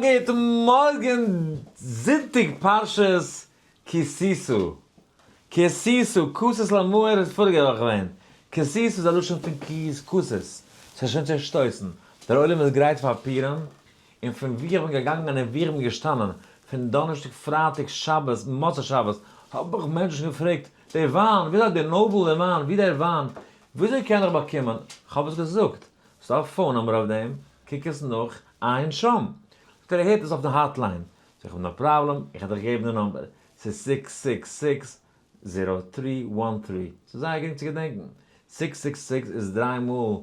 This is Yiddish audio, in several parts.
גוט מארגן זונטאג פרשת כי תשא, כי תשא, כתית למאור איז פאריגע וואך געווען, כי תשא איז א לשון פון כית כתית, ס'איז שוין צעשטויסן, דער עולם איז גרייט פאר פורים, און פון וואו איך בין געגאנגען און וואו איך בין געשטאנען, פון דאנערשטאג פרייטאג שבת מוצאי שבת, האב איך מענטשן געפרעגט, דער וויין, וויאזוי דער נאבעל דער וויין, ווי דער וויין, וויאזוי קען איך באקומען, כ'האב עס געזאגט, ס'דא א phone number אויף דעם, קוק עס נאך, עיין שם. זאגט ער ער הערט עס אויף די hotline. זאג איך no problem, איך וועל דיך געבן די number. ס'איז 666 0313. ס'איז זייער גרינג צו געדענקן. 666 איז דריי מאל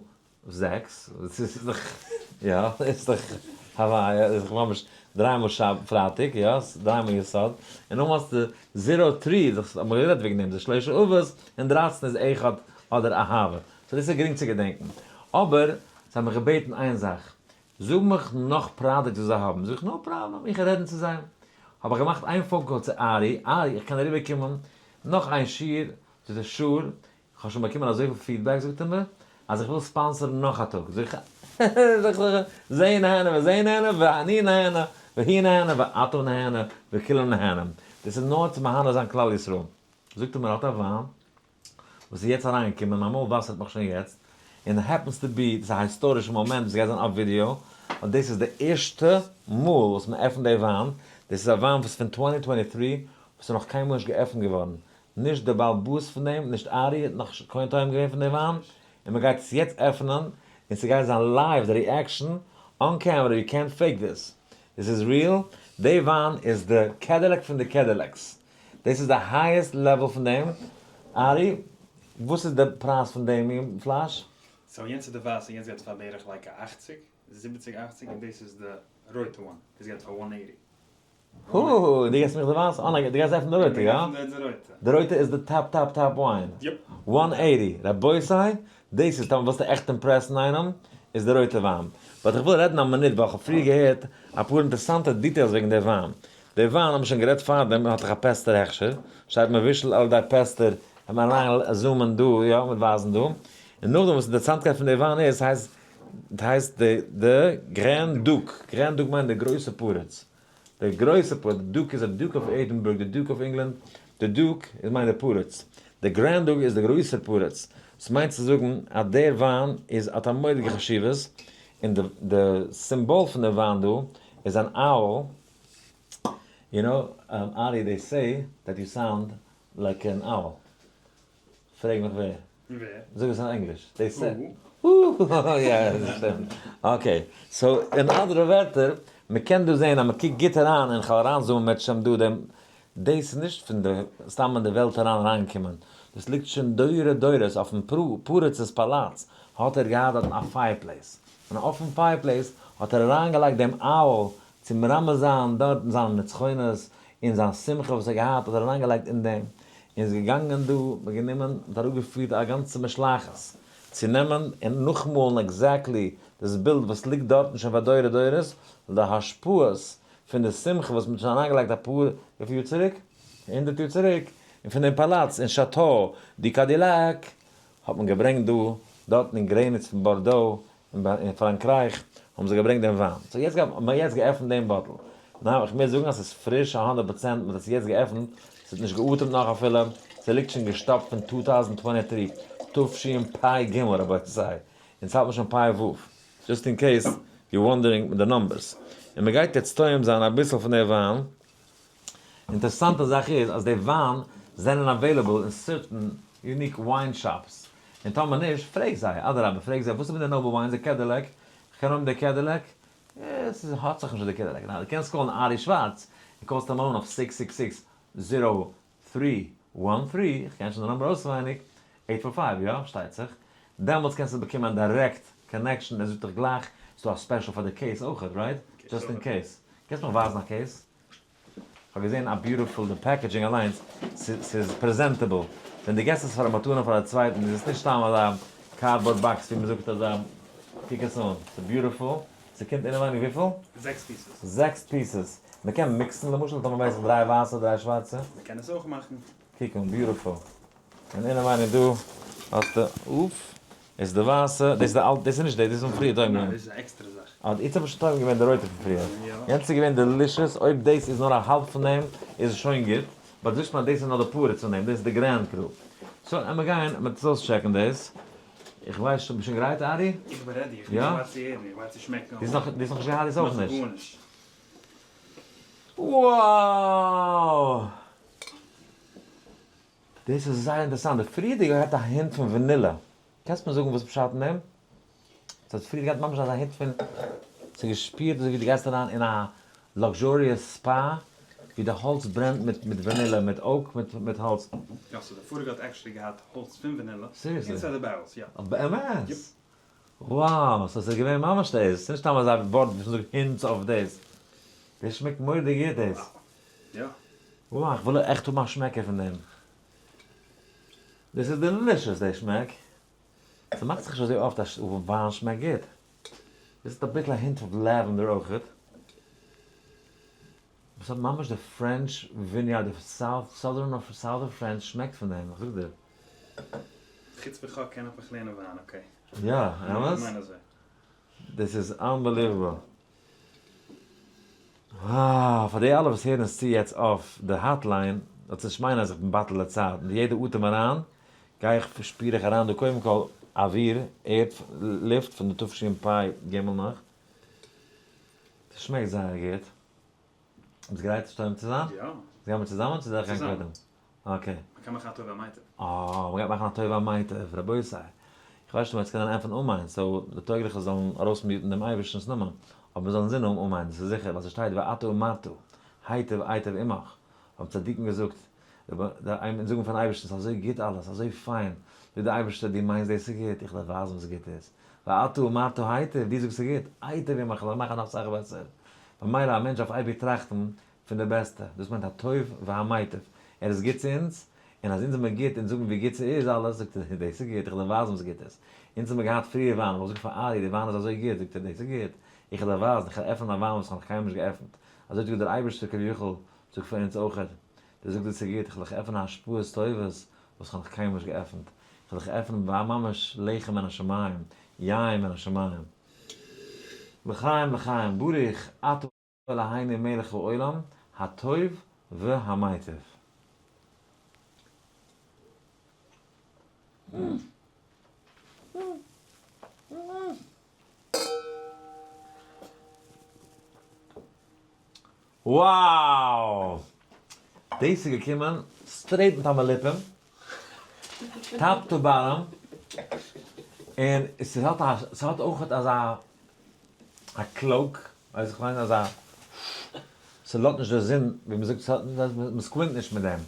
זעקס. ס'איז דאך, יא, איז דאך הוויה, איז דאך ממש דריי מאל שב פרייטאג, יא, דריי מאל יסוד. און נאכדעם האסטו zero three, דאס האבן מיר גערעדט וועגן דעם, די שלושה אבות, און 13 איז אחד אדער אהבה. so דאס איז גרינג צו געדענקן. אבער זיי האבן מיך געבעטן איין זאך, זאג מיך נאך products וואס זיי האבן, זאג איך no problem, איך וועל רעדן צו זיי. האב איך געמאכט איין phone call צו ארי, ארי איך קען אריבער קומען נאך איין שיעור, זאגט ער sure, איך האב שוין באקומען אזויפיל feedback זאגט ער מיר, אז איך וויל sponsor ן נאך א טאג, זאג איך זה נהנה וזה נהנה ואני נהנה והיא נהנה ואתה נהנה וכולם נהנים, דאס איז נאר צו מהנה זיין כלל ישראל, זאגט ער מיר האט א וויין וואס איז יעצט אריינגעקומען, מיין מויל וואסערט מיך שוין יעצט, און happens to be, דאס איז א היסטארישע מאמענט וואס גייט זיין אויף ווידיאו, ווייל דאס איז די ערשטע מאל וואס מען עפנט די וויין, דאס איז א וויין וואס פון 2023 וואס איז נאך קיינמאל נישט געעפנט געווארן, נישט די בעל בית פון דעם, נישט ארי האט נאך קונה טועם געווען פון די וויין, און מען גייט עס יעצט עפענען, און ס'גייט זיין live די reaction, on camera, יו קענט פעיק דיס, דיס איז real, די וויין איז די Cadillac פון די Cadillacs. דאס איז די highest level פון דעם. ארי, וואס איז די פרייז פון דעם מין פלאש? so יענץ איז די ווייסע, יענץ גייט פאר בערך like א אכציג, זיבעציג אכציג, און דאס איז די רויטע one, דאס גייט פאר one eighty. הו, דו געבסט מיך די ווייסע? אה ניין, דו גייסט עפענען די רויטע, יא? די רויטע. די רויטע איז די top top top וויין. yup. one eighty. רבותי, דאס איז טאמער ווילסטו עכט impress ן איינעם, איז די רויטע וויין. but איך וויל רעדן א מינוט ווייל כ'האב פריער געהערט אפאר אינטערעסאנטע details וועגן די וויין. די וויין האבן שוין גערעדט פארדעם האט דאך א פעסטער הכשר, שטייט מבושל על ידי פעסטער, וועט מען אריין zoom ען דא, יא, מ'וועט ווייזן דא, און נאכדעם וואס אינטערעסאנטקייט פון די וויין איז, הייסט הייסט די די Grand Duke, Grand Duke מיינט די גרויסע פריץ, די גרויסע פריץ, די Duke איז א Duke of Edinburgh, די Duke of England, די Duke איז מיינט די פריץ, די Grand Duke איז די גרויסער פריץ, דאס מיינט צו זאגן אז דער וויין איז האט א מורא'דיגע חשיבות, און די די סימבאל פון די וויין דא איז אן owl, You know, ארי, they say that you sound like an owl. פרעג מיך ווער. ווער? זאג עס אין ענגליש. They say. הו. יא, דאס שטימט. okay, so אין אנדערע ווערטער, מען קען דא זען אז מען קוקט גוט אריין, און כ'וועל אריינזומען מיט שם דא דעם, דאס איז נישט פון די סתם אין די וועלט אריין אריינגעקומען, דאס ליגט שוין דורי דורות אויפן פריצ'ס פאלאץ האט ער געהאט דארטן א fireplace, און אויפן fireplace האט ער אריינגעלייגט דעם owl צו מרמז זיין דארטן זיינע נצחונות און זיין שמחה וואס ער געהאט האט ער אריינגעלייגט אין דעם, און איז געגאנגען דא, מ'האט גענומען, מ'האט אראפגעפירט א גאנצע משלחת צו נעמען און נאכמאלן exactly דאס בילד וואס ליגט דארטן שוין פאר דורי דורות, די השפעות פון די שמחה וואס מ'האט שוין אריינגעלייגט אפאר, וויפיל יאר צוריק? הונדערט יאר צוריק, און פון דעם פאלאץ אין Château du Cadillac האט מען געברענגט דא, דארטן אין גרעניץ פון בארדאו אין פראנקרייך האבן זיי געברענגט דעם וויין. so יעצט האט מען יעצט געעפנט דעם bottle. ניין, איך מוז זאגן אז ס'איז פריש א הונדערט פראצענט, מ'האט עס יעצט געעפנט, ס'האט נישט געאטעמט נאך אפילו, ס'ליגט שוין געשטאפט פון 2023, תשפ"ג רבותי, אונז האלט מיר שוין פ"ו, just in case you wondering מיט די numbers. און מ'גייט יעצט טועם זיין אביסל פון די וויין. אינטערעסאנטע זאך איז אז די וויין זענען available אין certain unique wine shops, און טאמער נישט, פרעג זיי, אדרבה פרעג זיי, וואס איז מיט די Noble Wines, די Cadillac, כ'קען האבן די Cadillac? עס האט זיך נישט די Cadillac, ניין, דו קענסט call ן ארי שווארץ, און call סט אים אן אויף 666 0313, כ'קען שוין די number אויסווייניג, 845, יא, פארשטייט זיך, דעמאלטס קענסטו באקומען direct connection, ער זאגט דיך גלייך, ס'דא א special פאר די case אויכעט, right? just in case. קענסט מיך ווייזן א case? כ'האב געזען א beautiful די packaging אליינס, ס'איז presentable, ווען דו געסט עס פאר א מתנה פאר א צווייטן איז עס נישט סתם אזא cardboard box ווי מ'זאגט אזא, קוק עס אן, ס'איז beautiful, ס'קומט אינעווייניג וויפיל? זעקס pieces. זעקס pieces, מ'קען mix ן למשל טאמער ווייס איך דריי ווייסע דריי שווארצע? מ'קען עס אויך מאכן. קוק אן, beautiful, און אינעווייניג דא האסטו, אופ. איז די ווייסע, דאס איז די אלטע, דאס איז נישט די, דאס איז פון פריער טועם ניין, געווען. דאס איז א עקסטערע זאך. אה, איצט האב איך שוין טועם געווען די רויטע פון פריער. יא. יענץ איז געווען delicious, אויב דאס איז נאר א האלב פון דעם, איז עס שוין גוט, but זאגסט מיר אז דאס איז נאר די פארץ פון דעם, דאס איז די Grand Cru. So, עמער גיין, מ'וועט עס אויסטשעקן דאס. איך ווייס שוין, ביסט שוין גרייט ארי? איך בין ready, איך בין יא? גרייט צו הערן, איך גרייט צו שמעקן. דו האסט נאך נישט געהאט דאס אויך נישט? נאך גארנישט. Wow! דאס איז זייער אינטערעסאנט, די פריערדיגע האט א hint פון וואנילע. קענסט מיר זאגן וואס פשט אין דעם? ס'האט פריער געהאט ממש אזא hint פון, ס'האט געשפירט אזוי ווי דו גייסט אריין אין א luxurious spa, ווי די האלץ ברענט מיט מיט וואנילע, מיט oak, מיט מיט האלץ. יא, so די פאריגע האט actually געהאט האלץ פון וואנילע. Seriously? Inside the barrels, יא. באמת? Yep. Wow, so ס'איז געווען ממש דאס, ס'איז נישט סתם אזא ווארט וואס מ'זאגט hints אויף דאס. דאס שמעקט מורא'דיג גוט דאס. יא. Wow, איך וויל עכט האבן א שמעקער פון דעם. דאס איז delicious די שמעק. ס'מאכט זיך נישט אזוי אפט אז וויין שמעקט גוט. דאס האט אביסל א hint אוו lavender אויכעט. דאס האט ממש די French vineyard, די south, southern of southern France שמעקט פון דעם, איך זאג דיר. חוץ פון חק קען איך מיך לערנען וויין, okay. יא, אמת? מיין אזוי. דאס איז unbelievable. אה, פאר די אלע וואס הערן עס צו יעצט אויף די hotline, זאלטס נישט מיינען אז איך בין בטל לצד, מיט יעדע אטעם אריין, גיי איך, שפיר איך אריין דא קודם כל אוויר, ערד, לופט פון די תשפ"ג נאך. ס'שמעקט זייער גוט. ביסט גרייט צו טועם צו זיין? יא. גייען מיר צוזאמען צו זאל איך גיין צוזאמען. קודם? Okay. מ'קען מאכן א טוב והמטיב. אה, מ'גייט מאכן א טוב והמטיב, רבותי. איך ווייס נישט אויב מ'וועט עס קענען ענטפערן אמן, so די טויגליכע זאלן ארויסמיוטן דעם אייבערשטנ'ס נאמען, אבער מיר זאלן זינען האבן אמן, דאס איז זיכער, ווייל ס'שטייט ואתה אמרת, היטב אייטב עמך, האבן צדיקים געזאגט, אונז זאגן פארן אייבערשטן ס'איז אזוי גוט אלעס, אזוי פיין, זאגט דער אייבערשטער דו מיינסט דאס איז גוט, איך וועל דיר ווייזן וואס גוט איז, ואתה אמרת היטב, דו זאגסט ס'איז גוט, אייטב עמך, איך וועל מאכן נאך סאך בעסער. ממילא א מענטש דארף אייביג טראכטן פון די בעסטע, דאס מיינט הטוב והמיטיב, ער איז גוט צו אונז, און אז אונז זעמיר גוט און זאגן ווי גוט ס'איז אלעס, זאגט ער, דאס איז גוט, איך וועל דיר ווייזן וואס גוט איז. אונז האמיר געהאט פריער וויין, האב איך געזאגט פאר ארי, די וויין איז אזוי גוט, זאגט ער, דאס איז גוט, איך וועל דיר ווייזן, איך וועל עפענען א וויין וואס איך האב נאך קיינמאל נישט געעפנט. אזוי האט געזאגט דער אייבערשטער כביכול, זאגט פאר אונז אויכעט, דער זאגט דאס איז גוט, איך וועל דיך עפענען השפעות טובות וואס איך האב נאך קיינמאל נישט געעפנט, איך וועל דיך עפענען ממש לחם מן השמים, יין מן השמים. לחיים לחיים, ברוך אתה אלהינו מלך העולם, הטוב והמיטיב. Wow! דאס איז געקומען straight מיט א מליפים, top to bottom, און ס'האט א, ס'האט אויכעט אזא א cloak, ווייס איך מיין אזא, ס'לאזט נישט די זון, ווי מ'זאגט, ס'האט, מ'סקווינט נישט מיט דעם,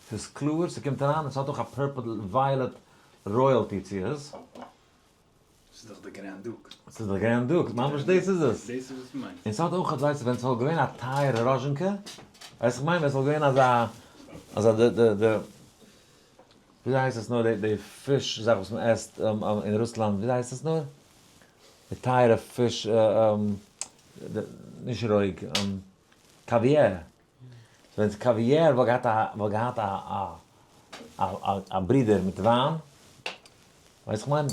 ס'איז קלאר, ס'קומט אריין און ס'האט אויך א purple violet royalty צו עס. ס'איז דאך די Grand Duke. ס'איז די Grand Duke, ממש דאס איז עס. דאס איז וואס מ'מיינט. און ס'האט אויך, ווייסטו, ווען ס'וואלט געווען א טייערע ראזשינקע, ווייסט איך מיין, ווען ס'וואלט געווען אזא, אזא די די די, וויאזוי הייסט עס נאר, די די פיש זאך וואס מ'עסט אין רוסלאנד, וויאזוי הייסט עס נאר? די טייערע פיש, נישט רויג, קאוויער. ווען קאוויער וואלט געהאט א, וואלט געהאט א א א א ברודער מיט וויין, ווייסט איך מיין?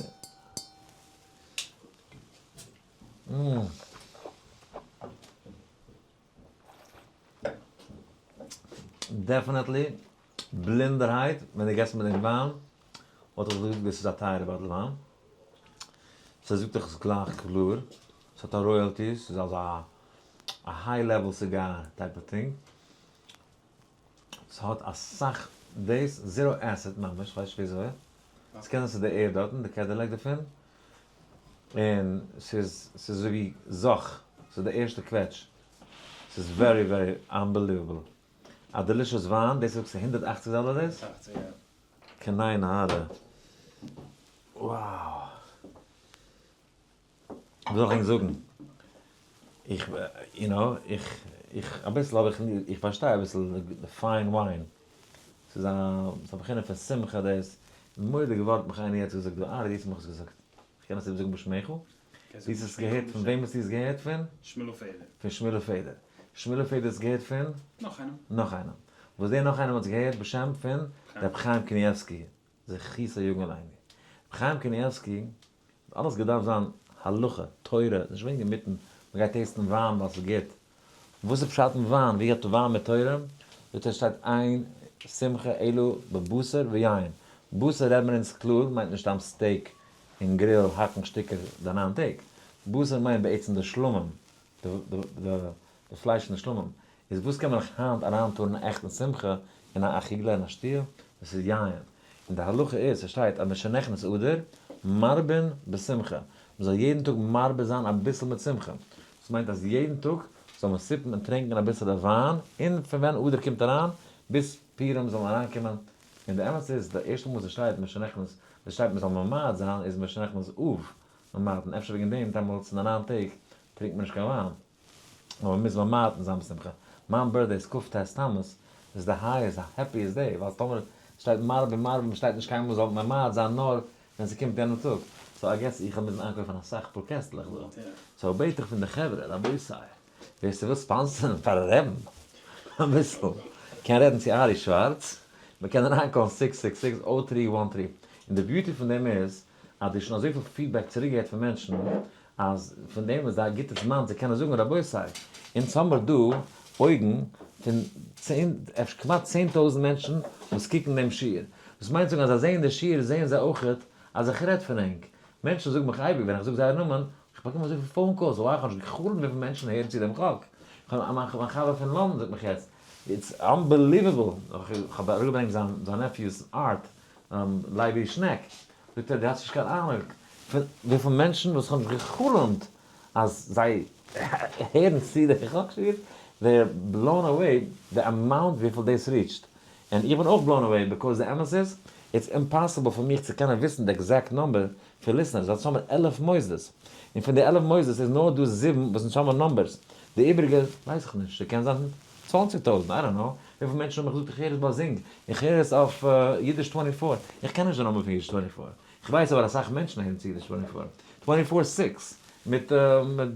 Definitely, בלינדערהייט, ווען דו געסט מיר דעם וויין, וואלט איך געזאגט דאס איז א טייערע bottle וויין. ס'זאגט דאך עס גלייך קלאר, ס'האט א royalty, ס'איז אזא א high level cigar type of thing, ס'האט אסאך דאס, zero acid ממש, כ'ווייס נישט וויאזוי, ס'קען זיין ס'איז די ערד דארטן, די Cadillac דערפון, און ס'איז ס'איז אזוי ווי זאך, ס'איז די ערשטע קוועטש, ס'איז very very unbelievable, א delicious וויין, דאס זאגסטו 180 דאלער דאס? 180 יא. קיין עין הרע. Wow. וואס זאל איך ענק זאגן? איך, you know, איך, איך, אביסל האב איך, איך פארשטיי אביסל fine wine. ס'איז א, ס'איז א בחינה פון שמחה דאס. מורא'דיגע ווארט מיך איינער יעצט געזאגט דא, אה, דו האסט מיך עס געזאגט. איך קען עס איבערזאגן בשמך? דו האסט עס געהערט פון וועם האסטו עס געהערט פון? שמואל פעדער. פון שמואל פעדער. שמואל פעדער האט עס געהערט פון? נאך איינעם. נאך איינעם. וואס דער נאך איינעם האט עס געהערט בשם פון ר' חיים קניבסקי, זכותו יגן עלינו. ר' חיים קניבסקי. אלעס געדארפט זיין הלכה, תורה, נישט וועגן אינמיטן, מ'גייט taste ן וויין ווייל ס'איז גוט. וואס איז פשט אין וויין? ווי האט וויין מיט תורה? זאגט ער שטייט אין שמחה אלא בבשר ויין. בשר רעדט מען אונז קלאר מיינט נישט סתם steak און grill האקן שטיקער די 9 טעג. בשר מיינט בעצם די שלמים, די פלייש פון די שלמים. איז וואס קען מען נאך היינט אריינטאן אין עכטן שמחה, אין א אכילה אין א שתיה? דאס איז יין. און די הלכה איז, ס'שטייט אז משנכנס אדר מרבין בשמחה. מ'זאל יעדן טאג מרבה זיין אביסל מיט שמחה. דאס מיינט אז יעדן טאג זאל מען sip ן און טרינקען אביסעלע וויין, און פון ווען אדר קומט אריין ביז פורים זאל מען אריינקומען. און די אמת איז, די ערשטע מאל ס'שטייט משנכנס, וואס שטייט מ'זאל ממעט זיין איז משנכנס אב ממעטין, אפשר וועגן דעם דעמאלטס אין די 9 טעג טרינקט מען נישט קיין וויין, אבער מ'מוז ממעטין זיין בשמחה. מיין birthday איז כ"ט תמוז, איז די highest, happiest day, ווייל טאמער שטייט מרבה מרבה, מ'שטייט נישט קיינמאל זאל ממעט זיין נאר ווען ס'קומט יענעם טאג. so I guess איך האב מוזן איינקויפן אסאך פאר קעסטלעך דא. so בעט איך פון די חברה, רבותי, ווער ס'וויל sponsor ן פאר רעבן אביסל, קען רעדן צו ארי שווארץ, מ'קען אריינ call ן 666-0313. און די beauty פון דעם איז, אז דו שוין אזויפיל feedback צוריקגעהערט פון מענטשן, אז פון דעם איז א גוטע זמן צו קענען זאגן רבותי, אונז האמיר דא אויגן פון 10, אפשר כמעט 10,000 מענטשן וואס קוקן דעם שיעור. דאס מיינט זאגן אז זיי זעען די שיעור זעען זיי אויכעט אז איך רעד פון ענק. מענטשן זאגן מיך אייביג ווען איך זאג זייער נאמען, איך באקום אזויפיל phone calls, wow איך האב נישט געחלומט וויפיל מענטשן הערן צו דעם חק. מיין חבר פון לאנדאן זאגט מיך יעצט, it's unbelievable, איך האב אראפגעברענגט זיין nephew's art, לייבי שנעק, זאגט ער דו האסט נישט קיין אהנונג פון וויפיל מענטשן וואס האבן נישט געחלומט אז זיי הערן צו די חק שיעור, they are blown away די amount וויפיל דאס reach ט, און איך בין אויך blown away because די אמת איז, it's impossible פאר מיך צו קענען וויסן די exact number פון listeners, ווייל אונז האבן 11 מוסדות, און פון די 11 מוסדות איז נאר דא זיבן וואס אונז האבן numbers, די איבעריגע ווייס איך נישט, ס'קען זיין 20,000, I don't know, וויפיל מענטשן האבן מיך געזאגט איך הער עס ביי זינג, איך הער עס אויף אידיש 24, איך קען נישט די נאמען פון אידיש 24, איך ווייס אבער אסאך מענטשן הערן צו אידיש 24, 24 six, מיט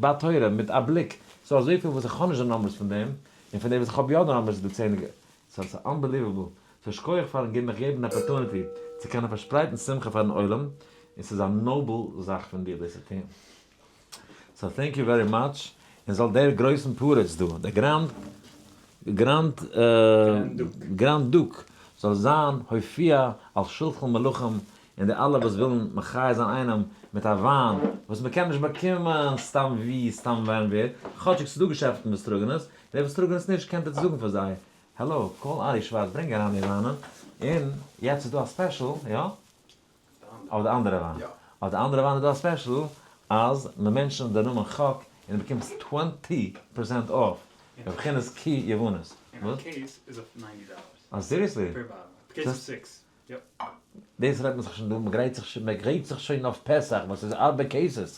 בת תורה, מיט א בליק, ס'איז אזויפיל וואס איך האב נישט די numbers פון דעם, און פון דעם וואס איך האב יא די numbers איז דא צענדליגע, so ס'איז unbelievable, so שכוח פארן געבן מיך געבן opportunity צו קענען פארשפרייטן שמחה פארן עולם, און ס'איז א noble זאך פון דיר דאס צו טון. so thank you very much, און זאל דער גרויסן פרץ דא, דער grand grand grand duke, זאל זיין הופיע על שלחן מלכים, און די אלע וואס ווילן מחיה זיין איינעם מיט א וויין וואס מ'קען נישט באקומען סתם ווי סתם ווען ווער, כאטשיג ס'איז דא געשעפטן וואס טראגן עס, די וואס טראגן עס נישט קענט עטס זאגן פאר זיי, hello, call ארי שווארץ ברענג אריין די וויינען, און יעצט איז דא א special, יא? אויף די אנדערע וויין. אויף די אנדערע וויין איז דא א special אז מען mention ט די נאמען חק און דו באקומסט 20% off, בבחינת כי יבנית. און א case איז אויף 90 דאלער. אה seriously? Per bottle. א case אוו six. Yep. דאס רעדט מען זיך שוין דא, מען גרייט זיך שוין, מען גרייט זיך שוין אויף פסח, וואס איז ארבע cases,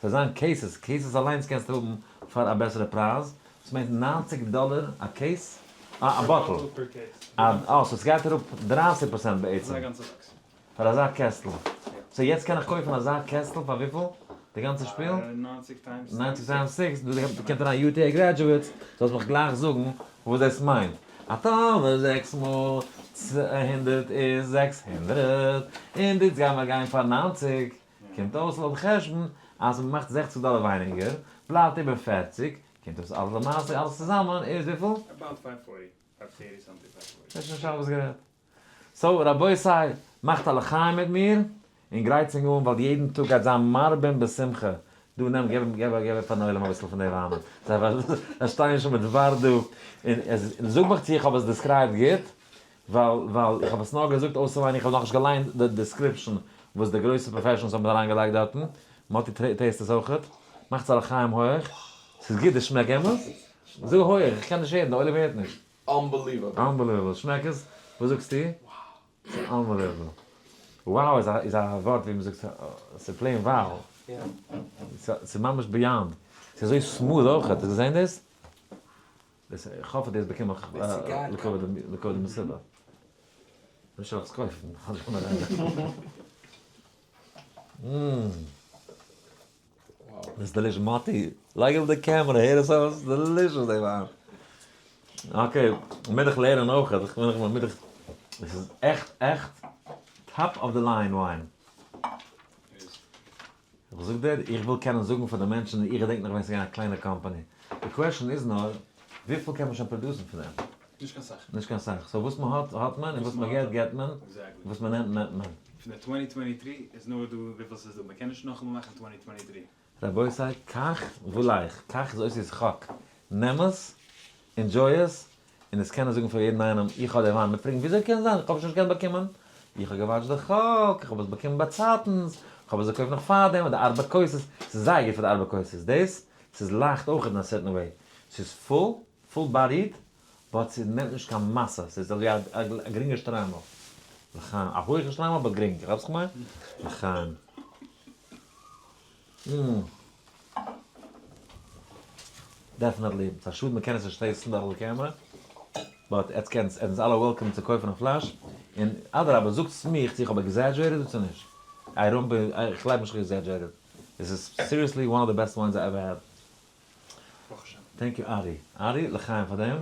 ס'זאל זיין cases, cases אליינס קענסטו האבן פאר א בעסערע פרייז, דאס מיינט 90 דאלער א case, אה א bottle, אה so סגייט אראפ 30% בעצם, פאר אזא קעסטל, so יעצט קען איך קויפן אזא קעסטל פאר וויפיל? די גאנצע שפיל? 90 times 6, דא קומט אריין UTA graduates, זאלסט מיך גלייך זאגן וואס דאס מיינט. א טאלער זעקס מאל 100 איז 600, און יעצט גייען מיר גיין פאר 90, קומט אויס לויט חשבון אז מען מאכט 60 דאלער ווייניגער, בלייבט איבער 40, קומט אויס אלעס למעשה אלעס צוזאמען איז וויפיל? About 540, 580 something, 540. דאס איז שוין שבת גערעדט. So רבותי, מאכט א לחיים מיט מיר, און גרייט זיך אן ווייל יעדן טאג גייט זיין מרבים בשמחה. דו נעם, געב, געב, געב פארן עולם אביסל פון די וויינען. זיי שטייען שוין מיט ווארט דא. און עס, זאג מיך צו איך האב עס described גוט, ווייל איך האב עס נאר געזאגט אויסערווייניג, איך האב נאכנישט געליינט די description וואס די גרויסע professionals האבן אריינגעלייגט דארטן. מאטי taste עס אויכעט. מאכטס א לחיים הויעך. ס'איז גוט די שמעק, אמת? זאג הויעך, איך קען נישט הערן, די עולם הערט נישט. Unbelievable. Unbelievable. שמעק עס? וואס זאגסטו? ס'איז unbelievable. Wow איז א ווארט ווי מ'זאגט, ס'איז plain wow. ס'איז ממש beyond. ס'איז אזוי smooth אויך, האסט געזען דאס? איך האף אז דאס באקום איך לכבוד די מסיבה. נישט זאל איך עס קויפן. דאס איז delicious. מאטי, לייג אויף די camera, הער עס אויס, delicious די וויין. Okay, מיר איך לערנען אויך, איך בין איך מיר איך, עס איז עכט עכט top of the line וויין. איך איך זאג דיר, איך וויל קענען זאגן פאר די מענטשן, איך געדענק נאך ווען ס'איז געווען א קליינע company. די question איז נאר, וויפיל קען מען שוין produce ן פון דעם? נישט קיין סאך. נישט קיין סאך. So וואס מען האט, האט מען, און וואס מען געט, געט מען. Exactly. וואס מען נעמט, נעמט מען. פון די 2023 איז נאר דא וויפיל ס'איז דא. מען קען נישט נאכאמאל מאכן 2023. רבותי, קח ולך. קח איז אותיות חק. נעם עס, enjoy עס, און עס קענען זאגן פאר יעדן איינעם, איך האב די וויין. מען פרעגט, וויאזוי קען זיין? איך האב עס נישט געקענט באקומען. איך האב גע watch ט די חק, איך האב עס באקומען באצייטנס, איך האב עס געקויפט נאך פארדעם, די ארבע כוסות. ס'איז זייער גוט פאר די ארבע כוסות. דאס, ס'איז לייכט אויך אין א certain way. ס'איז full, full bodied, but ס'נעמט נישט קיין מאסע. ס'איז אזוי א גרינגע שטריימל. לחיים. א הויכע שטריימל, but גרינג. כאפסט וואס איך מיין? לחיים. Definitely. ס'איז א שאד מ'קען עס נישט taste ן דורך די camera. But עטס קענטס, עטס זענטס אלע welcome צו קויפן א פלאש. און אדרבה, זאגטס מיך צו איך האב exaggerated צו נישט. I don't be, איך גלייב נישט איך האב exaggerated. This is seriously one of the best wines I ever had. ברוך השם. Thank you ארי. ארי, לחיים פאר דעם.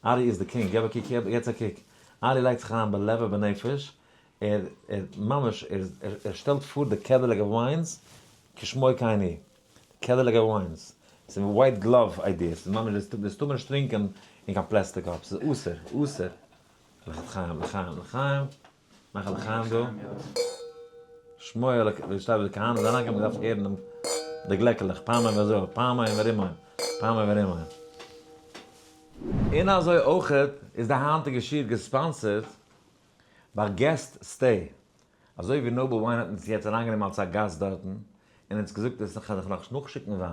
ארי איז די king. געב א קוק, געב יעצט א קוק. ארי לייגט זיך אריין בלב ובנפש. ער, ער ממש, ער, ער שטעלט פאר די catalog of wines כשמו כן הוא. Catalog of wines. ס'איז white glove idea. ס'איז ממש, דאס טאר מען נישט טרינקען אין קיין plastic cup. ס'איז אסור, אסור. לחיים, לחיים, לחיים. מאך א לחיים דא. שמואל, ווי שטייט די כהנים זענען אריינגעקומען געדארפט הערן דעם די גלעקעלעך, פעמיים וזהו, פעמיים ורימון, פעמיים ורימון. און אזוי אויכעט איז די היינטיגע שיעור גע sponsored ביי Guest Stay. אזוי ווי Noble Wine האט אונז יעצט אריינגענומען אלס א גאסט דארטן, און אונז געזאגט אז איך זאל נאך נאכשיקן וויין,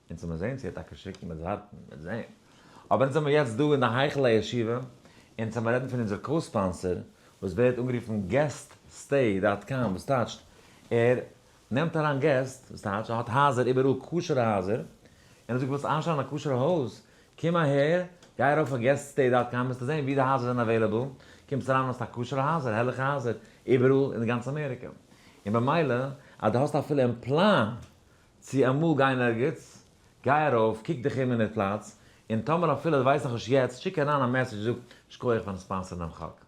אונז זאל מיר זען צו ער טאקע שיקן, מיר ווארטן, מיר זען. אבער אונז זעמיר יעצט דא אין די היכל הישיבה, אונז זאל מיר רעדן פון אונזער co-sponsor, וואס ווערט אנגערופן GuestStay dot com, וואס טייטשט, ער נעמט אריין געסט, וואס טייטש, ער האט הייזער איבעראל, כשר'ע הייזער, און ער זאגט, ווילסט איינשטיין אין א כשר'ע הויז, קום אהער, גיי ארויף אויף GuestStay dot com, וועסטו זען ווי די הייזער זענען available, קומסט אריין האסט א כשר'ע הייזער, הערליכע הייזער, איבעראל אין די גאנצע אמעריקע. און במילא, אז דו האסט אפילו אין פלאן צו אמאל גיין ערגעץ, גיי ארויף, קוק דיך אום אין די פלאץ, און טאמער אפילו דו ווייסט נאכנישט יעצט, שיק אריין א message, זאג, שכוח פארן sponsor ן דעם חק.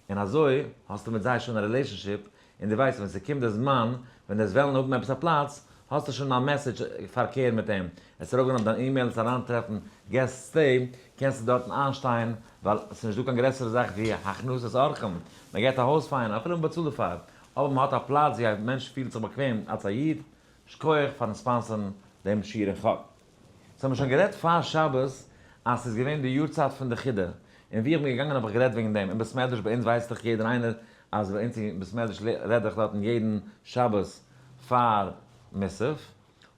און אזוי האסטו מיט זיי שוין א relationship, און דו ווייסט ווען ס'קומט די זמן, ווען דו וועסט וועלן האבן עפעס א פלאץ, האסטו שוין א message פארקער מיט אים, עס ארויפגיין אויף דיין אימעיל, עס אריינטרעפן Guest Stay, קענסטו דארטן איינשטיין, ווייל ס'איז נישטא קיין גרעסערע זאך ווי הכנסת אורחים, מען געט א הויז פאר איינעם, אפילו מען באצאלט דערפאר, אבער מען האט א פלאץ ווי א מענטש פילט זיך באקוועם אלס א איד, שכוח פארן sponsor ן דעם שיעור אין חק. ס'האבן מיר שוין גערעדט פאר שבת אז ס'איז געווען די יארצייט פון די חידא, און ווי איך בין געגאנגען האב איך גערעדט וועגן דעם, אין בית מדרש ביי אונז ווייסט דאך יעדער איינער אז ביי אונז אין בית מדרש רעד איך דארטן יעדן שבת פאר מוסף,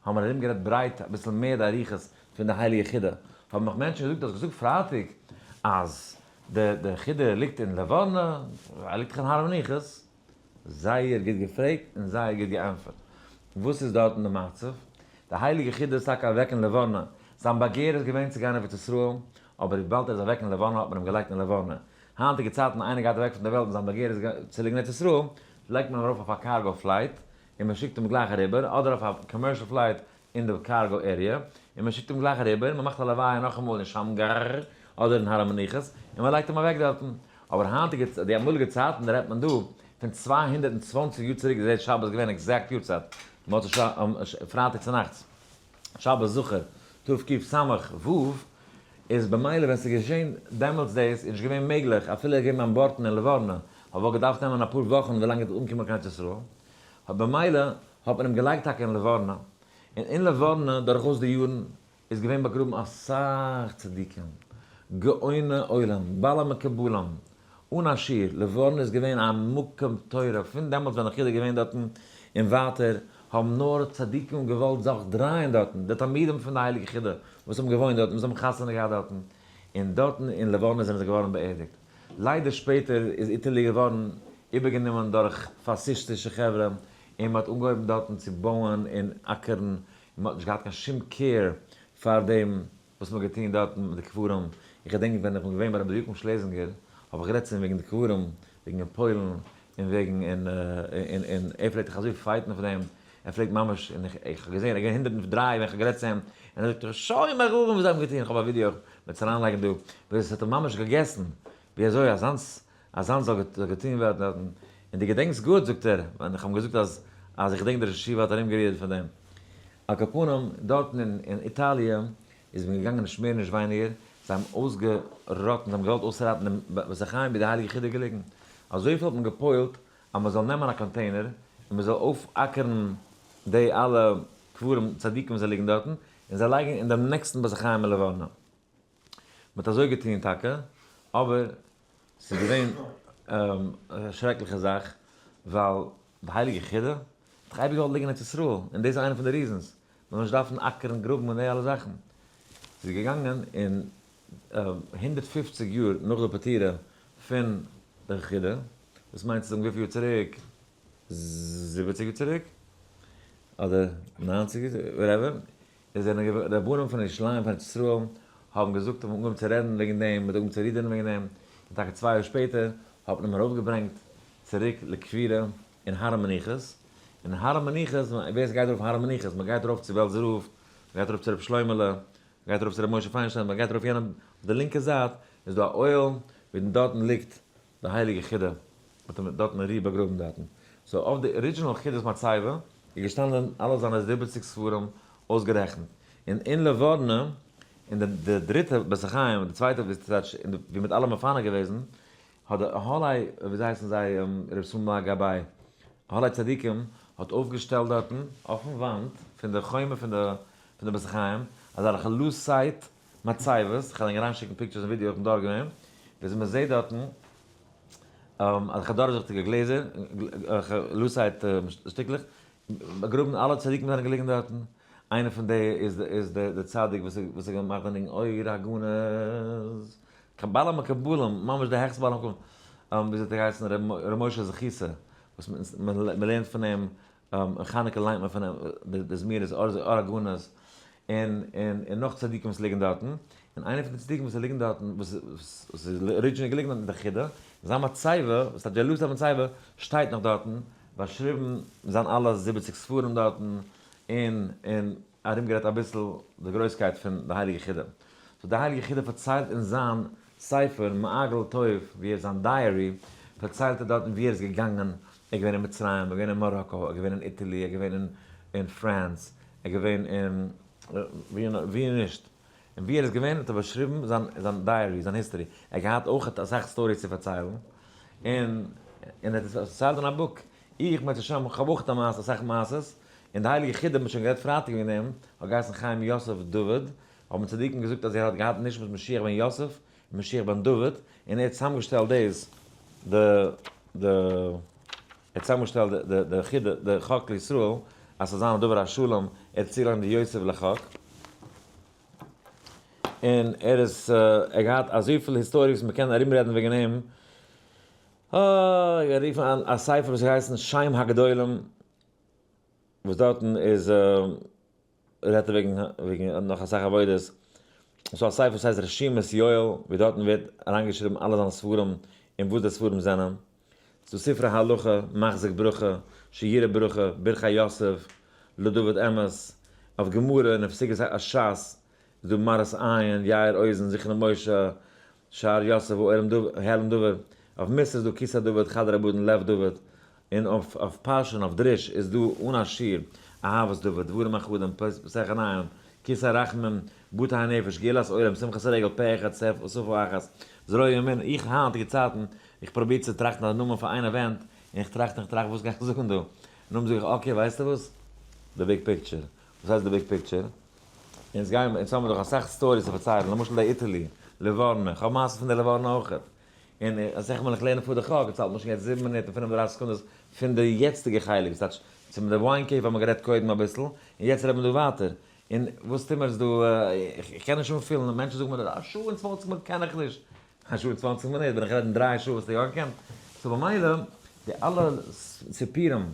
האבן מיר ארום גערעדט ברייט אביסל מער די אריכות פון די הייליגע חידא, האבן מיך מענטשן געזאגט, דו האסט געזאגט פרייטאג אז די די חידא ליגט אין ליווארנע, ער ליגט דאך אין הר המנוחות. זייער גוט געפרעגט און זייער גוט געענטפערט. וואס איז דארטן די מצב? די הייליגע חידא איז טאקע אוועק אין ליווארנע. זיין באגער איז געווען צו גיין אויף ארץ ישראל, אבער וויבאלד ער איז אוועק אין ליווארנע האט מען אים געלייגט אין ליווארנע. היינטיגע צייטן איינער גייט אוועק פון די וועלט און זיין באגער איז צו ליגן אין ארץ ישראל, לייגט מען אים ארויף אויף א cargo flight און מען שיקט אים גלייך אריבער, אדער אויף א commercial flight אין די cargo area, און מען שיקט אים גלייך אריבער, מען מאכט א לוויה נאכאמאל אין שמגר אדער אין הר המנוחות, און מען לייגט אים אוועק דארטן. אבער היינטיגע, די אמאליגע צייטן רעדט מען דא פון 220 יאר צוריק איז דער שבת געווען exact יארצייט, מוצאי ש פרייטאג צונאכטס, שבת זכור, תקס"ו, איז במילא ווען ס'איז געשען דעמאלטס דאס איז נישט געווען מעגליך אפילו ער איז געווען ביים בארטן אין ליווארנע, האט וואלט געדארפט נעמען אפאר וואכן ווילאנג ער וועט אנקומען קיין ארץ ישראל, האט במילא האט מען אים געלייגט טאקע אין ליווארנע, און אין ליווארנע דורכאויס די יארן איז געווען באגראבן אסאך צדיקים, גאוני עולם, בעלי מקובלים, אן א שיעור, ליווארנע איז געווען א מקום תורה, פון דעמאלטס ווען חידא איז געווען דארטן און ווייטער, האבן נאר צדיקים געוואלט זיך דרייען דארטן, די תלמידים פון די הייליגע חידא וואס האבן געוואוינט דארטן, וואס האבן חתונה געהאט דארטן, און דארטן אין ליווארנע זענען זיי געווארן באערדיגט. ליידער שפעטער איז Italy געווארן איבערגענומען דורך פאסיסטישע חברה, און מען האט אנגעהויבן דארטן צו בויען און אקערן, און מען האט נישט געהאט קיין שום care פאר דעם וואס מען האט געטון דארטן מיט די קברים. איך געדענק ווען איך בין געווען ביי רבי יוקם שלעזינגער, האב איך גערעדט צו אים וועגן די קברים, וועגן אין פוילן, און וועגן אין און ער פלעגט זיך אזוי fight ן אויף דעם, ער פלעגט ממש, און איך איך האב געזען ער איז געווען 103 ווען איך האב גערעדט צו אים, און ער זאגט שוין מיר וואס זיי האבן געטון, איך האב א ווידיאו, איך וועל עס אריינלייגן דא, ווי עס האט אים ממש געגעסן, ווי אזוי אזאנס אזאנס זאל געטון ווערן דארטן, און דו געדענקסט גוט זאגט ער, ווען איך האב אים געזאגט אז. אז איך געדענק דער ראש ישיבה האט ארום גערעדט פון דעם. על כל פנים, דארטן אין איטאליע איז מען געגאנגען נישט מער נישט ווייניגער, זיי האבן אויסגעראטן, זיי האבן געוואלט אויסראטן דעם בית החיים ווי די הייליגע חידא געליגן. אזויפיל האט מען גע'פועל'ט אז מען זאל נעמען א container און מען זאל אויפאקערן די אלע קברים צדיקים וואס זיי ליגן דארטן, און זיי לייגן אין דעם נעקסטן בית החיים אין ליווארנא. מען האט אזוי געטון טאקע, אבער ס'איז געווען א שרעקליכע זאך, ווייל די הייליגע חידא האט דאך אייביג געוואלט ליגן אין ארץ ישראל, און דאס איז איינע פון די reasons, מען זאל נישט דארפן אקערן, גראבן און די אלע זאכן. ס'איז געגאנגען און 150 יאר נאך די פטירה פון די חידא, דאס מיינט צו זאגן וויפיל יאר צוריק? 70 יאר צוריק? אדער 90 יאר צוריק? whatever. עס זענען געווען רבנים פון ירושלים פון ארץ ישראל האבן געזאגט האבן אנגעהויבן צו רעדן וועגן דעם, מ'האט אנגעהויבן צו רודערן וועגן דעם, און טאקע צוויי יאר שפעטער האט מען אים ארויפגעברענגט צוריק לקבורה אין הר המנוחות, און הר המנוחות, ווער עס גייט ארויף הר המנוחות, מען גייט ארויף צו בעלזער רב, מען גייט ארויף צו רבי שלוימעלע, מען גייט ארויף צו רבי משה פיינשטיין, מען גייט ארויף יענע, אויף די לינקע זייט איז דא א אוהל, ווי דארטן ליגט די הייליגע חידא, האט אים דארטן רי באגראבן דארטן. so אויף די original חידא'ס מצבה איז געשטאנען אלע זיינע 70 ספרים אויסגערעכנט. און אין ליווארנע, אין די דריטע בית החיים, די צווייטע ווי ס'טייטש ווי מ'האט אלע מפנה געוועזן, האט די אהלי, וויאזוי הייסן זיי, ר' שמואל גבאי, אהלי צדיקים, האט אויפגעשטעלט דארטן אויפן וואנט פון די חומה פון די בית החיים, אזעלכע lucite מצבות, כ'וועל ענק אריינשיקן pictures און ווידיאו, איך בין דארט געווען, וויאזוי מען זעט דארטן אזעלכע דורכזיכטיגע גלעזער, lucite שטיקלעך, באגראבן אלע צדיקים זענען געליגן דארטן, איינער פון די איז איז די צדיק וואס וואס האט געמאכט די ניגון אור הגנוז, בעל המקובלים, ממש די העכסטע בעל המקובלים, וויאזוי האט ער געהייסן, ר' משה זכותא, וואס מען לערנט פון אים אין חנוכה ליינט מען פון די זמירות אור הגנוז, און און נאך צדיקים וואס ליגן דארטן, און איינער פון די צדיקים וואס ליגן דארטן, וואס איז originally געליגן דארטן איז דער חידא, זיין מצבה, וואס הייסט דער lucite מצבה, שטייט נאך דארטן, באשריבן זיין אלע 70 ספרים דארטן, און און ארומגערעדט אביסל די גרויסקייט פון די הייליגע חידא. so די הייליגע חידא פארציילט אין זיין ספר מעגל טוב ווי ער זיין diary פארציילט ער דארטן ווי ער איז געגאנגען, ער איז געווען אין מצרים, ער איז געווען אין מאראקא, ער איז געווען אין Italy, ער איז געווען אין France, ער איז געווען אין ווי נישט, און ווי ער איז געווען האט ער באשריבן זיין זיין diary, זיין history, ער האט געהאט אויך אסאך stories צו פארציילן, און און ער האט עס פארציילט אין א book, איך מיט השם איך האב אויך א מעשה אסאך מעשות, און די הייליגע חידא מ'האט שוין גערעדט פרייטאג וועגן דעם, האט געהייסן חיים יוסף דוד, האבן צדיקים געזאגט אז ער האט געהאט נשמת משיח בן יוסף און משיח בן דוד, און ער האט צוזאמגעשטעלט דאס, די, די, ער האט צוזאמגעשטעלט די, די חידא, די חק לישראל, אז ס'זאל זיין א דבר השלם, ער האט צוגעלייגט די יוסף לחק, און ער איז, ער האט געהאט אזויפיל היסטאריע וואס מ'קען ארומרעדן וועגן אים, אה, איך רוף אן א ספר וואס האט געהייסן שם הגדולים, וואס דארטן איז. רעדט ער וועגן וועגן נאך אסאך עבודות, ס'דא א ספר וואס הייסט רשימת יואל, ווי דארטן ווערט אריינגעשריבן אלע זיינע ספרים און וואס די ספרים זענען, ס'דא ספרי הלכה, מחזיק ברכה, שירה ברכה, ברכי יוסף, לדוד אמת, אויף גמרא און אויף סוגיות הש"ס איז דא מראית עין, יאיר אוזן, זכרון משה, שער יוסף, העלם דבר, אויף מוסר איז דא כסא דוד, חדר הבדין, לב דוד, און אויף פרשה און אויף דרוש איז דא אן א שיעור, אהבת דוד, דברים אחדים, פתח עיניים, כסא רחמים, בתי הנפש, גאולת עולם, שמחת הרגל, פה אחד, שפה אחת, זרוע ימין, איך היינטיגע צייטן, איך פרוביר צו טראכטן א נאמען פאר איין event, און איך טראכט און איך טראכט וואס גיי איך זאגן דא, נאכדעם זאג איך okay ווייסטו וואס? די big picture. וואס הייסט די big picture? אונז גייען, אונז האבן דאך אסאך stories צו פארציילן, למשל די Italy, ליווארנע, איך האב מעשות פון די ליווארנע אויכעט. און אסאך מאל איך לערן פאר די חק, עס האלט מיר שוין יעצט זיבן מינוט און 35 סעקונדעס פון די יעצטיגע חלק, וואס טייטש, צום די wine cave האבן מיר גערעדט קודם אביסל, און יעצט רעדט מען דא ווייטער. און וואס טוט מיר עס דא, איך קען נישט אנפילן, מענטשן זאגן מיר, א שעה און 20 מינוט קען איך נישט. א שעה און 20 מינוט, ווען איך רעד אין דריי שעה וואלסטו יא געקענט. so במילא, די אלע סיפורים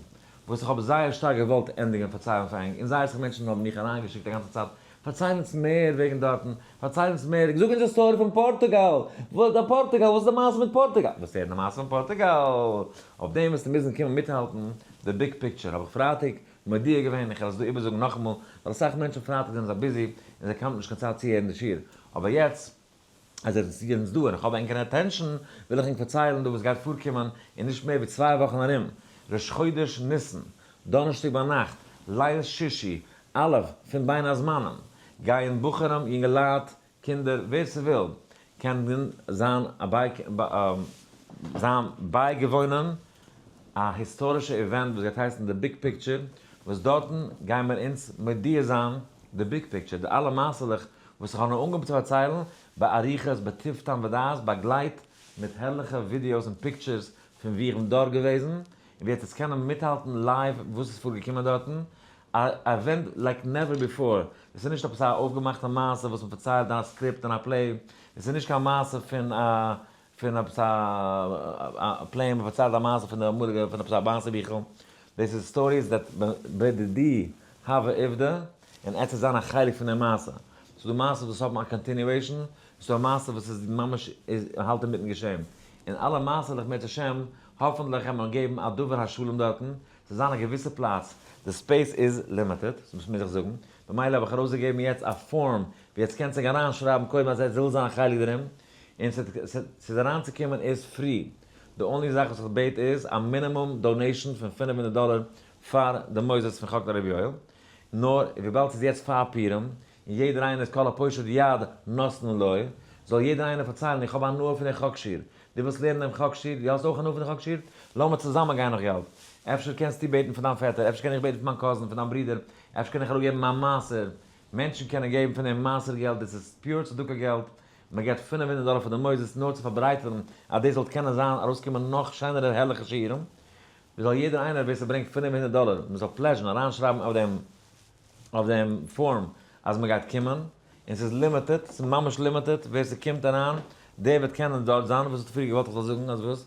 וואס איך האב זייער שטארק געוואלט ענדיגן פארציילן פאר ענק, און זייער אסאך מענטשן האבן מיך אריינגעשיקט א גאנצע צייט, פארצייל אונז מער וועגן דארטן, פארצייל אונז מער, זאג אונז א story פון פארטוגאל, וואס די פארטוגאל, וואס איז די מעשה מיט פארטוגאל, וואס הערן די מעשה פון פארטוגאל, אויף דעם וועסטו מוזן קומען מיטהאלטן די big picture, האב איך פרייטאג מודיע געווען, איך וועל עס דא איבערזאגן נאכאמאל, ווייל אסאך מענטשן פרייטאג זענען זיי busy און זיי האבן נישט קיין צייט צו הערן די שיעור, אבער יעצט אז ער איז יעצט דא און איך האב ענקער attention, וויל איך ענק פארציילן דא וואס גייט פארקומען אין נישט מער ווי צוויי וואכן ארום, ראש חודש ניסן. דאנערשטאג ביינאכט, ליל שישי, א' פון בין הזמנים, גייען בחורים, יונגעלייט, קינדער, ווער ס'וויל, קען זיין זיין בייגעוואוינען א היסטארישע event וואס גייט הייסן די big picture, וואס דארטן גייען מיר אונז מודיע זיין די big picture, די אלע מעשה'לעך וואס איך האב נאר אנגעהויבן צו פארציילן באריכות בטוב טעם ודעת, באגלייט מיט הערליכע ווידיאוס און pictures פון ווי איך בין דארט געוועזן, און ווי עטס קענען מיטהאלטן live וואס איז פארגעקומען דארטן, א event like never before, דאס איז נישט עפעס א אויפגעמאכטע מעשה וואס מען פארציילט אין א script אין א play, דאס איז נישט קיין מעשה פון א פון עפעס א play מען פארציילט א מעשה פון די אמאליגע פון עפעס א מעשה ביכל, דאס איז stories that בדידי הוה עובדא, און עטס וועט זיין א חלק פון די מעשה. ס'איז דא מעשות וואס האבן א continuation, ס'איז דא א מעשה וואס איז ממש איז האלט אינמיטן געשען. און אלע מעשה'לעך אם ירצה השם, האפענטליך וועט מען געבן א דבר השלם דארטן, ס'זאל זיין א געוויסע פלאץ, די space איז limited, דאס מוז איך זאגן, במילא האב איך ארויסגעגעבן יעצט א form ווי עטס קענטס זיך אריינשרייבן קודם אז עטס ווילט זיין א חלק דערין, און ס'איז אריינצוקומען איז free, די only זאך וואס איך בעט איז א minimum donation פון 500 דאלער פאר די מוסדות פון חק לרבי יואל, נאר וויבאלד ס'איז יעצט פאר פורים, און יעדער איינער איז כל הפושט יד נותנין לו, זאל יעדער איינער פארציילן איך האב הנאה פון די חק שיעור, דו ווילסט לערנען דעם חק שיעור, דו האסט אויך הנאה פון די חק שיעור, לאמיר צוזאמען גיין נאך געלט. אפשר קענסטו בעטן פון דיין פעטער, אפשר קען איך בעטן פון מיין cousin, פון דיין ברודער, אפשר קען איך אראפגעבן מיין מעשר, מענטשן קענען געבן פון דעם מעשר געלט, דאס איז pure צדקה געלט, מען געבט 500 דאלער פאר די מוסדות נאר צו פארברייטערן אז דאס זאל קענען זיין ארויסקומען נאך שענערע הערליכע שיעורים, זאל יעדער איינער ווער ס'ברענגט 500 דאלער, מען זאל pledge ן אריינשרייבן אויף דעם אויף דעם form אז מען גייט קומען, און ס'איז limited, ס'איז ממש limited, ווער ס'קומט אריין דער וועט קענען דארט זיין, וואס האסטו פריער געוואלט איך זאל זאגן אז וואס?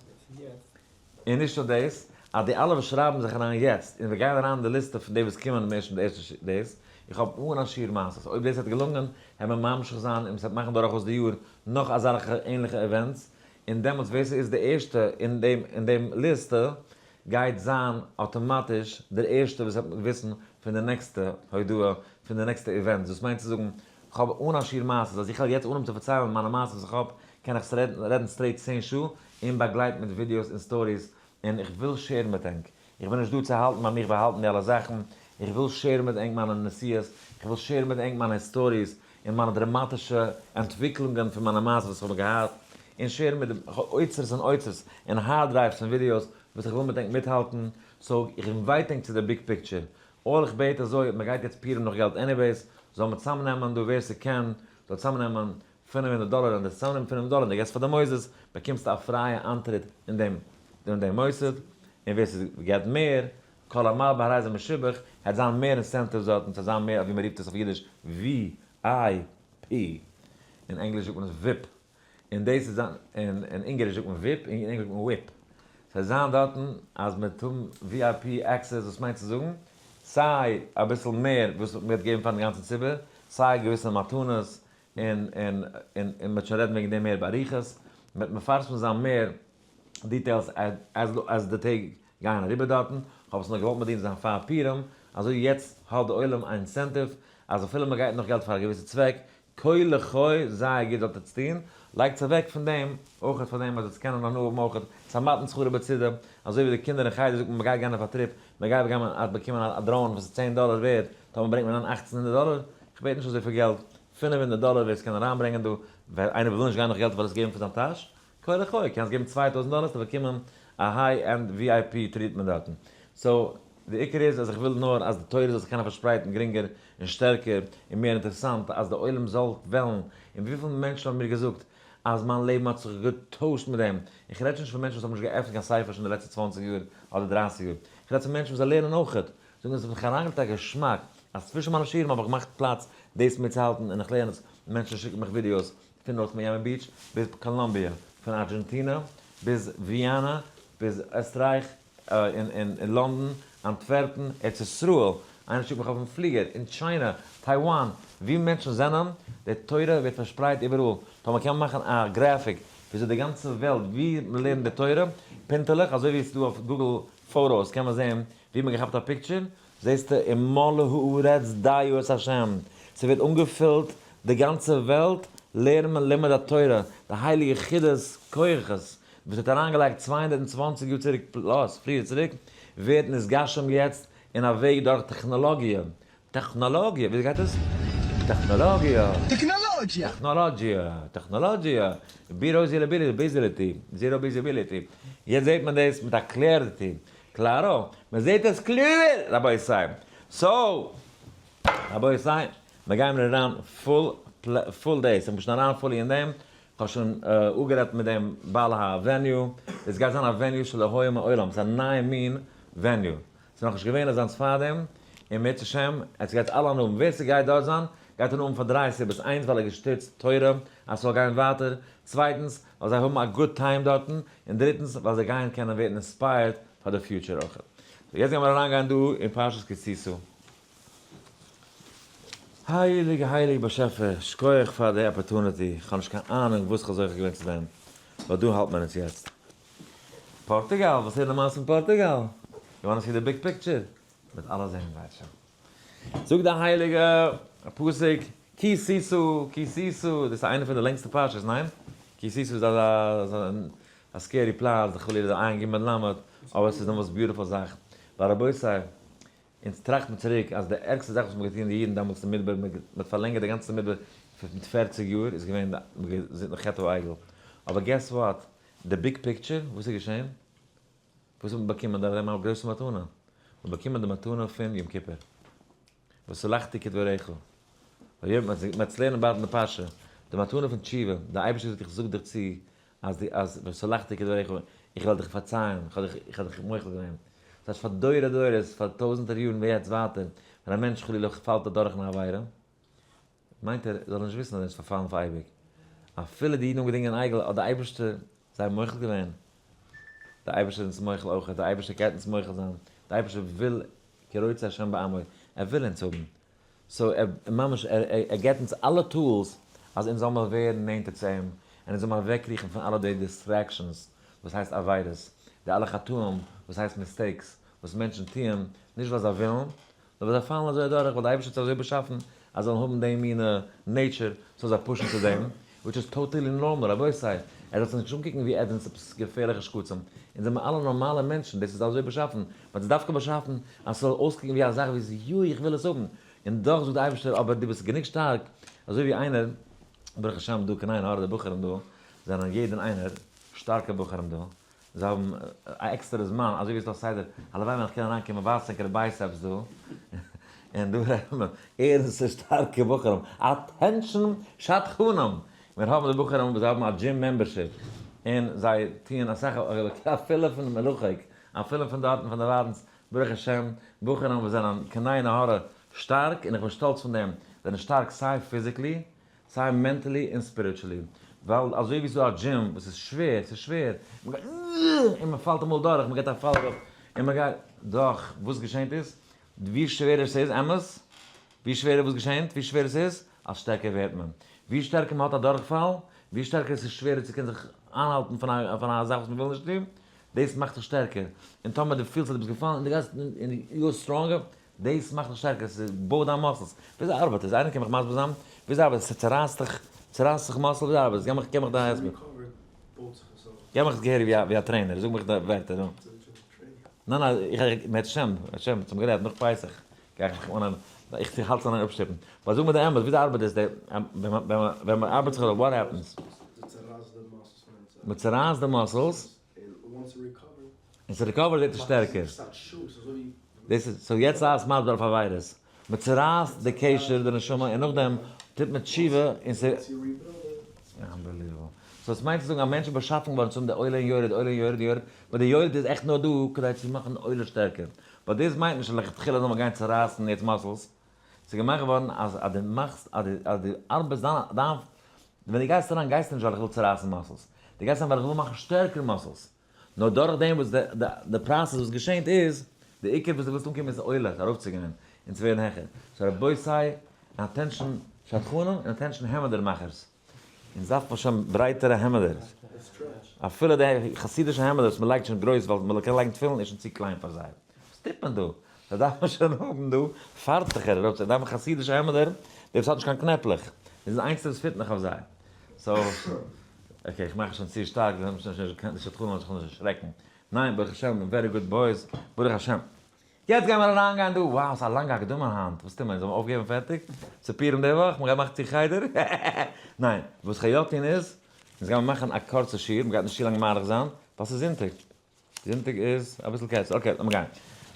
און נישט נאר דאס, אז די אלע וואס שרייבן זיך אריין יעצט, און זיי גייען אריין אין די ליסטע פון די וואס קומען אין ערשטן די ערשטע דאס, איך האב אן א שיעור מעשות, אויב דאס וועט געלונגען, העט מען ממשיך זיין און ס'וועט מאכן דורכאויס די יאר נאך אזעלכע ענליכע events, און דעמאלטס ווער ס'איז די ערשטע אין דעם אין דעם ליסטע, גייט זיין אטאמאטיש דער ערשטער וואס וועט וויסן פון די נעקסטע הודעה, פון די נעקסטע events, דאס מיינט צו זאגן, כ'האב אן א שיעור מעשות, אז איך וועל יעצט אנהויבן צו פארציילן מיינע מעשות וואס איך האב, קען איך רעדן straight 10 שעה, און באגלייט מיט ווידיאוס און stories, און איך וויל share ן מיט ענק. איך בין נישט דא צו האלטן ביי מיך באהאלטן די אלע זאכן, איך וויל share ן מיט ענק מיינע נסיעות, איך וויל share ן מיט ענק מיינע stories, און מיינע דראמאטישע אנטוויקלונגען פון מיינע מעשות וואס איך האב געהאט, און share ן מיט די אוצרות און אוצרות, און hard drives פון ווידיאוס וואס איך וויל מיט ענק מיטהאלטן, so איך invite ענק צו די big picture. All איך בעט אזוי, מען גייט יעצט פורים נאך געלט anyways, זאל מען צאמנעמען דא ווער ס'קען, זאל צאמנעמען 500 דאלער, און די צאמנעמען 500 דאלער און די געסט פאר די מוסדות, באקומסטו א פרייע איינטריט אין דעם אין דעם מוסד, און ווער ס'געט מער, כל המרבה הרי זה משובח, העט זיין מער incentives דארטן, ס'העט זיין מער ווי מ'רופט עס אויף אידיש VIP, אין ענגליש זאגט מען עס VIP, און דאס איז זיין, אין אונגאריש זאגט מען VIP, אין ענגליש זאגט מען whip. ס'וועט זיין דארטן אז מ'וועט האבן VIP access, וואס מיינט צו זאגן, סיי אביסל מער וואס מ'וועט געבן פארן גאנצן ציבור, סיי געוויסע מתנות, און און און און מ'וועט שוין רעדן וועגן דעם מער באריכות, מ'וועט מפרסם זיין מער details אז די טעג גייען אריבער דארטן, כ'האב עס נאר געוואלט מודיע זיין פאר פורים, אזוי יעצט האט די עולם א incentive אז אפילו מ'גייט נאך געלט פאר א געוויסע צוועק, כה לחי, זייער גוט זאלט עטס טון, לייגטס אוועק פון דעם, אויכעט פאר דעם אז עטס קענען הנאה האבן אויכעט, ס'איז א מתן שכרו בצידה, אזוי ווי די קינדער אין חדר זאגט מען מ'גייט גיין אויף א trip, מ'גייט גיין באקומען א drone וואס איז 10 דאלער ווערד, טאמער ברענגט מען אן 1800 דאלער, כ'בעט נישט אזויפיל געלט, 500 דאלער ווער ס'קען אריינברענגען דא, ווער איינער וויל נישט גיין נאך געלט ווייל עס געבן פון זיין טאש, כה לחי, קענסט געבן 2000 דאלער צו באקומען א high end VIP treatment דארטן. So, די עיקר איז אז איך וויל נאר אז די תורה זאל זיך קענען פארשפרייטן גרינגער און שטערקער און מער אינטערעסאנט, אז די עולם זאל וועלן, און וויפיל מענטשן האבן מיר געזאגט אז מיין לעבן האט זיך געטוישט מיט דעם, איך רעד שוין נישט פון מענטשן וואס האבן נישט געעפנט קיין ספר שוין די לעצטע 20 יאר אדער 30 יאר, איך רעד פון מענטשן וואס זיי לערנען אויכעט, זאגן עס האט מיך אריינגעלייגט א געשמאק, אז צווישן מיינע שיעורים האב איך געמאכט פלאץ דאס מיטצוהאלטן און איך לערן עס, מענטשן שיקן מיך ווידיאוס פון נארט מיאמי ביטש ביז קאלאמביע, פון ארגענטינא ביז וויענע ביז עסטרייך און לאנדאן, אנטווערפן, ארץ ישראל, איינער שיקט מיך אויפן פליגער, אין טשיינע, טייוואן, ווי מענטשן זענען, די תורה ווערט פארשפרייט איבעראל, טאמער קען מען מאכן א graphic וויאזוי די גאנצע וועלט ווי מען לערנט די תורה, פינטעלעך, אזוי ווי עס איז דא אויף Google Photos קען מען זען ווי מען געכאפט א picture, זעסטו ומלאה הארץ דעה את השם, ס'ווערט אנגעפילט די גאנצע וועלט לערנט מען לימוד התורה, די הייליגע חידות כוחות וואס האט אריינגעלייגט 220 יאר צוריק plus פריער צוריק, ווערט נתגשם יעצט. אין א וועג דורך טעכנאלאגיע. טעכנאלאגיע, וויאזוי גייט עס? טעכנאלאגיע. טעכנאלאגיע. טעכנאלאגיע, טעכנאלאגיע, בירא זירא zero visibility. יעצט זעט מען דאס מיט א clarity. קלארא, מען זעט עס קלאר, רבותי. So, רבותי, מיר גייען אריין full, full days. איך בין שוין אריין fully אין דעם. איך האב שוין אפגערעדט מיט דעם בעל ה venue. עס גייט זיין א venue שלא היה מעולם. ס'איז א נייע מין venue. ס'איז נאכנישט געווען אזאנס פארדעם. און אם ירצה השם, עס גייט אלע הנאה האבן. ווער ס'גייט דארט זיין, גייט הנאה האבן פאר דריי סיבות. איינס, ווייל ער געשטיצט תורה אז ס'זאל גיין ווייטער. צווייטנס, ווייל זיי האבן א good time דארטן. און דריטנס, ווייל זיי גייען קענען ווערן inspired פאר די future אויך. So יעצט גיימיר אריינגיין דא אין פרשת כי תשא. הייליגע הייליגע באשעפער, שכוח פאר די opportunity, איך האב נישט קיין אהנונג וואס כ'האב זוכה געווען צו דעם, but דא האלט מען אונז יעצט. פארטוגאל, וואס איז די מעשה אין פארטוגאל? You wanna see the big picture? מ'וועט אלע זעהן ווייטער. זאגט די הייליגע פסוק, כי תשא, כי תשא, דאס איז איינע פון די לענגסטע פרשות, ניין? כי תשא איז אזא א scary פלאץ, די חלילה די עין גימל למד, אבער עס איז די most beautiful זאך. ווייל רבותי, אונז טראכט מען צוריק אז די ערגסטע זאך וואס מ'האט געטון די אידן דעמאלטס אין מדבר, מ'האט פארלענגערט די גאנצע מדבר מיט 40 יאר, איז געווען זינט חטא העגל. אבער guess what? די big picture, וואס איז געשען? וואס האט מען באקומען דורך דעם א גרויסע מתנה? מען האט באקומען די מתנה פון יום כיפור. וסלחתי כדבריך. מ'וועט לערנען באלד אין די פרשה, די מתנה פון תשובה, די אייבערשטער זאגט איך זאג דיך צו אז די אז וסלחתי כדבריך, איך וועל דיך פארצייען, איך האב דיך איך האב דיך מוחל געווען. דאס הייסט פאר דורי דורות, פאר טויזענטער יארן ווי יעצט ווייטער, ווען א מענטש חלילה פאלט אדורך אין א עבירה, מיינט ער זאל נישט וויסן אז ער איז פארפאלן פאר אייביג. אפילו די אידן האבן געדינגען אן עגל האט די אייבערשטער זיי מוחל געווען. די אייבערשטער איז אונז מוחל אויך, די אייבערשטער גייט אונז מוחל זיין, די אייבערשטער וויל כי רוצה השם בעמו, ער וויל אונז האבן. So ער ממש ער ער געבט אונז אלע tools אז אונז זאל מיר ווערן נענטער צו אים, און אונז זאל מיר אוועקקריכן פון אלע די distractions וואס הייסט עבירות, די אלע חטאים וואס הייסט mistakes וואס מענטשן טוען נישט ווייל זיי ווילן, נאר ווייל זיי פאלן אזוי אדורך ווייל די אייבערשטער האט זיי אזוי באשאפן אז זיי זאלן האבן די מינע nature ס'זאל זיי push ן צו דעם, which איז totally normal, רבותי, ער זאל זיך נישט אנקוקן ווי עטס זענטס עפעס געפערליכע שקצים, אונז זעמער אלע נארמאלע מענטשן, דאס איז אזוי באשאפן, מ'האט עס דווקא באשאפן אז ס'זאל אויסקוקן ווי א זאך ווי ס'איז יוי איך וויל עס האבן, און דאך זאגט די אייבערשטער אבער דו ביסט גענוג שטארק, אזוי ווי איינער, ברוך השם דא קיין עין הרע די בחורים דא זענען יעדער איינער שטארקע בחורים דא, זיי האבן א עקסטערע זמן, אזוי ווי עס איז דא סדר, הלוואי ווען איך קען אריין קומען ווייזט ענקערע biceps דא, און דא רעדט מען ערנסטע שטארקע בחורים, attention שדכנים, מיר האבן די בחורים וואס זיי האבן א gym membership, און זיי טוען אסאך אפילו פון מרחוק, אפילו פון דארטן פון דערווייטנס, ברוך השם, בחורים וואס זענען קיין עין הרע שטארק, און איך בין שטאלץ פון דעם, זענען שטארק סיי physically, סיי mentally און spiritually, ווייל אזוי ווי ס'איז דא א דזשים וואס איז שווער, ס'איז שווער, מ'גייט און מ'פאלט אמאל דורך, מ'געט א פאל אראפ, און מ'גייט, דאך, וואס געשענט איז, ווי שווערער ס'איז, אמת? ווי שווערער וואס געשענט, ווי שווערער ס'איז, אלס שטערקער ווערט מען. ווי שטערקער מ'האט א דורכפאל, ווי שטערקער ס'איז שווערער צו קענען זיך איינהאלטן פון א פון א זאך וואס מ'וויל נישט טון, דאס מאכט דיך שטערקער. און טאמער דו פילסט אז דו ביסט געפאלן און דו גייסט און you are stronger, דאס מאכט דיך שטערקער, ס'בויט דיין muscles. וויאזוי ארבעט עס? איינער קען מיך מסביר זיין? וויאזוי ארבעט עס? ס'צערייסט דיך, צערייסט זיך muscle? וויאזוי ארבעט עס? געב מיך, געב מיך דיין הסבר. געב מיך עס געהעריג ווי א trainer, זאג מיך די ווערטער דא. ניין ניין, איך איך מערצעשעם, מערצעשעם, צום גערעדט נאך פסח, גיי איך מיך אנהייבן, איך האלט עס אן אפשטופן. but זאג מיר די אמת, וויאזוי ארבעט דאס, ווען מען ארבעט זיך אויף, what happens? מ'צערייסט די muscles. און ס' recover ט ווערט עס שטערקער. דאס איז, so יעצט זיי עס מסביר אויף עבירות. מען צורייסט די קשר, די נשמה, און נאכדעם טוט מען תשובה און ס'. Unbelievable. So עס מיינט צו זאגן א מענטש איז באשאפן געווארן צו האבן די עולה און יורד, עולה און יורד, יורד, but די יורד איז עכט נאר דא כדי צו מאכן די עולה שטערקער. But דאס מיינט נישט אז לכתחילה זאל מען גיין צורייסן יעצט muscles. ס'איז געמאכט געווארן אז אז דו מאכסט אז דו אז דו ארבעסט דיין דיין ווען דו גייסט אריין גייסטו נישט ווייל איך וויל צורייסן muscles. דו גייסט אריין ווייל איך וויל מאכן שטערקער muscles. נאר דורך דעם וואס די די די process וואס געשענט איז, די עיקר וואס דו ווילסט אנקומען איז עולה, ארויפצוגיין און צו ווערן העכער. So רבותי, attention שדכנים און attention העמעדער מאכערס. אונז דארף מען שוין ברייטערע העמעדער. אפילו די חסידישע העמעדער וואס מען לייגט שוין גרויס ווייל מען קען לייגן תפילין איז שוין צו קליין פאר זיי. וואס טוט מען דא? זיי דארפן שוין האבן דא פארטיכער, רבותי, זיי דארפן חסידישע העמעדער, די וואס האט נישט קיין קנעפלעך. דאס איז די איינציגסטע וואס fit נאך אויף זיי. So, okay, איך מאך עס שוין צו שטארק, די שדכנים זאלן זיך נישט דערשרעקן. ניין, ברוך השם, very good boys, ברוך השם. יעצט גיימער אריינגיין דא, wow ס'איז א לאנגע הקדמה היינט, וואס טוט מען, זאל מען אויפגעבן פערטיג? ס'פורים די וואך? מ'גייט מאכן צו חדר? ניין, וואס כ'גיי יא טון איז, אונז גיימער מאכן א קורצע שיעור, מ'גייט נישט צו לאנג מאריך זיין, ווייל ס'איז זונטאג. זונטאג איז אביסל קערצער, okay לאמיר גיין.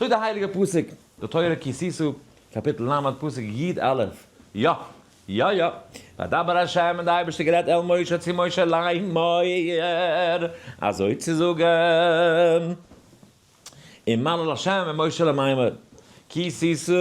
זאגט די הייליגע פסוק, די תורה כי תשא, קאפיטל ל', פסוק י א, יא! יא יא! וידבר ה' און די אייבערשטער גערעדט אל משה צו משה לאמור, אזוי צו זאגן, ומלל ה' אל משה למימר, כי תשא,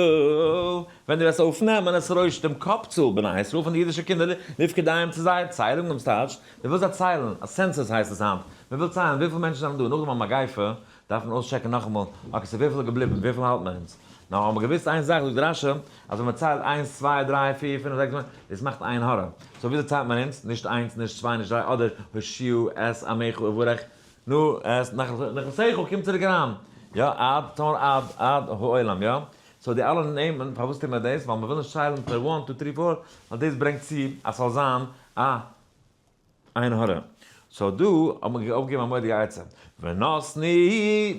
ווען דו וועסט אויפנעמען את ראש דעם קאפ-צאל בני ישראל פון די אידישע קינדער לפקודיהם צו זייער ציילונג, ס'טייטש, דו ווילסט זיי ציילן, א census הייסט עס היינט, מען וויל ציילן וויפיל מענטשן זענען דא, נאכדעם א מגיפה דארף מען אויסטשעקן נאכאמאל, okay so וויפיל איז געבליבן, וויפיל האלט מען אונז, נאר האבן מיר געוואוסט איין זאך זאגט רשי, אז ווען מען ציילט איינס צוויי דריי פיר פינף זעקס זיבן, דאס מאכט עין הרע, so וויאזוי ציילט מען אונז, נישט איינס נישט צוויי נישט דריי, אדער הושיעה את עמך וברך נו את נחלתך קומט צוריק אריין, יא עד טאר עד עד העולם יא, so די אלע נעמען פארוואס טוט מען דאס, ווייל מען וויל נישט ציילן פער one two three four, ווייל דאס ברענגט צו אז ס'זאל זיין א עין הרע. so דא האט מען אויפגעגעבן א מורא'דיגע עצה. ונתנו,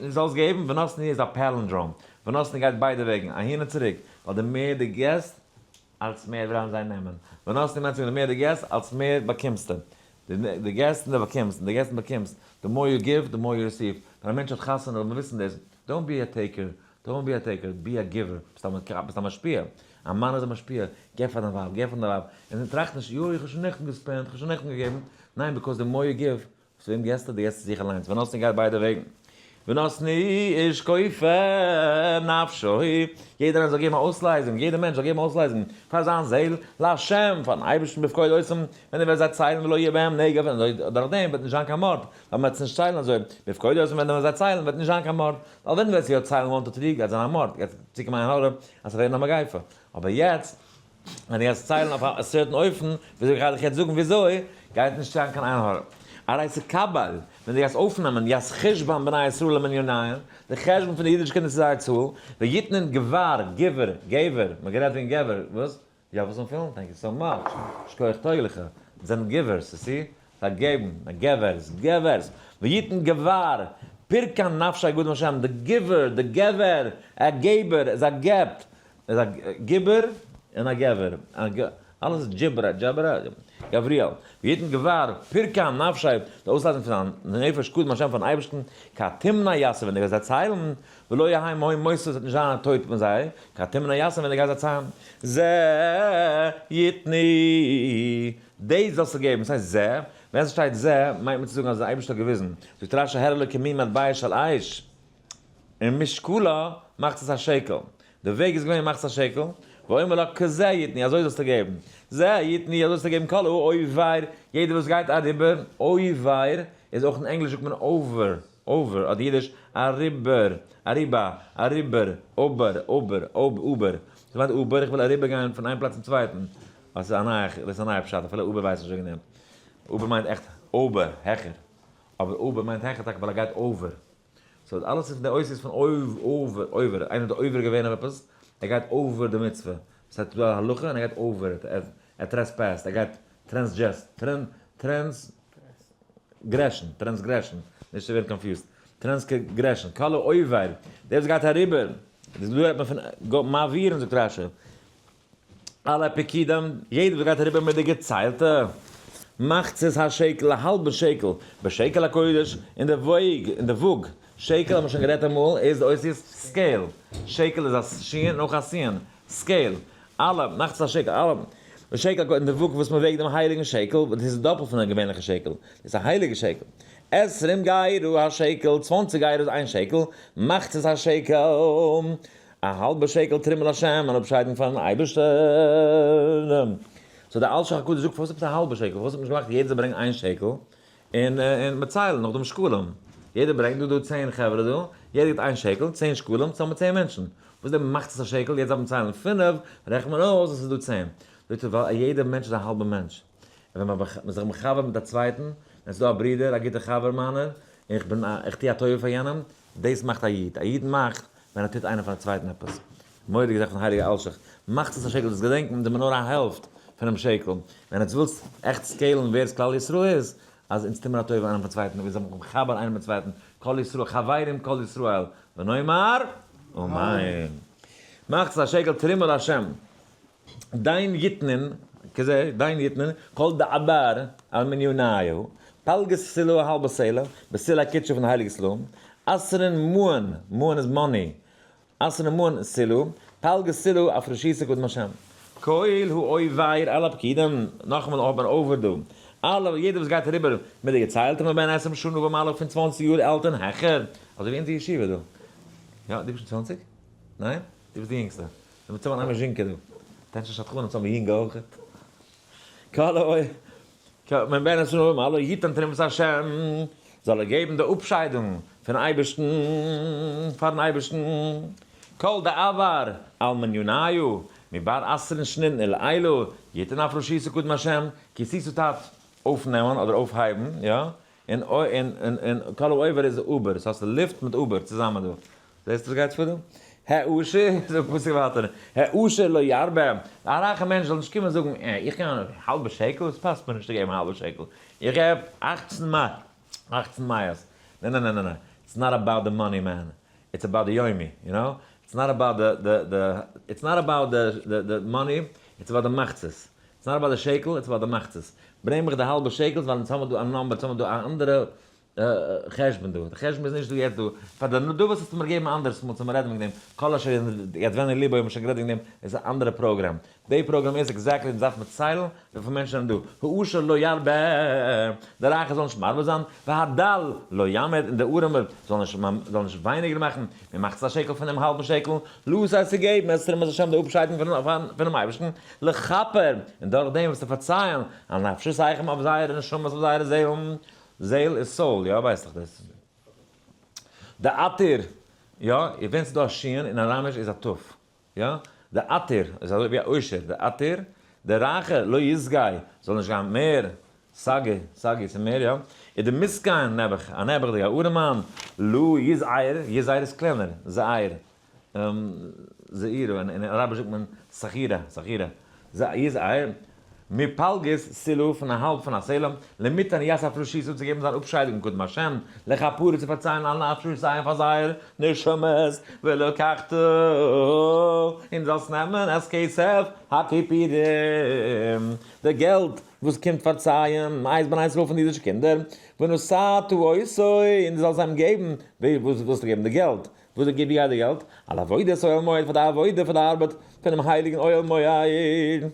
דו זאלסט געבן, ונתנו איז א palindrome. ונתנו גייט ביידע וועגן, אהין און צוריק. ווייל די מער דו געסט, אלס מער וועלן זיי נעמען. ונתנו מיינט צו זאגן די מער דו געסט, אלס מער באקומסטו. דו געסט און דו באקומסט, און דו געסט און באקומסט. The more you give, the more you receive. ווען א מענטש האט חתונה זאל מען וויסן דאס. Don't be a taker, don't be a taker, be a giver, ביסט א משפיע, א מאן איז א משפיע, געב פאר דיין ווייב, געב פאר דיין ווייב, און טראכט נישט, יוי איך האב שוין נעכטן געספענדט, איך האב שוין נעכטן געגעבן, ניין because the more you give, צו וועם געסטו, דו געסט צו זיך אליינס, ונתנו גייט ביידע וועגן, ונתנו איש כופר נפשו, יעדער איינער זאל געבן א אויסלייזונג, יעדער מענטש זאל געבן א אויסלייזונג פאר זיין זעהל, לה', פארן אייבערשטן בפקוד אותם, ווען ער וועט זיי ציילן ולא יהיה בהם נגף, און דורך דעם וועט נישט זיין קיין מארד, ווייל מען וועט עס נישט ציילן אזוי, בפקוד אותם ווען ער וועט זיי ציילן וועט נישט זיין קיין מארד, ווייל ווען דו וועסט יא ציילן one two three גייט זיין א מארד, גייט צוקומען עין הרע אז ס'וועט ווערן א מגיפה, אבער יעצט ווען דו גייסט ציילן אויף א certain אופן, וויאזוי איך גיי דיך יעצט זאגן וויאזוי, גייט נישט זיין קיין עין הרע. הרי תקבל, ווען דו גייסט אויפנעמען את חשבון בני ישראל למניניהם, די חשבון פון די אידישע קינדער צו זייער צאל, ויתנון גבר, גיווער, געווער, מ'האט גערעדט וועגן געווער, וואס? יא וואס זאל פילן? Thank you so much, שכוח טויג לך, זענען givers, you see? זיי געבן, געווערס, געווערס, ויתן גבר, פרקן נפשי קדם השם, די giver, די געווער, א געבער, איז א געבט, איז א גיבער און א געווער, אלעס איז ג'יברא, ג'ברא, גבריאל, ויתן גבר, פרקן נפשי, די אויסלייזונג פון זיין נפש קדם השם פארן אייבערשטן, כתמנה יסף ווען דו גייסט זיי ציילן, ולא יהא מהם מות עס וועט נישט זיין א טויט פון זיי, כתמנה יסף ווען דו גייסט זיי ציילן, זה יתנו, דאס זאלסטו געבן, ס'הייסט זה, ווען ס'שטייט זה, מיינט מען צו זאגן אז דער אייבערשטער האט געוויזן, זאגט רשי הראה לו כמין מטבע של אש, און משקלה מאכט עס א שקל, די וועג איז געווען מאכט עס א שקל, ואומר לו כזה יתנו, אזוי זאלסטו געבן, זה יתנו, אזוי זאלסטו געבן כל העובר, יעדער וואס גייט אריבער, עובר איז אויך אין ענגליש זאגט מען over, over, אדער אידיש אריבער, אריבע, אריבער, אבער, אבער, אוב, אובער, דאס מיינט אובער, איך וויל אריבער גיין פון איין פלאץ צום צווייטן, אז ס'איז א נייע, דאס איז א נייע פשט, אפילו אובער ווייסט נישט וועגן דעם. אובער מיינט עכט אויבער, העכער. אבער אובער מיינט העכער טאקע ווייל ער גייט over. So אלעס איז פון די אותיות פון אויב, אויבער, איינער האט עובר געווען אויף עפעס, ער גייט over די מצוה. ס'הייסט ס'דא א הלכה און ער גייט over, ער trespassed, ער גייט טרענסדזשעסט, טרענ, trans, gression, transgression, נישט צו ווערן confused, transgression, כל העובר, דער וואס גייט אריבער, דא רעדט מען פון מעבירין זאגט רשי. על הפקודים, יעדער וואס גייט אריבער מיט די געציילטע מחצית השקל, א האלבע שקל, בשקל הקודש, אין די וואג, אין די וואג, שקל האט מען שוין גערעדט אמאל, איז די אותיות scale, שקל איז א שין און אויך א סין, scale, אלע, מחצית השקל, אלע, בשקל הקודש, אין די וואג וואס מען וועגט דעם הייליגן שקל, דאס איז דאפלט פון א געווענליכע שקל, דאס איז א הייליגע שקל, עשרים גרה השקל, 20 גרה איז איין שקל, מחצית השקל. א האלבע שקל תרומה להשם, אן אפשיידונג פארן אייבערשטן. So דער אלשיך הקדוש זאגט פארוואס עפעס א האלבע שקל, פארוואס האט מען נישט געמאכט יעדער זאל ברענגען איין שקל, און און מ'ציילן נאך דעם שקלים. יעדער ברענגט דא דא 10 חברה דא, יעדער גיבט איין שקל, 10 שקלים, צוזאמען 10 מענטשן. וואס דען מאכט עס א שקל, יעצט דארף מען ציילן פינף, רעכנט מען אויס אז עס איז דא 10. זאגט ער ווייל א יעדער מענטש איז א האלבע מענטש. און ווען מען איז זיך מחבר מיט א צווייטן, ווען עס איז דא א ברודער, א גוטער חבר מיינער, און איך בין א, איך טו א טובה פאר יענעם, דאס מאכט א איד. א איד מאכט ווען ער טוט איינער פארן צווייטן עפעס. מורא'דיגע זאך פון הייליגע אלשיך. מחצית השקל דאס געדענקן די מנורה א העלפט פונעם שקל. ווען עטס ווילסט עכט scale ן ווער כלל ישראל איז, אז אונז טוהן מיר א טובה איינעם פארן צווייטן, און מיר זענען מחבר איינעם מיטן צווייטן, כל ישראל חברים כל ישראל, ונאמר. אמן. מחצית השקל תרומה להשם. דיין יתנן, כזה, דיין יתנן, כל דעבר על מניוניו, פלגות סלע א האלבע סלע, בסלע קודשא פון די הייליגע סלעים, עשרין מאן, מאן איז money, עשרין מאן סלע, פלגות סלע אפרשיתא קדם השם. כל העובר על הפקודים, נאכאמאל האט מען עובר דא, אלע, יעדער וואס גייט אריבער מיט די געציילטע מבן עשרים שנה ומעלה פון 20 יאר אלט און העכער, אזוי ווי אונזער ישיבה דא. יא, דו ביסט שוין 20? ניין? דו ביסט די יונגסטע. מיר צאלן איין מאזשינקע דא. טענטשן שדכנים צאלן מיר יונגע אויך. כל אוי, מען בענעט שוין אויבן אלע יתן תרומת השם, זאל ער געבן די אפשיידונג פון אייבערשטן, פארן אייבערשטן, כל דעבר על מניוניו, מבר עשרין שנין ולעילא, יתן אפרשיתא קדם השם, כי תשא טייטש אויפנעמען אדער אויפהייבן, יא, און און און כל העובר איז עובר, ס'הייסט לופט מיט עובר צוזאמען דא. זעסט וואס גייט פאר דא? העשיר, זאגט פסוק ווייטער, העשיר לא ירבה, א רייכע מענטש זאל נישט קומען זאגן, אה, איך קען א האלבע שקל, עס פאסט מיר נישט צו געבן א האלבע שקל, איך געב 18 מאה, 18 מאות. ניין ניין ניין ניין, it's not about the money man, it's about the יומי, you know? It's not about the the the, it's not about the the money, it's about the מחצית. It's not about the שקל, it's about the מחצית. ברענג מיך די האלבע שקלס ווייל אונז האבן דא א number, אונז האבן דא א אנדערע חשבון דא, די חשבון איז נישט דא יעצט דא, פאר די נדבות האסטו מיר געגעבן אנדערס מאל צו מיר רעדן וועגן דעם, כל אשר ידבנו ליבו האבן מיר שוין גערעדט וועגן דעם, עס איז א אנדערע פראגראם, די פראגראם איז exactly אונז דארף מיר ציילן וויפיל מענטשן זענען דא, העשיר לא ירבה, די רייכע זאלן נישט מרבה זיין, והדל לא ימעיט, און די ארעמע זאלן נישט זאלן נישט ווייניגער מאכן, מען מאכט עס א שקל פונעם האלבן שקל, לתת צו געבן את תרומת השם די אפשיידונג פונעם אייבערשטן, לכפר, און דורך דעם וועסטו פארצייען על נפשותיכם אויף זייערע נשמות אויף זייערע זעלן. זעל איז soul, יא? ווייסט דאך דאס. די עתיר, יא? ווען ס'איז דא א שין אין אראמיש איז א ת', יא? די עתיר איז אזוי ווי א עושר, די עתיר, די רייכע, לא יסגי, זאל נישט גיין מער, סגי, סגי איז מער, יא? איז די מסכן, נעבעך, א נעבעכדיגע, א ארעמאן, לא יזעיר, יזעיר איז קלענער, זעיר, זעירא, אין אראביש זאגט מען סכירא, סכירא, יזעיר, מפלגות סלע פון א האלב פון א סלע, למיתן יסף רשות צו געבן זיין אפשיידונג קודם השם, לכפרה צו פארצייען על נפשותיהם פאר זייער נשמות, ולקחת און זאלסט נעמען את כסף הכיפורים, די געלט וואס קומט פארצייען, מאת בני ישראל פון די אידישע קינדער, ונתתה אותו און דו זאלסט זיי געבן, וואס זאלסטו געבן? די געלט, וואס זאגט ווי גייט די געלט? על עבודת אוהל מועד פאר די עבודה פאר די ארבעט פונעם הייליגן אוהל מועד.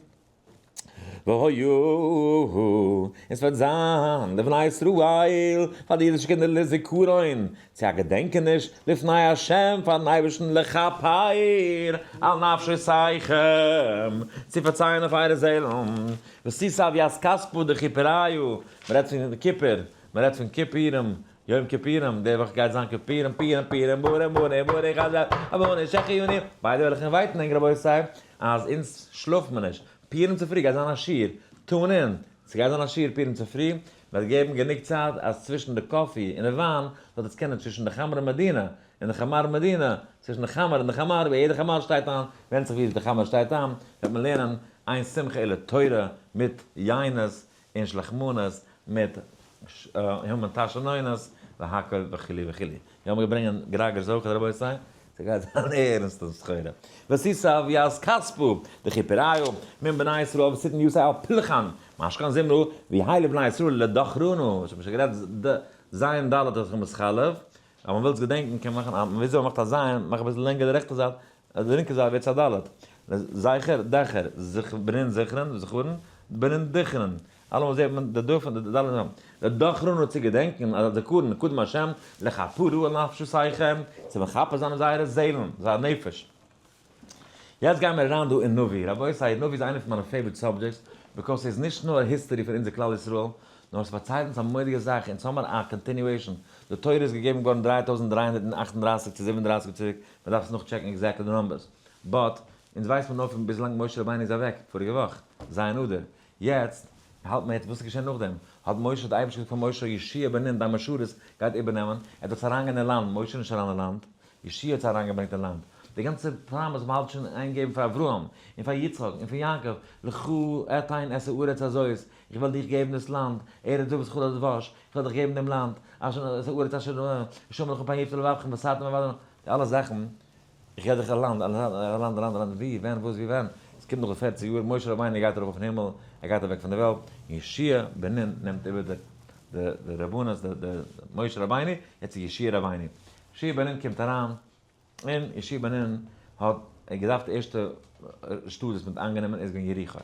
והיה און ס'וועט זיין לבני ישראל פאר די אידישע קינדער לזכרון צו א געדענקעניש לפני השם פארן אייבערשטן לכפר על נפשותיכם צו פארצייען אויף אייערע זעלן ועשית ית כספא דכיפורייא, מ'רעדט פון כיפור, מ'רעדט פון כיפורים, יום כיפורים, די וואך גייט זיין כיפורים, פורים, פורים, בורים, בורים, בורים, חזר, אבוני, שהחיינו, ביידע וועל איך invite ן ענק רבותי, אז אונז שלאפט מען נישט, פורים צופרי גייט זיין א שיעור, tune in, ס'גייט זיין א שיעור פורים צופרי, מ'וועט געבן גענוג צייט אז צווישן די coffee און די וויין זאלט עטס קענען צווישן די חמרא מדינה און די חמר מדינה, צווישן די חמר און די חמר, ווי יעדע חמר שטייט איין, ווענדט זיך ווי די חמר שטייט איין, וועט מען לערנען אין שמחה אלא תורה מיט יינות און שלחמנות מיט המן טאשענוינעס והכל וכו' וכו'. יא מיר ברענגען גראגערס אויך רבותי, ס'גייט זיין ערנסטע סחורה. ועשית ית כספא דכיפורייא מן בני ישראל ותתן יתיה על פולחן משכן זמרה ויהי לבני ישראל לדכרנא, וואס האט מען שוין גערעדט ד ז ד האט זיך מתחלף, אז מען וויל עס געדענקן קען מען מאכן א וויאזוי מען מאכט א ז' מאך אביסל לענגער די רעכטע זייט, די לינקע זייט ווערט עס א ד'. זכר, דכר, זיך, בנין זכרון, זכרון, בנין דכרון. אלעמאל זעט מען די ד' פון די ד'. לדכרנא צו געדענקען אז הזכרון קדם השם לכפרה על נפשותיכם, צו מכפר זיין אויף זייערע זעלן, זייער נפש. יעצט גייען מיר אריין דא אין נביא. רבותי, נביא איז איינע פון מיינע favorite subjects, because ס'איז נישט נאר history פון אונזער כלל ישראל, נאר עס פארציילט אונז א מורא'דיגע זאך, אונז האמיר א continuation. די תורה איז געגעבן געווארן 3338 צו 37 צוריק, מען דארף עס נאך check ן exactly די numbers, but אונז ווייסט מען נאר פון ביז לאנג משה רבינו איז אוועק, פאריגע וואך, ז' אדר, יעצט האלט מען יעצט וואס איז געשען נאכדעם, האט משה האט די אייבערשטער געזאגט פאר משה יהושע בן נון דיין משרת גייט איבערנעמען, ער דארף אריינגיין אין לאנד, משה איז נישט אריין אין לאנד, יהושע האט זיי אריינגעברענגט אין לאנד, די גאנצע promise וואס מען האלט שוין איינגעבן פאר אברהם און פאר יצחק און פאר יעקב, לך אתן את הארץ הזאת, איך וועל דיך געבן דאס לאנד, ארץ זבת חלב ודבש, איך וועל דיך געבן דעם לאנד, אשר את הארץ אשר שם לך פן יפתה לבבכם וסרתם עבדים, די אלע זאכן. איך געב דיך א לאנד, א לאנד, א לאנד, א לאנד, א לאנד, ווי, ווען, וואס, ווי, ווען. עס קומט נאך די פערציג יאר, משה רבינו גייט ארויף אויפן הימל, ער גייט אוועק פון די וועלט, און יהושע בן נון נעמט איבער די די רבנות, די די משה רבינו, יעצט איז יהושע רבינו. יהושע בן נון קומט אריין, און יהושע בן נון האט געדארפט די ערשטע שטאט וואס מען האט איינגענומען איז געווען יריחו.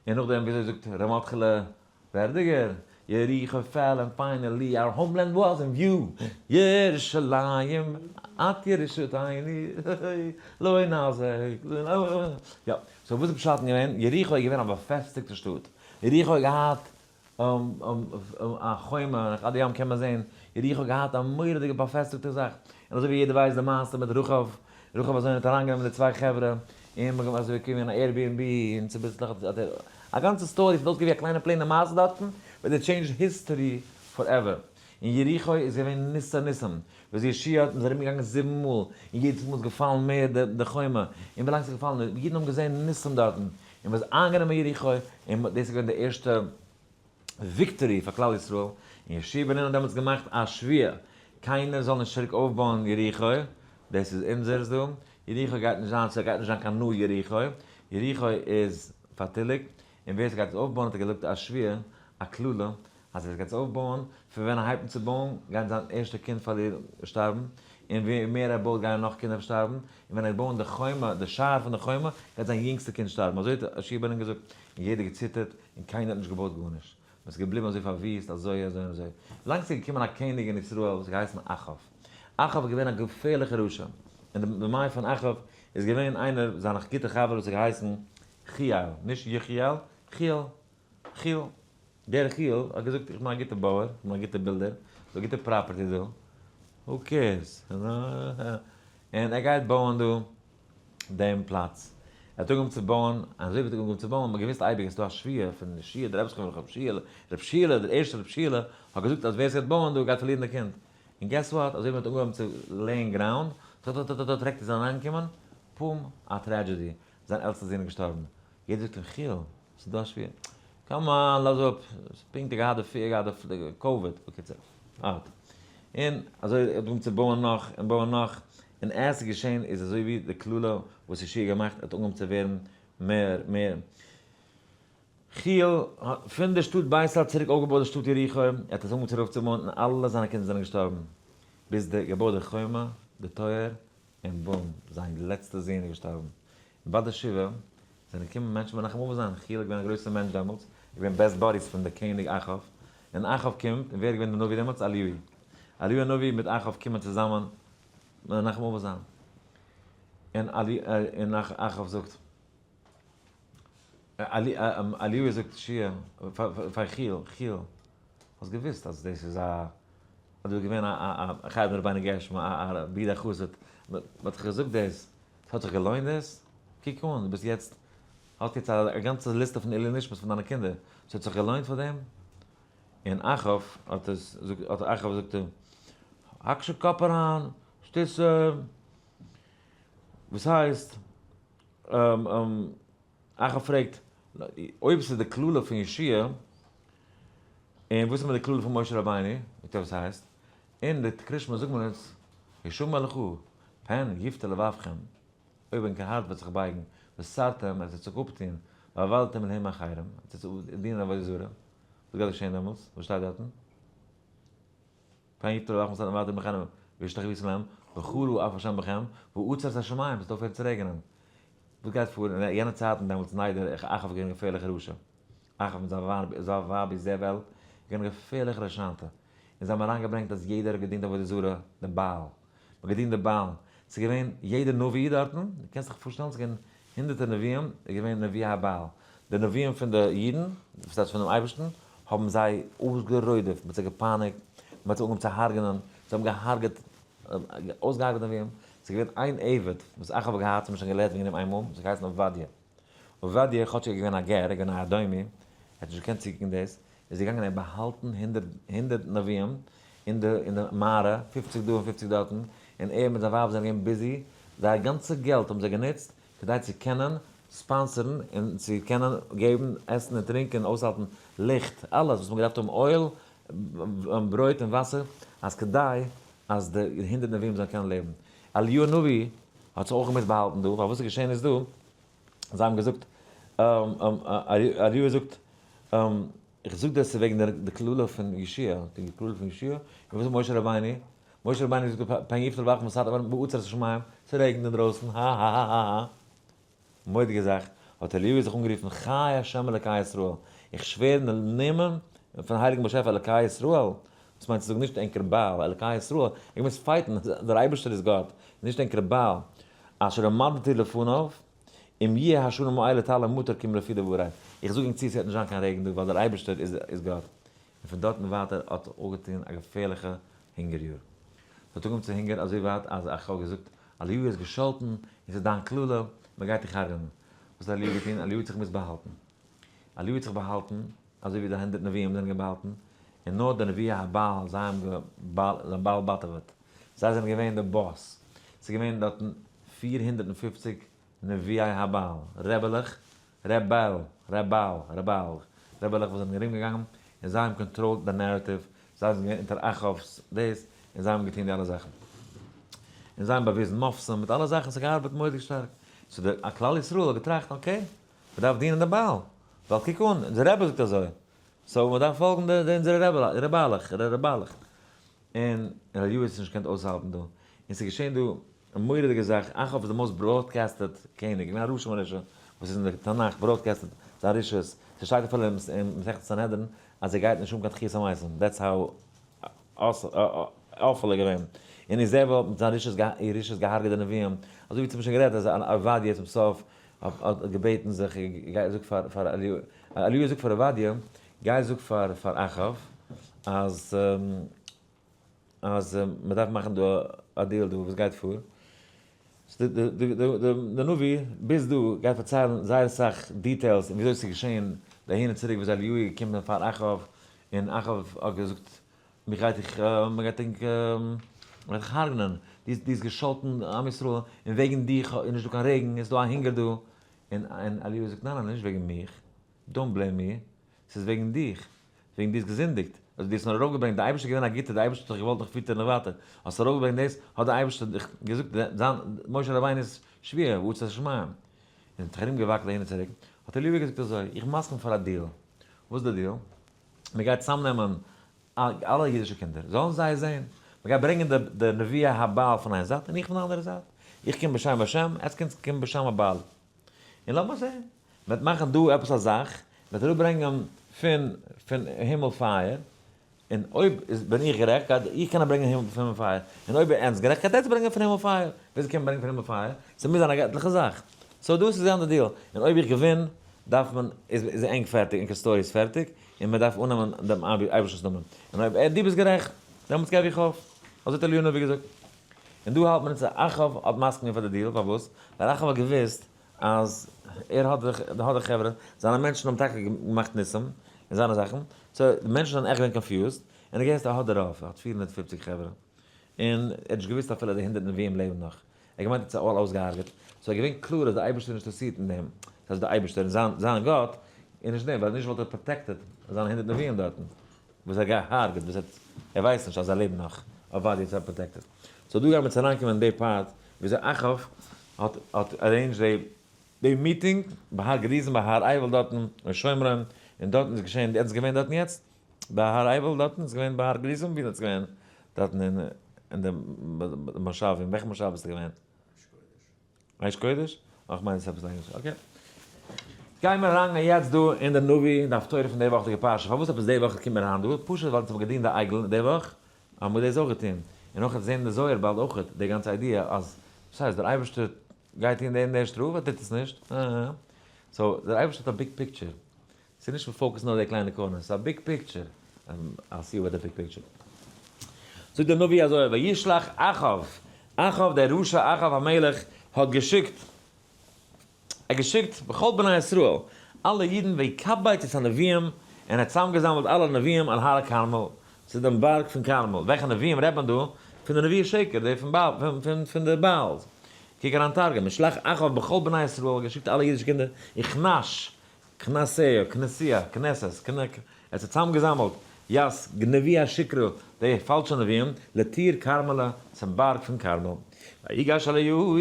און נאכדעם וויאזוי זאגט ר' מרדכי'לע ווערדיגער, יריחו fell and finally our homeland was in view, ירושלים את ירושתינו לא נעזב, יא, so וואס איז פשט געווען? יריחו איז געווען א באפעסטיגטע שטאט, יריחו האט געהאט א חומה, עד היום קען מען זען, יריחו האט געהאט א מורא'דיגע באפעסטיגטע זאך, און אזוי ווי יעדער ווייסט די מעשה מיט רחב, רחב הזונה האט אריינגענומען די צוויי חברה, און מ'האט געמאכט אזוי ווי געווען א Airbnb, און צוביסלעך האט ער, א גאנצע story, ס'האט אויסגעזען ווי א קליינע פלעינע מעשה דארטן, but it changed history forever. און יריחו איז געווען ניסי ניסים, וואס יהושע האט, מ'איז ארומגעגאנגען זיבן מאל, און יעדעס מאל איז געפאלן מער די חומה, און ווילאנג ס'איז געפאלן, די אידן האבן געזען ניסים דארטן, און מ'איז איינגענומען יריחו, און דאס איז געווען די ערשטע victory פאר כלל ישראל, און יהושע בן נון האט דעמאלטס געמאכט א שבועה, קיינער זאל נישט צוריק אויפבויען יריחו, דאס איז אונזערס דא, יריחו גייט נישט זיין, ס'גייט נישט זיין קיין new יריחו, יריחו איז פארטיליגט, און ווער ס'גייט עס אויפבויען האט ער געזאגט א שבועה, א קללה, אז ווער ס'גייט עס אויפבויען, פון ווען ער הייבט אן צו בויען, גייט זיין ערשטע קינד פארלירן, שטארבן, און ווי מער ער בויט גייען נאך קינדער שטארבן, און ווען ער בויען די חומה, די שער פון די חומה, גייט זיין יונגסטע קינד שטארבן, אזוי האט יהושע בן נון געזאגט, און יעדער געציטערט, און קיינער האט נישט געבויט גארנישט, מען איז געבליבן אזוי פארוויסט, אזוי אזוי און אזוי, ווילאנג ס'איז געקומען א קעניג אין ישראל וואס האט געהייסן אחאב. אחאב איז געווען א געפערליכער רשע, און די במאי פון אחאב איז געווען איינער זיין גוטער חבר וואס האט געהייסן חיאל, נישט יחיאל, חיאל, חיאל, דער חיאל האט געזאגט איך בין א גוטער בויער, איך בין א גוטער builder, איך האב גוטע property דא, who cares, און ער גייט בויען דא דעם פלאץ. ער האט אנגעהויבן צו בויען, און אזוי ווי ער האט אנגעהויבן צו בויען האט מען געוואוסט אייביג אז ס'איז דא א שבועה פון יהושע, דער רבי זכרונו לברכה, רבי שיעלע, רבי שיעלע, דער ערשטער רבי שיעלע, האט געזאגט אז ווער ס'גייט בויען דא גייט פארלירן די קינד. און guess what, אזוי ווי מ'האט אנגעהויבן צו לעיען ground, טא טא טא טא טא טרעקטער זענען אריינגעקומען, פום, א tragedy, זיין עלטסטע זון איז געשטארבן. יעדער זאגט אים, חיאל, ס'איז דא א שבועה. come on, לאז אפ, ס'איז פונקט ער געהאט די פי, ער געהאט די קאוויד, בקיצור. אט. און אזוי האט אנגעהויבן צו בויען נאך און בויען נאך, און עס איז געשען איז אזוי ווי די קללה וואס יהושע האט געמאכט האט אנגעהויבן צו ווערן מער מער. חיאל האט פון די שטאט בית אל צוריק אויפגעבויט די שטאט יריחו, ער האט עס אנגעהויבן צוריק אויפצובויען און אלע זיינע קינדער זענען געשטארבן, ביז די געבויט די חומה, די טויער, און בום, זיין לעצטע זון איז געשטארבן. און ביי די שבעה זענען געקומען מענטשן מנחם אבל זיין, חיאל איז געווען א גרויסער מענטש דעמאלטס, איז געווען best buddies פון די קעניג אחאב, און אחאב קומט, און ווער איז געווען די נביא דעמאלטס? אליהו. אליהו הנביא מיט אחאב קומען צוזאמען מנחם אבל זיין. און און אחאב זאגט, אליהו זאגט שיע, פאר חיאל, חיאל, האסט געוואוסט אז דאס איז א, אז דא איז געווען א א חי רבינו גרשום, א א בי ד חסיד, מען האט דיך געזאגט דאס, ס'האט זיך געלוינט דאס? קוק אן, דו ביסט יעצט, האסט יעצט א גאנצע ליסטע פון עילוי נשמת פון דיינע קינדער, ס'האט זיך געלוינט פאר דעם? און אחאב האט עס, האט אחאב זאגט אים, האק שוין קאפ אריין, שטותים, וואס הייסט? אחאב פרעגט, אויב ס'איז די קללה פון יהושע, און וואס איז מיט די קללה פון משה רבינו? זאגט ער וואס הייסט? אין די קרישמע זאגט מען אונז, השמר לך, פן יפתה לבבכם, אויב ענקער הארץ וועט זיך בייגן, וסרתם, עס וועט זיך אפטון, ועבדתם אלהים אחרים, עס וועט דינען עבודה זרה, וואס גייט געשען דעמאלטס? וואס שטייט דארטן? פן יפתה לבבכם וסרתם ועבדתם אלהים אחרים, והשתחוויתם להם, וחרה אף השם בכם, ועצר את השמים, עס וועט אויפהערן צו רעגענען. וואס גייט פאר אין יענע צייטן דעמאלטס ניידער אחאב איז געווען א געפערליכע רשע, אחאב מיט זיין ווייב איזבל איז געווען א געפערליכע רשענטע, און זיי האבן אריינגעברענגט אז יעדער האט געדינט עבודה זרה, דעם בעל, מען האט געדינט דעם בעל, ס'איז געווען יעדער נביא דארטן, דו קענסט זיך פארשטעלן ס'איז געווען הונדערטער נביאים, איז געווען נביאי הבעל, די נביאים פון די אידן, וואס הייסט פונעם אייבערשטן, האבן זיי אויסגערודפ'ט, מען האט זיי געפייניגט, מען האט זיי אנגעהויבן צו הרג'נען, זיי האבן געהארגעט אויסגעהארגעט נביאים, ס'איז געווען איין עבד וואס אחאב האט געהאט, האט מען שוין געלערנט וועגן דעם איינמאל, ס'האט געהייסן עובדיה. עובדיה, כאטש ער איז געווען א גר, ער איז געווען א אדומי, ער האט נישט געקענט צוקוקן דאס, איז ער געגאנגען און באהאלטן הונדערט הונדערט נביאים אין די אין די מערה, פופציג דא און פופציג דארטן, און ער מיט זיין ווייב זענען געווען busy, זייער גאנצע געלט האבן זיי גענוצט כדי צו קענען ספאנסערן און צו קענען געבן עסן און טרינקען און אויסהאלטן ליכט, אלעס וואס מ'האט געדארפט האבן אויל, ברויט און וואסער, אז כדי אז די הונדערט נביאים זאלן קענען לעבן. אליהו הנביא. האט זיך אויך געמוזט באהאלטן דא, ווייל וואס איז געשען איז דא, זיי האבן געזאגט, אליהו זאגט, איך זאג דאס וועגן די קללה פון יהושע, די קללה פון יהושע, און וואס איז משה רבינו? משה רבינו זאגט פן יפלא בך מסת אבנים בעוצר השמים, ס'רעגנט אינדרויסן, הא הא הא הא הא. מורא'דיגע זאך, האט אליהו זיך אנגערופן, חי השם אלקי ישראל, איך שווער אין די נאמען פון הייליגן באשעפער אלקי ישראל, דאס מיינט צו זאגן נישט ענקער בעל, אלקי ישראל, איך מוז fight ן, דער אייבערשטער איז גאט, נישט ענקער בעל, אשר עמדתי לפניו, אם יהיה השנים האלה טל ומטר כי אם לפי דברי, איך זאג ענק צו ס'וועט נישט זיין קיין רעגן דא ווייל דער אייבערשטער איז גאט. און פון דארטן ווייטער האט זיך אפגעטון א געפערליכע הונגער יאר. ס'האט אנגעהויבן צו הונגער אזוי ווייט אז אחאב האט געזאגט, אליהו איז געשאלטן און ס'איז דיין קללה, מ'גייט דיך הרג'נען. וואס האט אליהו געטון? אליהו האט זיך געמוזט באהאלטן. אליהו האט זיך באהאלטן אזוי ווי די הונדערט נביאים זענען געבאהאלטן, און נאר די נביאי הבעל זיי האבן בעל באטעוועט. זיי זענען געווען די boss. ס'איז געווען דארטן 450 נביאי הבעל, רעבעלעך, rebel, rebel, rebel, רעבעלעך וואס זענען ארום געגאנגען און זיי האבן control ט די narrative, זיי זענען געווען אונטער אחאב'ס דאס, און זיי האבן געטון די אלע זאכן. און זיי האבן באוויזן מופתים מיט אלע זאכן, ס'האט געארבעט מורא'דיג שטארק. so די כלל ישראל האט געטראכט, okay, מ'דארף דינען די בעל, ווייל קוק אן, אונזער רבי זאגט אזוי, so מ'דארף פאלגן די אונזערע רעבעלעך, רעבעלעך. און אליהו האט עס נישט געקענט אויסהאלטן דא, און ס'איז געשען דא א מורא'דיגע זאך, אחאב איז די most broadcasted קעניג, געווען א רשע מרושע, וואס איז אין די תנך broadcasted זיין רשעות, ס'שטייט אפילו אין מסכת סנהדרין אז ער גייט נישט האבן קיין תחיית המתים, that's how awful ער געווען, און איזבל האט מיט זיין רשעות איר רשעות געהארגעט די נביאים, אזוי ווי צום שוין גערעדט אז עובדיה צום סוף האט געבעטן זיך, גיי זאג פאר אליהו, אליהו זאגט פאר עובדיה, גיי זאג פאר אחאב אז אז מען דארף מאכן דא א deal דא וואס גייט פאר, די נביא ביז דא גייט פארציילן זייער אסאך details און וויאזוי ס'איז געשען די אהין און צוריק וויאזוי אליהו איז געקומען פאר אחאב און אחאב האט געזאגט מיך גייט איך מען גייט ענק מען גייט דיך הרג'נען דו האסט געשאלטן עם ישראל און וועגן דיך איז נישט דא קיין רעגן איז דא א הונגער דא און אליהו זאגט ניין ניין נישט וועגן מיך don't blame me ס'איז וועגן דיך, וועגן דו האסט געזינדיגט, אז דו האסט נאר ארויפגעברענגט, די אייבערשטער איז געווען א גוטער, די אייבערשטער האט דיך געוואלט נאך פיטערן און ווייטער, האסט ארויפגעברענגט דאס, האט די אייבערשטער דיך געזאגט זיין משה רבינו'ס שבועה, ועצת השמים, און האט זיך ארומגעוואקלט אהין און צוריק, האט אליהו געזאגט אזוי, איך מסכים פאר א deal, וואס איז די deal? מען גייט צוזאמנעמען אלע אידישע קינדער, זאלן זיי זען, מען גייט ברענגען די נביאי הבעל פון איין זייט און איך פון די אנדערע זייט, איך קום בשם השם, עטס קענטס קומען בשם הבעל, און לאמיר זען, מ'וועט מאכן דא עפעס א זאך, מ'וועט אראפברענגען פון פון הימל פייער, און אויב איז בין איך גערעכט גייט איך קענען ברענגען הימל פון הימל פייער, און אויב ענץ גערעכט גייט עטץ ברענגען פון הימל פייער, וויאזוי קען מען ברענגען פון הימל פייער? ס'מוז זיין א געטליכע זאך. so דאס איז זיין די deal, און אויב איך געווין דארף מען איז איז ענק פערטיג, ענקער story איז פערטיג, און מען דארף אננעמען דעם אייבערשטנ'ס נאמען, און אויב דו ביסט גערעכט, דעמאלטס געב איך אויף. אזוי האט אליהו הנביא געזאגט. און דא האלט מען אונז אז אחאב האט מסכים געווען פאר די deal, פארוואס? ווייל אחאב האט געוואוסט אז ער האט די האט די חברה, זיינע מענטשן האבן טאקע געמאכט ניסים און זיינע זאכן, so די מענטשן זענען עכט געווען confused, און ער האט געוואוסט ער האט די רוב, ער האט 450 חברה, און ער האט נישט געוואוסט אפילו אז די הונדערט נביאים לעבן נאך, ער האט געמיינט ער האט זיי אלע אויסגעהארגעט, so ער איז געווען קלאר אז די אייבערשטער איז נישט אינטערעסירט אין דעם, דאס הייסט די אייבערשטער און זיין זיין גאט איז נישט אין דעם, ווייל נישט וואלט ער protected זיינע הונדערט נביאים דארטן. וואס ער געהארגעט וואס ער ווייסט נישט אז זיי לעבן נאך, אוודאי איז ער protected. so דא גיימיר אריינקומען אין די part וויאזוי אחאב האט האט arranged די די meeting בהר גריזים ביי הר עיבל דארטן אין שומרון, און דארטן איז געשען, עטס געווען דארטן יעצט? ביי הר עיבל דארטן איז געווען ביי הר גריזים? ווי איז געווען דארטן אין אין די מושב, אין וועלכע מושב ביסטו געווען? אש קודש? אך מיין עס עפעס אנדערש, okay. גיימער אריינגיין יעצט דא אין די נביא, די הפטורה פון די וואכדיגע פרשה. פארוואס עפעס די וואך קומט מען אריין דא? פשוט ווייל אונז האבן געדינט די עגל די וואך, האבן מיר דאס אויך געטון. און אויך זעהן די זוהר באלד אויך די גאנצע idea אז וואס הייסט דער אייבערשטער גייט טון די און די שטראף, ער טוט עס נישט. so דער אייבערשטער האט א big picture. ס'איז נישט focus נאר די קליינע corner, ס'איז א big picture. I'll see what the big picture. זאגט דער נביא אזוי, וישלח אחאב, אחאב דער רשע אחאב המלך האט געשיקט, ער האט געשיקט בכל בני ישראל, אלע אידן, ויקבץ את הנביאים, און ער האט צוזאמגעזאמלט אלע נביאים על הר הכרמל, צו דעם בארג פון כרמל. וועלכע נביאים רעדט מען דא? פון די נביאי שקר, די פון בעל, פון די בעלס. קוק אריין תרגום, וישלח אחאב בכל בני ישראל, געשיקט אלע אידישע קינדער, וכנש, כנסיה, כנסיה, כנסת, כנ ק, עס האט צוזאמגעזאמלט, יס, גנבי השקרו, די פאלשע נביאים, לתור כרמלה, צום בארג פון כרמל. ויגש אליהו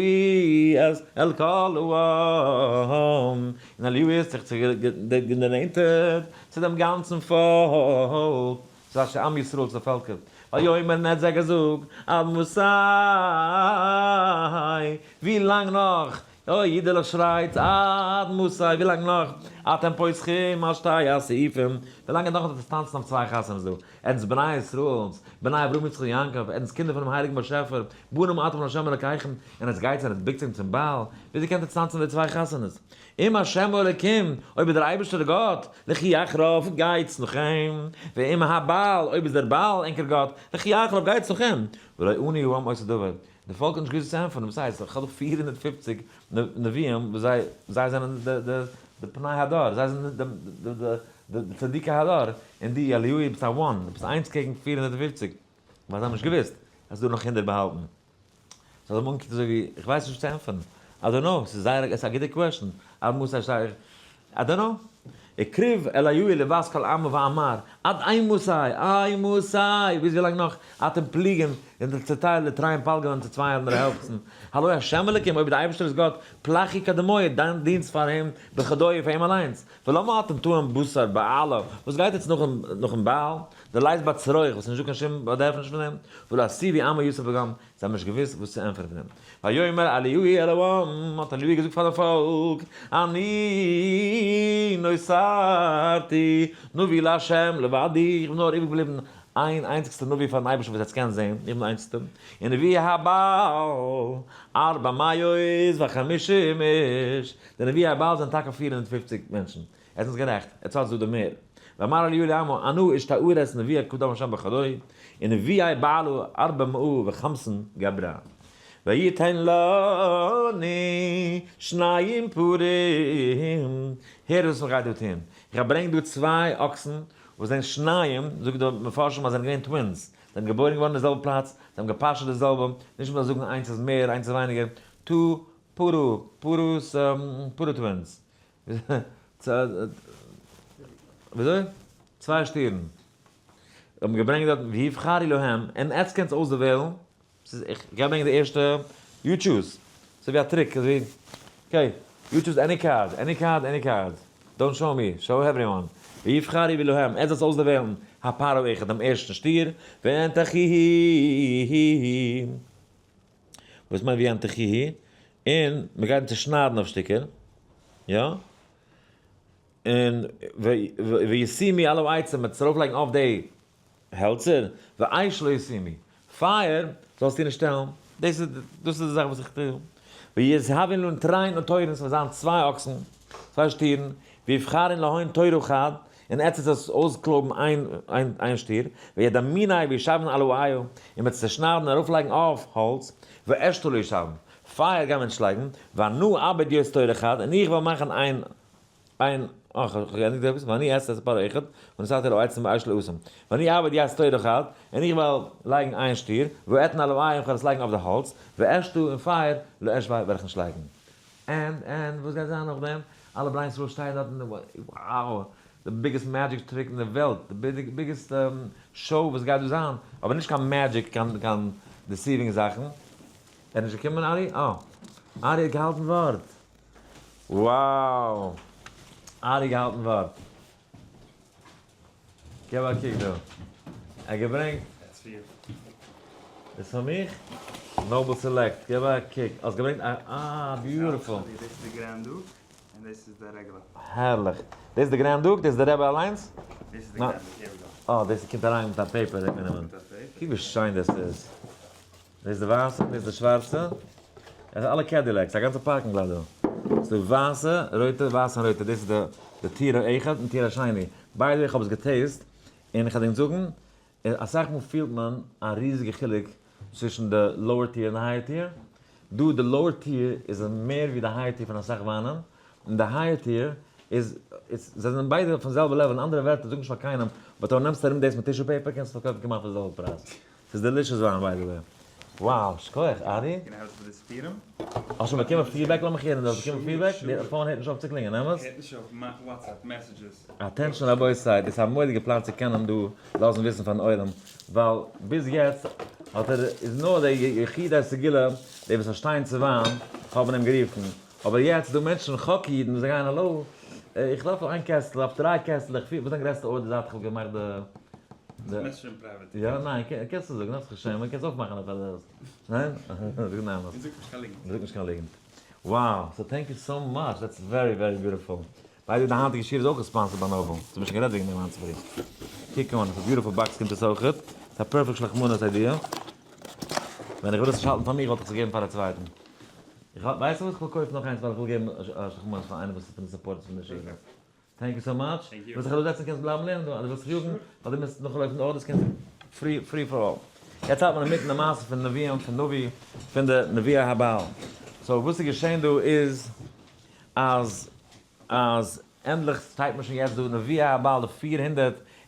אל כל העם, און אליהו האט זיך דערנענטערט צו דעם גאנצן פאלק, צו אשר עם ישראל, צו די פעלקער, ויאמר און ער האט זיי געזאגט, עד מתי, ווי לאנג נאך, אוי אידעלעך שרייטס עד מתי, ווי לאנג נאך, אתם פוסחים על שתי אסיפים, ווי לאנג נאך וועט עטס טאנצן אויף צוויי חתונות דא, עטס בני ישראל, בני אברהם יצחק יעקב, עטס קינדער פונעם הייליגן באשעפער, בנים אתם לה' אלקיכם, און עטס גייטס און עטס בוקט זיך צום בעל, וויאזוי קענט עטס טאנצן די צוויי חתונות? אם ה' האלקים, אויב איז דער אייבערשטער גאט, לכו אחריו, גייטס נאך אים, ואם הבעל, אויב איז דער בעל ענקער גאט, לכו אחריו, גייטס נאך אים, ולא ענו העם אותו דבר, די פאלק האט נישט געוואוסט וואס צו ענטפערן, וואס הייסט, איך האב דאך 450 נביאים וואס זיי זיי זענען די פני הדור, זיי זענען די צדיקי הדור, און דו אליהו ביסט א one, דו ביסט איינס קעגן 450, ווייל זיי האבן נישט געוואוסט אז ס'איז דא נאך הונדערט באהאלטן. זיי האבן אנגעקוקט אזוי ווי, איך ווייס נישט וואס צו ענטפערן, I don't know, ס'איז זייער, ס'איז א גוטע question, עד מתי שייך, I don't know. הקריב אליהו לבת כל עמו ואמר, עד אימתי, אימתי, ביז ווי לאנג נאך, אתם פלוגים, זענט איר צעטיילט לתריים פלגין צו צוויי אנדערע העלפטן, הלא השם אלקים, אויב דער אייבערשטער איז גאט, פלחי קדמוי, דיין דינסט פאר אים, בכדוהו פאר אים אליינס, ולמה אתם תועים בשר בעלה, וואס גייט עטס נאכן בעל, דלית ביה צורך, וואס איז נישטא קיין שום באדערפעניש פון דעם, ולא השיבו עמו יוסף פגם, זיי האבן נישט געוואוסט וואס צו ענטפערן פון דעם. ויאמר אליהו אל העם, האט אליהו געזאגט פאר דעם פאלק, אני נותרתי נביא לה' לבדי, איך בין נאר איבערגעבליבן איין איינציגסטער נביא פארן אייבערשטן וואס עטס קענט זען, איך בין די איינציגסטע, און נביאי הבעל ארבע מאות וחמישים איש, די נביאי הבעל זענען טאקע 450 מענטשן, עטס זענטס גערעכט, עטס האטס דא די מער. ואמר אליהו לעמו, אנא אשתעור את נביאי קדם השם בחדוי, און נביאי בעלו ארבע מאה וחמסן גברא. ויתן לנו שניים פרים, הער וואס מ'גייט דא טון, איך ברענג דא צוויי אקסן וואס זענען שניים, זאגט די מפרשים אז זיי זענען געווען twins, זיי זענען געבוירן געווארן אין די זעלבע פלאץ, זיי האבן געפאשעט די זעלבע, נישט מ'זאל זאגן איינס איז מער איינס איז ווייניגער, two פרו, פרו'ס, פרו twins, וויאזוי? צוויי שטירן. האבן געברענגט דארטן ויבחרו להם, און עטס קענטס אויסדערוועלן, ס'איז איך גיי ברענגען די ערשטע, you choose, ס'איז ווי א trick, אזוי ווי, okay, you choose any card, any card, any card, don't show me, show everyone, ויבחרו להם, עטס זאלטס אויסדערוועלן הפר האחד דעם ערשטן שטיר, והנתחוהו. וואס מיינט והנתחוהו? און מ'גייט אים צושניידן אויף שטיקער, יא? און וישימו על העצים, מ'וועט עס ארויפלייגן אויף די העלצער, ואש לא ישימו, פייער זאלסטו נישט שטעלן, דאס איז דאס איז די זאך וואס איך טו, ויזהבין לן תרין תורין, ס'וועט זיין צוויי אקסן, צוויי שטירן, ויבחרון להון תורא חד, און עטס וועט עס אויסקלויבן איין איין שטיר, וידמיניה וישבון על האיל, און מ'וועט עס צעשניידן און ארויפלייגן אויף האלץ, ואשתו לא ישבון, פייער גייט מען נישט לייגן, ואנא אעביד יות תורא חד, און איך וועל מאכן איין איין, אה, כ'האב געענדיגט עפעס, ואני אעשה את הפר האחד, ונתתי על העצים ואש לא אשים, ואני אעביד יות תורא חד, און איך וועל לייגן איין שטיר, ואתן על האיל, און כ'וועל עס לייגן אויף די האלץ, ואשתו, און פייער, לא אשווה, וועל איך נישט לייגן. און, און, וואס גייט זיין נאכדעם? אלע בני ישראל שטייען דארט און wow, די biggest magic trick אין די וועלט, די biggest show וואס גייט דא זיין, אבער נישט קיין magic, קיין קיין deceiving זאכן. ער איז נישט געקומען ארי? אה, ארי האט געהאלטן ווארט! Wow! ארי געהאלטן ווארט! געב א קוק דא. ער האט געברענגט. דאס איז פאר מיך? Noble Select, געב א קוק. האסט געברענגט א אה, beautiful. דאס איז די Grand Duke, און דאס איז די רעגולער. הערליך. דאס איז די Grand Duke? דאס איז די רבי אליינס? דאס איז די Grand Duke, here we go. אה, דאס קומט אריין מיט א paper האט מען גענומען. קוק ווי שיין דאס איז. דאס איז די ווייסע, דאס איז די שווארצע. עס איז אלע Cadillacs, א גאנצע parking lot דא. ס'איז דא ווייסע, רויטע, ווייסע און רויטע. דאס איז די תור האחד און תור השני. by the way, איך האב עס גע taste ט, און איך וועל דיר זאגן, אסאך מאל פילט מען א ריזיגע חילוק צווישן די lower tier און די higher tier. דא די lower tier איז מער ווי די higher tier פון אסאך וויינען, און די higher tier איז, זיי זענען ביידע אויפן זעלבע level, אין אנדערע ווערטער, זאג נישט פאר קיינעם, but אויב נעמסטו ארום דאס מיט tissue paper קענסטו פארקויפן כמעט פאר די זעלבע פרייז. ס'איז delicious וויין by the way. Wow, שכוח, ארי. האסט שוין באקומען feedback? לאמיך הערן, דו האסט באקומען feedback? די phone הערט נישט אויף צו קלינגען, אמת? הערט נישט אויף, WhatsApp messages. Attention רבותי, דאס איז א מורא'דיגע פלאץ צו קענען דא לאזן וויסן פארן עולם, ווייל ביז יעצט האט ער, איז נאר די יחידי סגולה, די וואס פארשטייען צו וויין, האבן אים גערופן, אבער יעצט איז דא מענטשן, חק אידן, וואס זיי גייען האלא, איך דארף איין קעסטל, איך דארף דריי קעסטלעך, פיר, וואס איז דיין גרעסטע order זייט איך האב געמאכט די. message אין private. יא, ניין, קענסט עס זאגן, דארפסט זיך שעמען, קענסט אויפמאכן א פאר ניין? זאג ניין. איך זאג נישט קיין ליגנט. זאג נישט קיין ליגנט. Wow, so thank you so much, that's very very beautiful. By the way, די היינטיגע שיעור איז אויך גע sponsored ביי Noble. ס'האט מיר שוין גערעדט וועגן דעם היינט צופרי. קוק אן, ס'איז א beautiful box קומט עס אויכעט. ס'איז א perfect שלחמנות idea. ווען איך וויל עס נישט האלטן פאר מיך וואלט איך עס געגעבן פאר א צווייטן. איך האב, ווייסטו וואס, איך וויל קויפן נאך איינס ווייל איך וויל געבן א שלחמנות פאר איינער וואס איז פון די supporters פון די שיעור. Thank you so much. ווילסט זיך אראפזעצן קענסט בלייבן לערנען דא, אז דו ווילסט זיך יאגן, ווייל דו מוזט נאכלויפן די orders קענסט free free for all. יעצט האלט מען אינמיטן די מעשה פון נביאים פון נביא פון די נביאי הבעל. So וואס איז געשען דא איז אז אז ענדליך שטייט מען שוין יעצט דא נביאי הבעל די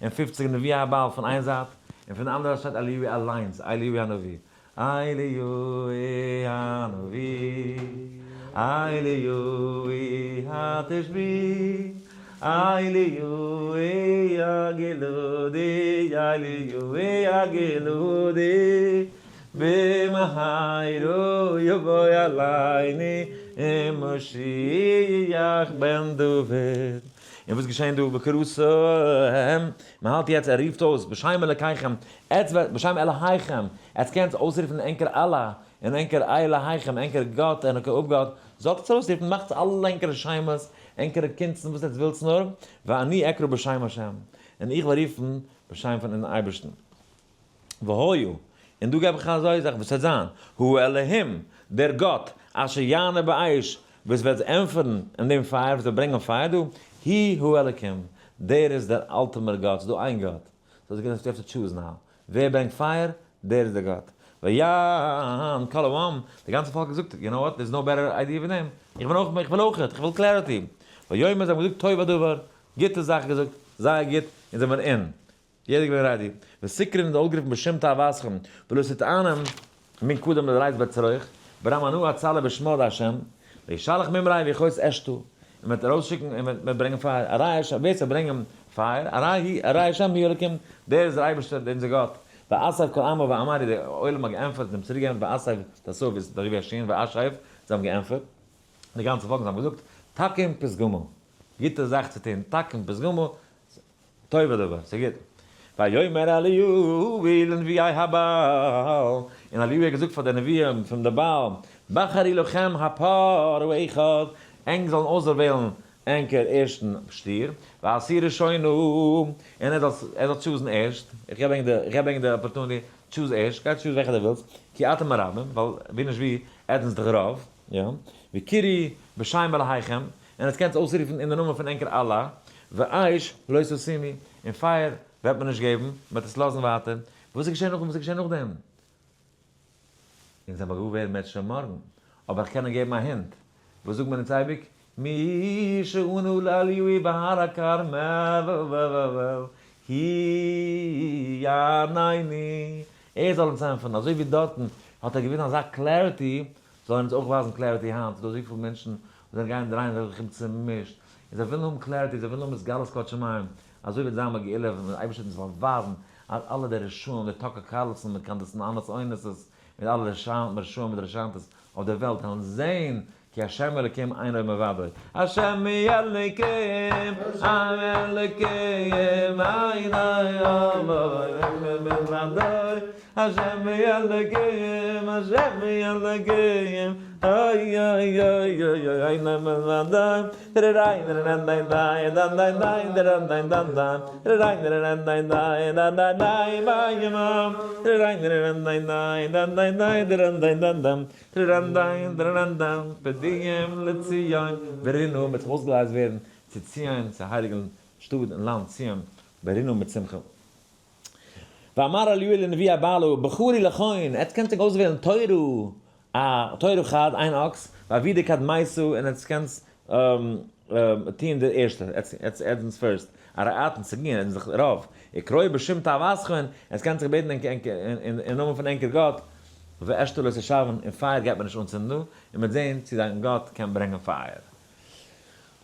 450 נביאי הבעל פון איין זייט און פון די אנדערע זייט שטייט אליהו אליינס אליהו הנביא. אליהו הנביא, אליהו התשבי, אליהו הגלעדי, אליהו הגלעדי, במהרה יבוא אלינו משיח בן דוד. און וואס געשען דא בקרוסם? מען האלט יעצט, ער רופט אויס בשם אלקיכם, עטס וועט, בשם אלהיכם, עטס קענטס אויסרופן ענקער אללה, און ענקער אלהיכם, ענקער גאט און ענקער אפגאט, זאלט עטס אויסרופן, מאכטס אלע ענקערע שמות, ענקערע קונצן, וואס עטס ווילטס נאר, ואני אקרא בשם השם, און איך וועל רופן בשם פון אייבערשטן. והיה, און דא געב איך אזוי זאך וואס וועט זיין, הוא אלהים, דער גאט, אשר יענה באש, וואס וועט ענטפערן אין דעם פייער, וואס וועט ברענגען פייער דא, הוא האלקים, דער איז דער ultimate גאט, ס'איז דא איין גאט, so you have to choose now, ווער ברענגט פייער, דער איז דער גאט. ויען כל העם, די גאנצע פאלק האט געזאגט, you know what, there is no better idea ווי דעם, איך בין אויך, איך וויל אויך, איך וויל clarity. ויאמר, זיי האבן געזאגט, טוב הדבר, גוטע זאך געזאגט, זייער גוט, אונז זעמיר אין. יעדער געווען ready. ותקראון איז אויסגערופן בשם תאוותכם, ולא תתאנם מן קדם לדרייס בצרוך, ברם אנא הצלה בשמו להשם, וישלח ממרא ויכוס אשתו, און מען וועט ארויסשיקן און מען וועט ברענגען פייער, הרי ה' ווער ס'וועט ברענגען פייער, הרי הוא הרי השם הוא אלקים, דער איז דער אייבערשטער דער אונזער גאט, ואסף כל עמו ואמר דער עולם האט געענטפערט און אים צוריק געענטפערט ואסף תאסף איז דריווש השין ואשב, זיי האבן געענטפערט, די גאנצע פאלק, זיי האבן געזאגט, תקום פתגמו, גוטע זאך צו טון, תקום פתגמו, טוב הדבר, ס'איז גוט. ויאמר אליהו לנביאי הבעל, און אליהו האט געזאגט פאר די נביאים פון די בעל, בחרו לכם הפר האחד, ענק זאלן אויסדערוועלן ענקער ערשטן שטיר, ועשו ראשונה, און ער זאל ער זאל choose ן ערשט, איך געב ענק די, איך געב ענק די opportunity, choose ערשט, גיי choose וועלכע דו ווילסט, כי אתם הרבים, ווייל ווי נישט ווי, עטס זענטס דאך רוב, יא, וקראו בשם אלהיכם, און עטס קענטס אויסרופן אין די נאמען פון ענקער אללה, ואש לא תשימו, און פייער וועט מען נישט געבן, מען וועט עס לאזן ווייטער. וואס איז געשען נאכדעם? וואס איז געשען נאכדעם? אונז זעמער געוואר ווערן מערצעשעם מארגן, אבער איך קען נאר געבן א hint. וואס זאגט מען אונז אייביג? מי שענה לאליהו בהר הכרמל, הוא יעננו. ער זאל אונז ענטפערן, אזוי ווי דארטן האט ער געוויזן אזא clarity, זאל ער אונז אויך ווייזן clarity היינט, ס'איז דא אזויפיל מענטשן וואס זענען גייען דרייען זיך ארום צומישט, און זיי ווילן האבן clarity, זיי ווילן האבן התגלות כבוד שמים, אזוי וועט זיין ביי גאולה ווען דער אייבערשטער וועט אונז ווייזן אז אלע די רשעים, די טאקער קארלסאן מיט קאנדעסן אנעס אונסעס, מיט אלע רשעים מיט רשענטעס אויף דער וועלט וועלן זען כי השם אלוקים אין עוד מלבדו, השם אלוקים, אלוקים אין עוד מלבדו, השם אלוקים, השם אלוקים, אוי אוי אוי אוי אוי אין עוד מלבדו, פדיום לציון ברינו מ'וועט זיך אויסגעלייזט ווערן צו ציון, צו הייליגן שטאט און לאנד ציון, ברינו מיט שמחה. ואמר אליהו לנביאי הבעל בחרו לכון, עטס קענטס ענק אויסוועלן תורו, א תורו חד, איין אקס, ועבידו קדמיתו, און עטס קענטס טוהן די ערשטע, עטס עטס first, הרי אתם סגין, עטס זענט דאך רוב, וקראו בשם תאוותכון, עטס קענטס זיך בעטן אין נאמען פון ענקער גאט. ואש אתה לא תשבון, און פייער גייט מען נישט אנצינדן דא, און מ'וועט זען צו דיין גאט קען ברענגען פייער.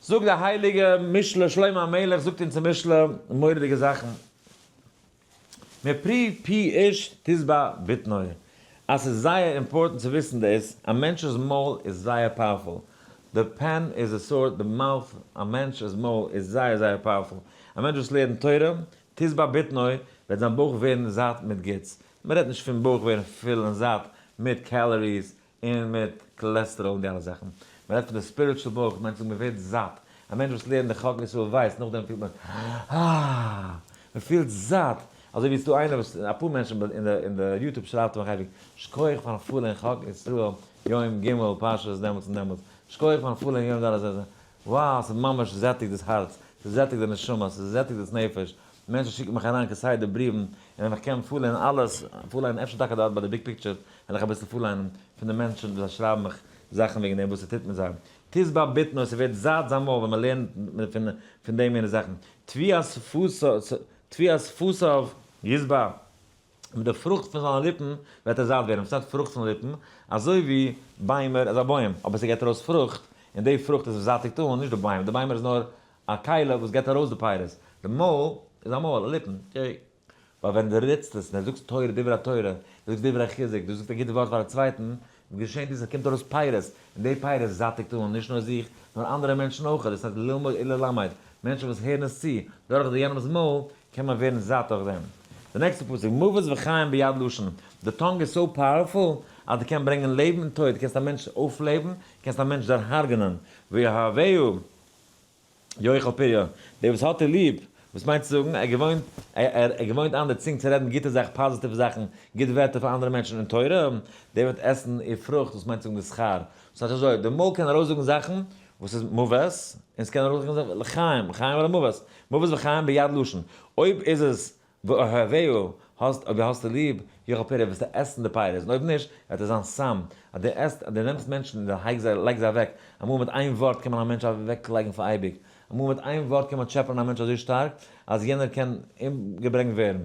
זאגט די הייליגע משלי, שלמה המלך זאגט אונז אין משלי מורא'דיגע זאכן, מפרי פי איש תשבע בטנו, אז ס'איז זייער important צו וויסן דאס, א מענטש'ס מויל איז זייער powerful, די pen איז די sword, די mouth, א מענטש'ס מויל איז זייער זייער powerful, א מענטש וואס לערנט תורה, תשבע בטנו, וועט זיין בויך ווערן זאט מיט גוטס, מ'רעדט נישט פון בויך ווערן פול און זאט מיט calories און מיט cholesterol און די אלע זאכן, מ'רעדט פון די spiritual בויך, מיינט צו זאגן מ'ווערט זאט, א מענטש וואס לערנט די חק לישראל ווייסט, נאכדעם פילט מען אה! מ'פילט זאט, אזוי ווי ס'דא איינער וואס, אפאר מענטשן אין די YouTube שרייבט מיך אייביג, שכוח פארן פארלערן חק לישראל יום ג' פרשת דעמאלטס און דעמאלטס, שכוח פארן פארלערן יום ד' אזוי אזוי, wow ס'איז ממש זעטיגט דאס הארץ, ס'זעטיגט די נשמה, ס'זעטיגט דאס נפש, מענטשן שיקן מיך אריין כסדר בריוון, און ווען איך קען פארלערנען אלעס, פארליינען אפשר טאקע דארט ביי די big picture, וועל איך אביסל פארליינען פון די מענטשן וואס זיי שרייבן מיך זאכן וועגן דעם וואס ס'טוט מיט זיי. תשבע בטנו, ס'ווערט זאט זיין מויל ווען מ'לערנט פון די מינע זאכן. תבואת שפתיו ישבע, מיט די פרוכט פון זיינע ליפן וועט ער זאט ווערן. וואס הייסט פרוכט פון ליפן? אזוי ווי ביימער איז א בוים, אבער ס'געבט ארויס פרוכט, און די פרוכט איז וואס זעטיגט אן, נישט די ביימער, די ביימער איז נאר א כלי וואס געבט ארויס די פירות, די מויל איז א מויל, א ליפן, okay. ווייל ווען דו רעדסט עס און דו זאגסט תורה, דברי התורה, דו זאגסט דברי חיזוק, דו זאגסט א גוט ווארט פאר א צווייטן, געשענט איז עס קומט ארויס פירות, און די פירות זעטיגט אן נישט נאר זיך, נאר אנדערע מענטשן אויך, דאס הייסט ללמוד וללמד, מענטשן וואס הערן עס צו, דורך די יענעמ'ס מויל, קען מען ווערן זאט דורך דעם. די נעקסטע פסוק, מוות וחיים ביד לשון, די tongue איז so powerful אז די קען ברענגען לעבן און טויט, קענסט א מענטש אויפלעבן, קענסט א מענטש דערהרג'נען, ואוהביה יאכל פריה, דער וואס האט איר ליב, וואס מיינט צו זאגן, ער געוואוינט, ער געוואוינט איין די צונג צו רעדן גוטע זאכן, פאזיטיווע זאכן, גוטע ווערטער פאר אנדערע מענטשן און תורה, דער וועט עסן איר פרוכט, וואס מיינט צו זאגן די שכר. דאס הייסט אזוי, די מויל קען ארויסזאגן זאכן וואס איז מוות, און עס קען ארויסזאגן זאכן לחיים, חיים אדער מוות, מוות וחיים ביד לשון. אויב איז עס ואוהביה, האסט, אויב האסטו ליב יאכל פריה וועסטו עסן די פירות, און אויב נישט, וועט עס זיין סם. אז דו עסט, אז דו נעמסט מענטשן און דו הייגסט זיי, לייגסט זיי אוועק, אמאל מיט איין ווארט קען מען א מענטש אוועק לייגן פאר אייביג. אמאל מיט איין ווארט קען מען טשעפענען א מענטש אזוי שטארק, אז יענער קען אומגעברענגט ווערן.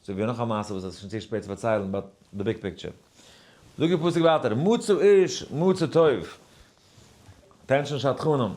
אזוי ווי נאך א מעשה וואס עס איז שוין צו שפעט צו פארציילן, but the big picture. זאגט די פסוק ווייטער, מצא איש מצא טוב. attention שדכנים.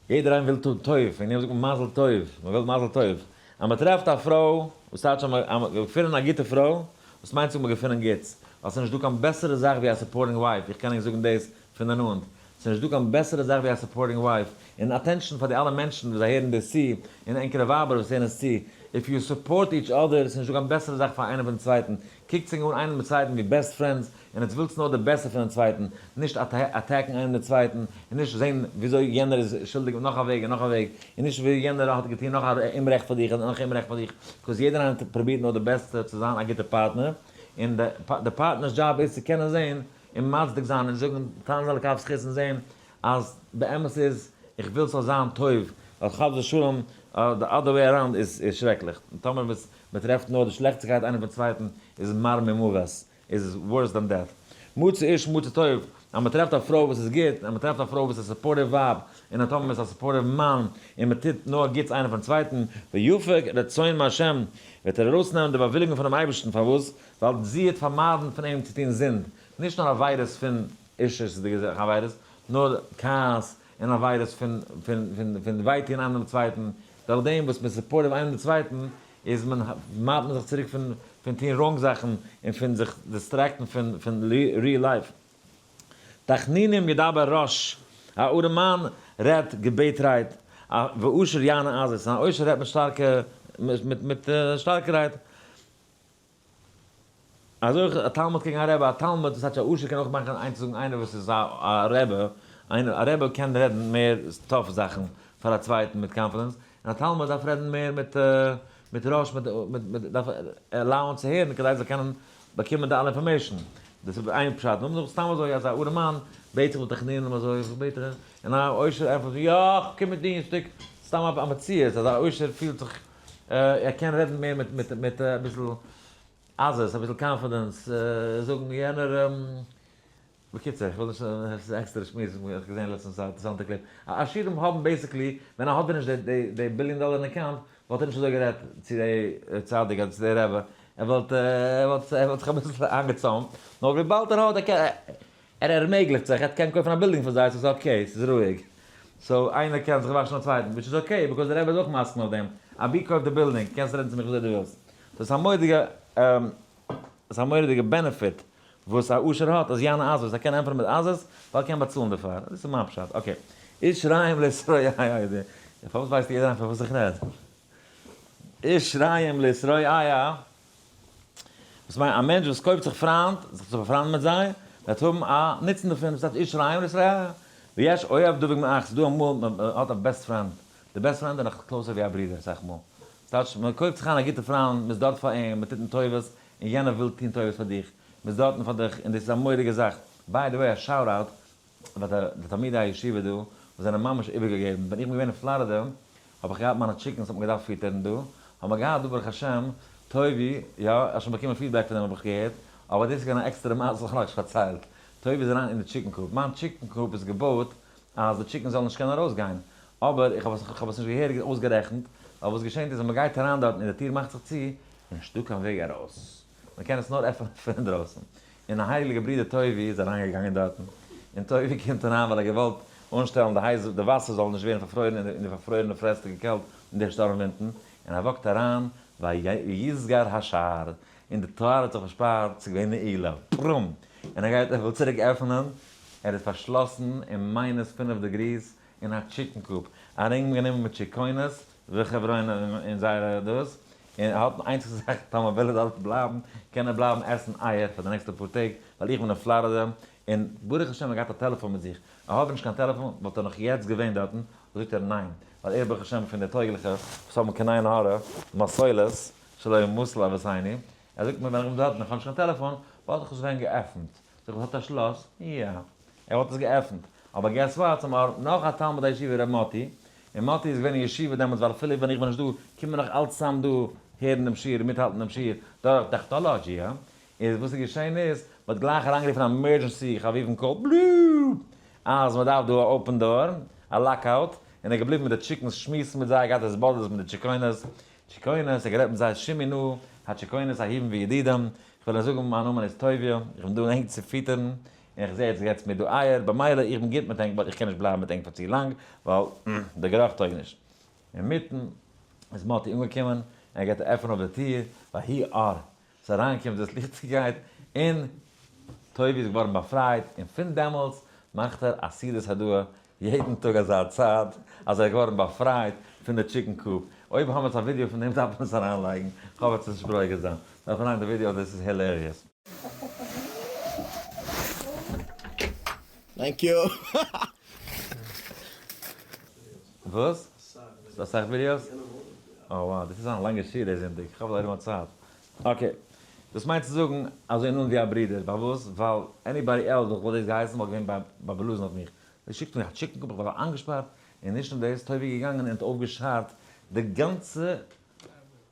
יעדער איינער וויל טון טוב, וועגן דעם זאגט מען מזל טוב, מען וויל מזל טוב. אז מען טרעפט א פרוי, וואס טייטש אז מען האט געפונען א גוטע פרוי, וואס מיינט צו האבן געפונען גוטס? ווייל ס'איז נישט דא קיין בעסערע זאך ווי א supporting wife, איך קען ענק זאגן דאס פון די נאנט, ס'איז נישט דא קיין בעסערע זאך ווי א supporting wife, און attention פאר די אלע מענטשן וואס זיי הערן דאס צו, און ענקערע ווייבער וואס הערן עס צו, if you support each other, ס'איז נישט דא קיין בעסערע זאך פאר איינעם פון צווייטן, קוקטס ענק אן איינעם דעם צווייטן ווי best friends, און עטס ווילטס נאר די בעסטע פונעם צווייטן, נישט attack ן איינעם דעם צווייטן, און נישט זען וויאזוי יענער איז שולדיג מיט נאך א וועג און נאך א וועג, און נישט ווי יענער האט געטון נאך א אומרעכט פאר דיך און נאך אומרעכט פאר דיך, because יעדער איינער פרובירט נאר די בעסטע צו זיין א גוטע פארטנער, און די פארטנער'ס דזשאב איז צו קענען זען און מצדיק זיין און זאגן טענה'ן זיין לכף זכות און זען אז באמת איז איך וויל ס'זאל זיין טוב, ווייל חס ושלום די other way around איז שרעקליך, טאמער מ'טרעפט נאר די שלעכטיגקייט איינער פון צווייטן איז מר ממוות. איז worse than death. מצא איש מצא טוב, אז מען טרעפט א פרוי וואס איז גוט, אז מען טרעפט א פרוי וואס איז supportive ווייב, און אז טאמער מען איז א supportive מאן, און מען טוט נאר גוטס איינער פארן צווייטן, ויפק רצון מהשם, וועט ער ארויסנעמען די באוויליגונג פונעם אייבערשטן, פארוואס? ווייל זי וועט פארמיידן פון אים צו טון זינד, נישט נאר עבירות פון אישות'דיגע עבירות, נאר כעס און עבירות פון פון פון וויי טון איינעם דעם צווייטן, דורך דעם וואס מען איז supportive איינעם דעם צווייטן, איז מען מיידט מען זיך צוריק פון פון טון wrong זאכן און פון זיך distract ן פון פון real life. תחנונים ידבר רש, א ארעמאן רעדט געבעט רייד, א ועושר יענה עזות, אן עושר רעדט מיט שטארקע מיט מיט שטארקע רייד. אזוי אויך א תלמיד קעגן א רבי, א תלמיד וואס הייסט א עושר קען אויך מאכן איינס צו זאגן איינער וואס איז א רבי, א רבי קען רעדן מער tough זאכן פאר א צווייטן מיט confidence, און א תלמיד דארף רעדן מער מיט מיט ראש מיט מיט דארף allow ען צו הערן כדי זאל קענען באקומען די אלע information, דאס איז איין פשט, נאכדעם סתם אזוי אז א ארעמאן בעט זיך בתחנונים אזוי איך בעט דיך, און א עושר ענטפערט יא איך קום מיט דינסטאג, סתם א מציאות אז א עושר פילט זיך ער קען רעדן מער מיט מיט מיט אביסל עזות, אביסל confidence, זאגן יענער, בקיצור, איך וויל נישט, עס איז עקסטערע שמועס, איך האב געזען לעצטנס א אינטערעסאנטע clip, עשירים האבן basically, ווען ער האט ווען נישט די ביליאן דאלער אין account, וואלט ער נישט אזוי גערעדט צו די צדיק אדער צו די רבי. ער וואלט ער וואלט ער וואלט זיך אביסל איינגעצוימט, נאר וויבאלד ער האט ער קען ער ערמעגליכט זיך, ער קען קויפן א בילדינג פאר זיי, ס'איז okay, ס'איז רואיג. so איינער קען זיך וואשן א צווייטן, which איז okay, because דער רבי איז אויך מסכים אויף דעם, אבי קויף די בילדינג, קענסט רעדן צו מיך וויאזוי דו ווילסט. סאו ס'איז א מורא'דיגע ס'איז א מורא'דיגע benefit וואס א עושר האט, אז יענה עזות, ער קען ענטפערן מיט עזות, ווייל ער קען באצאלן דערפאר. דאס איז מיין פשט. okay. איש רעים להתרועע. פארוואס ווייסט יעדער איינער פון וואס איך רעד? איש רעים להתרועע, וואס מיינט א מענטש וואס קויפט זיך פריינט, זיך צו באפריינדן מיט זיי, וועט האבן א נוצן דערפון, וואס הייסט איש רעים להתרועע? ויש אוהב דבוק מאח, ס'איז דא אמאל מען האט א best friend, די best friend איז נאך closer ווי א ברודער אסאך מאל, ס'טייטש מען קויפט זיך איין א גוטע פריינד, מען איז דארט פאר אים, מען טוט אים טובות, און יענער וויל טון טובות פאר דיך, מען איז דארטן פאר דיך, און דאס איז א מורא'דיגע זאך, by the way א shout out פאר די תלמידי הישיבה דא וואס זענען ממש איבערגעגעבן, ווען איך בין געווען אין פלארידע האב איך געהאט מיינע chickens האט מען געדארפט פיטערן דא, האבן מיר געהאט דא ברוך השם טובי, יא, איך האב שוין באקומען feedback פון דעם האב איך געהערט, אבער דאס איז געווען א עקסטערע מעשה וואס איך האב נאכנישט פארציילט, טובי איז אריין אין די chicken coop, מיין chicken coop איז געבויט אז די chickens זאלן נישט קענען ארויסגיין, אבער איך האב עס איך האב עס נישט געהעריג אויסגערעכנט, ווייל וואס געשענט איז ווען מען גייט אריין דארטן און די טיר מאכט זיך צו, איז נישטא קיין וועג ארויס. מען קען עס נאר עפענען פון אינדרויסן, און א הייליגע ברודער טובי' איז אריינגעגאנגען דארטן, און טובי' קומט אריין ווייל ער האט געוואלט אנשטעלן די הייס די וואסער זאל נישט ווערן פארפרוירן אין די פארפרוירענע פרעסטיגע קעלט אין די שטורם ווינטן, און ער walk ט אריין ויסגר השער, און די טויער האט זיך פארשפארט, ס'איז געווען נעילה, פרום! און ער גייט ער וויל צוריק עפענען, ער איז פארשלאסן אין minus 5 degrees אין א chicken coop, ארומגענומען מיט טשיקוינעס וחברונע און זייערע דאס, און ער האט איינציגסטע זאך טאמער וויל ער דארט בלייבן קען ער בלייבן עסן אייער פאר די נעקסטע פאר טעג ווייל איך בין אין פלארידע און ברוך השם ער געהאט א טעלעפאן מיט זיך, ער האט נישט קיין טעלעפאן וואלט ער נאך יעצט געווען דארטן, זאגט ער ניין ווייל ער ברוך השם פון די טויגליכע וואס האבן קיין עין הרע מסולות שלא ימסל אבותינו, ער זאגט מיר ווען איך בין דארטן איך האב נישט קיין טעלעפאן וואלט איך עס ווען געעפנט, זאג איך עס האט א שלאס? יא. ער וואלט עס געעפנט. אבער guess what, האבן מיר נאך א תלמיד הישיבה ר' מאטי, און מאטי איז געווען אין ישיבה דעמאלטס ווייל אפילו ווען איך בין נישט דא קומט מען נאך אלץ צאם דא הערן דעם שיעור און מיטהאלטן דעם שיעור דורך טעכנאלאגיע, איז וואס איז געשען איז, מען האט גלייך אריינגערופן א emergency חביבים call בלופ אז מען דארף דא א open door, א lockout, און ער איז געבליבן מיט די chickens שמועסן מיט זיי, געהאט התבודדות מיט די טשיקוינעס, טשיקוינעס, ער האט גערעדט מיט זיי שמעו נא הצ'יקוינעס אהובים וידידים, איך וויל אייך זאגן מיין נאמען איז טוביה, איך בין דא ענק צו פיטערן, און איך זע יעצט געטס מיר דא אייער, במילא איך בין גוט מיט ענק but איך קען נישט בלייבן מיט ענק פאר צו לאנג ווייל די גערוך טויג נישט. אינמיטן איז מאטי אנגעקומען און ער געט א עפען אויף די טיר, ויהי אור, ס'איז אריינגעקומען דאס ליכטיגקייט און טובי' איז געווארן באפרייט, און פון דעמאלטס מאכט ער א סעודת הודאה יעדן טאג אזא צייט אז ער איז געווארן באפרייט פון די chicken coop, אויב האבן מיר א ווידיאו פון דעם דארף מען עס אריינלייגן, כ'האף עטס נישט ברוגז זיין, דארף מען לייגן די ווידיאו דאס איז hilarious. Thank you. וואס? ס'דא אסאך ווידיאוס? אה wow, דאס איז א לאנגע שיעור די זונטאג, כ'האף ליידער מיין צייט. Okay, דאס מיינט צו זאגן אזוי נאנט ווי א ברודער, פארוואס? ווייל anybody else וואלט וואלט דאס געהייסן וואלט געווען באבלאזן אויף מיך, זי שיקט מיך א chicken coop, איך וואלט איינגעשפארט, און נישט נאר דאס, טובי' איז געגאנגען און האט אויפגעשארט די גאנצע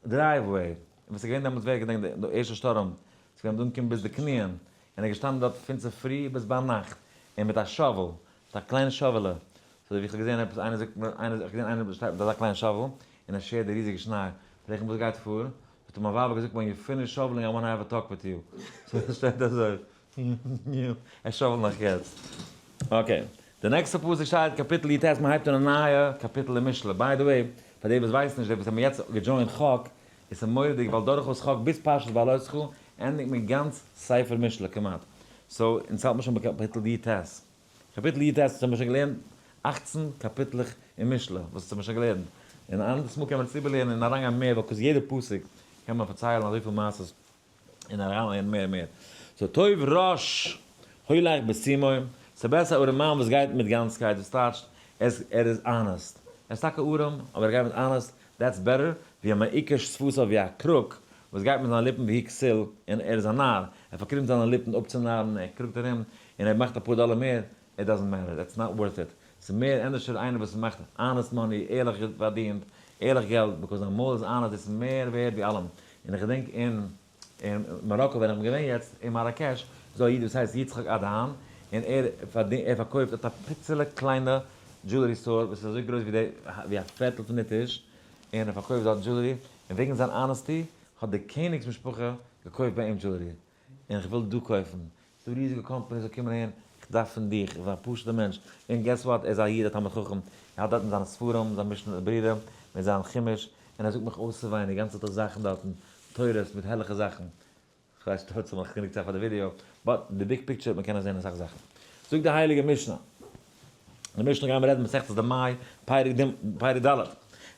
driveway, און וואס איז געווען דעמאלטס ווער געדענקט די ערשטע שטורעם, ס'איז געווען אנגעקומען ביז די קניען, און ער איז געשטאנען דארט פון צופרי ביז ביינאכט, און מיט א shovel, מיט א קליינע שאוועלע, אזוי ווי איך האב געזען עפעס איינער זאגט מיר, איינער, איך האב געזען איינער וואס שטייט מיט אזא קליין shovel, און ער שערט די ריזיגע שניי, פרעג איך אים וואס גייט פאר, זאגט ער מיין ווייב האט געזאגט when you finish shoveling I wanna have a talk with you, so ער שטייט אזוי, ער shovel ט נאך יעצט. Okay, די נעקסטע פסוק שטייט קאפיטל יט, מען הייבט אן א נייע קאפיטל אין משלי, by the way, פאר די וואס ווייסן נישט, די וואס האבן יעצט גע join ט חק, איז עס מורא'דיג ווייל דורכאויס חק ביז פרשת בהעלותך ענדיגט מען גאנץ ספר משלי כמעט, so אונז האלט מען שוין ביי קאפיטל יט. קאפיטל יט האבן מיר שוין געלערנט 18 קאפיטלעך אין משלי, וואס האבן מיר שוין געלערנט, און אנדערס מאל קען מען עס איבערלערנען און אריינגיין מער, ווייל cause יעדע פסוק קען מען פארציילן אזויפיל מעשות און אריינלערנען מער און מער. so טוב רש הולך בתומו, ס'איז בעסער א ארעמאן וואס גייט מיט גאנצקייט, וואס טייטשט ער איז honest, ער איז טאקע ארעם אבער ער גייט מיט honest, that's better ווי א מעיקש שפתיו ווי א crook וואס גייט מיט זיינע ליפן והוא כסיל, און ער איז א נאר, ער פארקרימט זיינע ליפן אפצונארן, ער קרוקט ארום, און ער מאכט אפאר דאלער מער, it doesn't matter, it's not worth it, ס'איז מער ענדערשער איינער וואס מאכט honest money, ערליך פארדינט, ערליך געלט, because זיין מויל איז honest, דאס איז מער ווערד ווי אלעם, און איך געדענק אין אין מאראקא ווען איך בין געווען יעצט אין מאראקעש, איז דא א איד וואס הייסט יצחק אדהאן, און ער פארדינט ער פארקויפט האט א פיצעלע קליינע jewelry store וואס איז אזוי גרויס ווי די ווי א פערטל פון די טיש, און ער פארקויפט דארט jewelry, און וועגן זיין honesty. האט די קעניג'ס משפחה געקויפט ביי אים jewelry, און איך וויל דא קויפן, ס'דא ריזיגע companies וואס קומען אהין, איך דארף פון דיך, איך בין א פשוט'ער מענטש, און guess what, ער איז א איד א תלמיד חכם, ער האט דארטן זיינע ספרים, זיין משנה ברורה, מיט זיין חומש, און ער זאגט מיך אויסצווויינען די גאנצע צייט זאכן דארטן, תורות מיט הערליכע זאכן. כ'ווייס נישט אויב ס'האט נאך גענוג צייט פאר די ווידיאו, but די big picture וועט מען קענען זען אסאך זאכן. זאגט די הייליגע משנה, די משנה גייען מיר רעדן מסכת דמאי, פרק ד, פרק ד',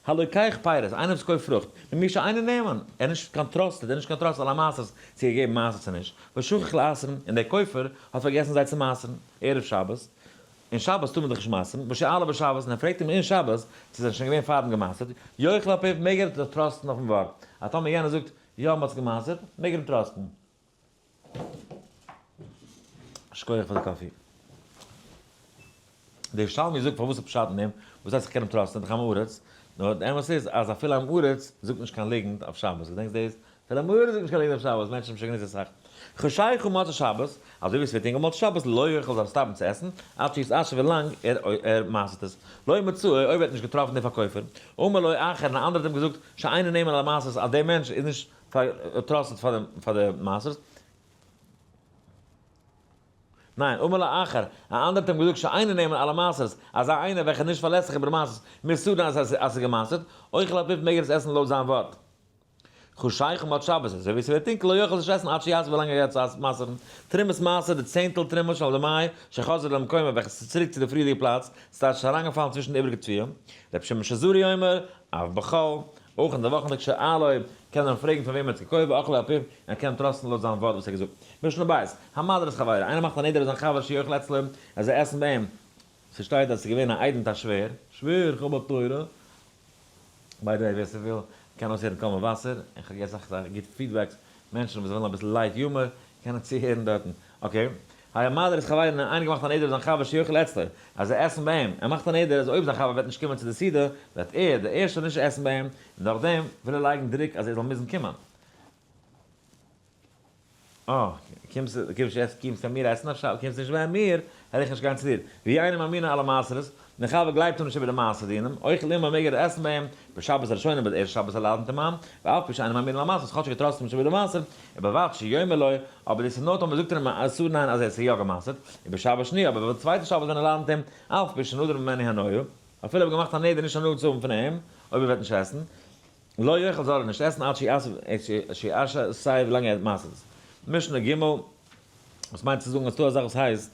הלוקח פירות, איינער וואס קויפט פרוכט, ממי שאינו נאמן, ער איז נישט קיין trusted, ער איז נישט קיין trust על המעשרות, צו געגעבן מעשר צו נישט, ושכח לעשרן, און דער קויפער האט פארגעסן זיי צו מעשר'ן, ערב שבת, און שבת טאר מען דאך נישט מעשר'ן, ושאלו בשבת, און ער פרעגט אים אין שבת, צו זיי זענען שוין געווען פארדעם געמעשר'ט, יאכל על פיו, מעג ער זיך trust ן אויפן ווארט, אז טאמער יענער זאגט, יא מ'האט עס געמעשר'ט, מעג ער אים trust ן. שכוח פאר די coffee. דער ירושלמי זאגט פארוואס איז פשט אין דעם, וואס הייסט איך קען אים trust ן, איז דאך עם הארץ, נאר די אמת איז אז אפילו עם הארץ זאגט נישט קיין ליגנט אויף שבת, געדענקסט דאס? אפילו עם הארץ זאגט נישט קיין ליגנט אויף שבת, מענטשן האבן שוין גענוצט אסאך. חשיכה מוצאי שבת, אזוי ווי עס ווערט טונקל מוצאי שבת, לא יאכל זאל ער stop ן צו עסן, עד שיתעשר ווילאנג ער מעשר'ט עס. לא מצאו, אויב ער האט נישט געטראפן די פארקויפער. אמר לו אחר, און א אנדערער האט אים געזאגט, שאינו נאמן על המעשרות, אז דער מענטש איז נישט trusted פאר די מעשרות. ניין, אמר לו אחר, א אנדערער האט אים געזאגט שאינו נאמן על המעשרות, אזא איינער וועלכער איז נישט פארלעסליך איבער מעשרות, מסר'ן אז עס איז געמעשר'ט, אוכל על פיו מעג ער עס עסן לויט זיין ווארט. חשיכה מוצאי שבת, אזוי ווי עס ווערט טונקל, לא יאכל נישט עסן עד שיעשר ווילאנג ער גייט צו מעשר'ן. תרומת מעשר, די צענטל תרומה של דמאי, שחזרה למקומה, וועלכע איז צוריק צו די פריערדיגע פלאץ, ס'טייטש עס איז אריינגעפאלן צווישן די איבריגע תבואה. רבי שמעון שזורי אומר, אף בחול, אויך אין די וואכן טעג שאלו, קען ער אים פרעגן פון וועם ער האט געקויפט ואכלו על פיו, און ער קען אים trust ן לויט זיין ווארט וואס ער האט געזאגט. משנה ב', המדיר את חברו, איינער מאכט א נדר אויף זיין חבר שיאכל אצלו, ער זאל עסן ביי אים. ס'שטייט אז ס'איז געווען א איידעם מיט א שווער, שווער, כ'האב א תורה. by the way ווער ס'וויל קען אויסהערן קול מבשר, איך האב געהערט אסאך גוטע feedbacks, מענטשן וואס ווילן אביסל light humor קענען צוהערן דארטן. okay. המדיר את חברו איינער געמאכט א נדר אויף זיין חבר שיאכל אצלו, אז זיי עסן ביי אים, ער מאכט א נדר אז אויב זיין חבר וועט נישט קומען צו די סעודה, וועט ער, דער ערשטער, נישט עסן ביי אים, און דורכדעם וויל ער לייגן דרוק אז ער זאל מוזן קומען. אה, קומסט קומסט קומסט ביי מיר עסן אויף שבת, קומסט נישט ביי מיר, העל איך נישט גיין צו דיר. ואי אינו מאמינן על המעשרות, דער חבר גלייבט אים נישט איבער די מעשר דינים, אוכל עמו מעג ער עסן ביי אים, בשבת הראשונה ביי די ערשטע שבת הלאדנט אים איין, ואף על פי שאינו מאמינן על המעשרות, כאטש ער trust אים נישט איבער די מעשר, ובלבד שיאמר לו, אבער דאס איז נאר טאמער זאגט ער אים אסור ניין אז ער האט זיך יא געמעשר'ט, ובשבת שניה, אבער ביי די צווייטע שבת ווען ער לאדנט אים, אף על פי שנדר ממנו הנאה, אפילו ער האט געמאכט א נדר נישט הנאה צו האבן פון אים, אויב ער וועט נישט עסן, לא יאכל זאל ער נישט עסן עד שיעשר סיי ווילאנג ער מעשר'ט עס. משנה ג', וואס מיינט צו זאגן אז ס'דא א זאך וואס הייסט,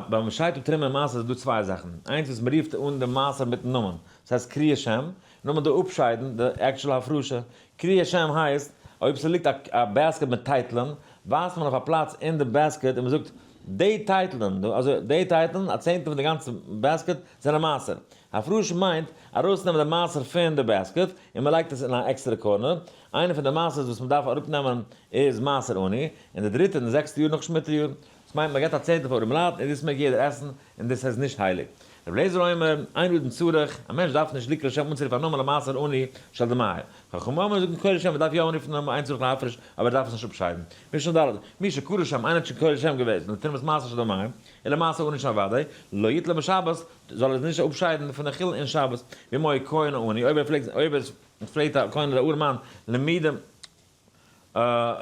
ביים שייטל תרומה און מעשר איז דא צוויי זאכן, איינס וואס מ'רופט אן דעם מעשר מיטן נאמען, דאס הייסט קריאת שם, נאמען די אפשיידן, די actual הפרשה, קריאת שם הייסט, אויב ס'ליגט א basket מיט טייטלען, ווייזט מען אויף א פלאץ אין די basket און מ'זאגט, די טייטלען, אזוי, די טייטלען, א צענטל פון די גאנצע basket, זענען מעשר. הפרשה מיינט, ארויסנעמען די מעשר פון די basket, און מ'לייגט עס אין א עקסטערע corner. איינע פון די מעשרות וואס מ'דארף אראפנעמען איז מעשר עני, און די דריטע און די זעקסטע יאר נאך שמיטה יאר. דאס מיינט מ'געט א צענטל פאר ארעמע לייט, און דאס מעג יעדער עסן, און דאס איז נישט הייליג. רבי אליעזר אומר, אין אדם צריך, א מענטש דארף נישט לקרוא שם אנצורופן א נאמען למעשר עני של דמאי. חכמים אומרים זאגן קורא שם, מ'דארף יא אנרופן א נאמען אין צריך להפריש, אבער ער דארף עס נישט אפשיידן. משנה ד', מי שקרא שם, איינער האט שוין קורא שם געוועזן, לתרומת מעשר של דמאי, ולמעשר עני של ודאי, לא יטלה בשבת, זאל ער עס נישט אפשיידן פון די חולין אין שבת, ואם היה כהן או עני, אויב ער פלעגט, אויב עס פלעגט א כהן אדער ארעמאן למודים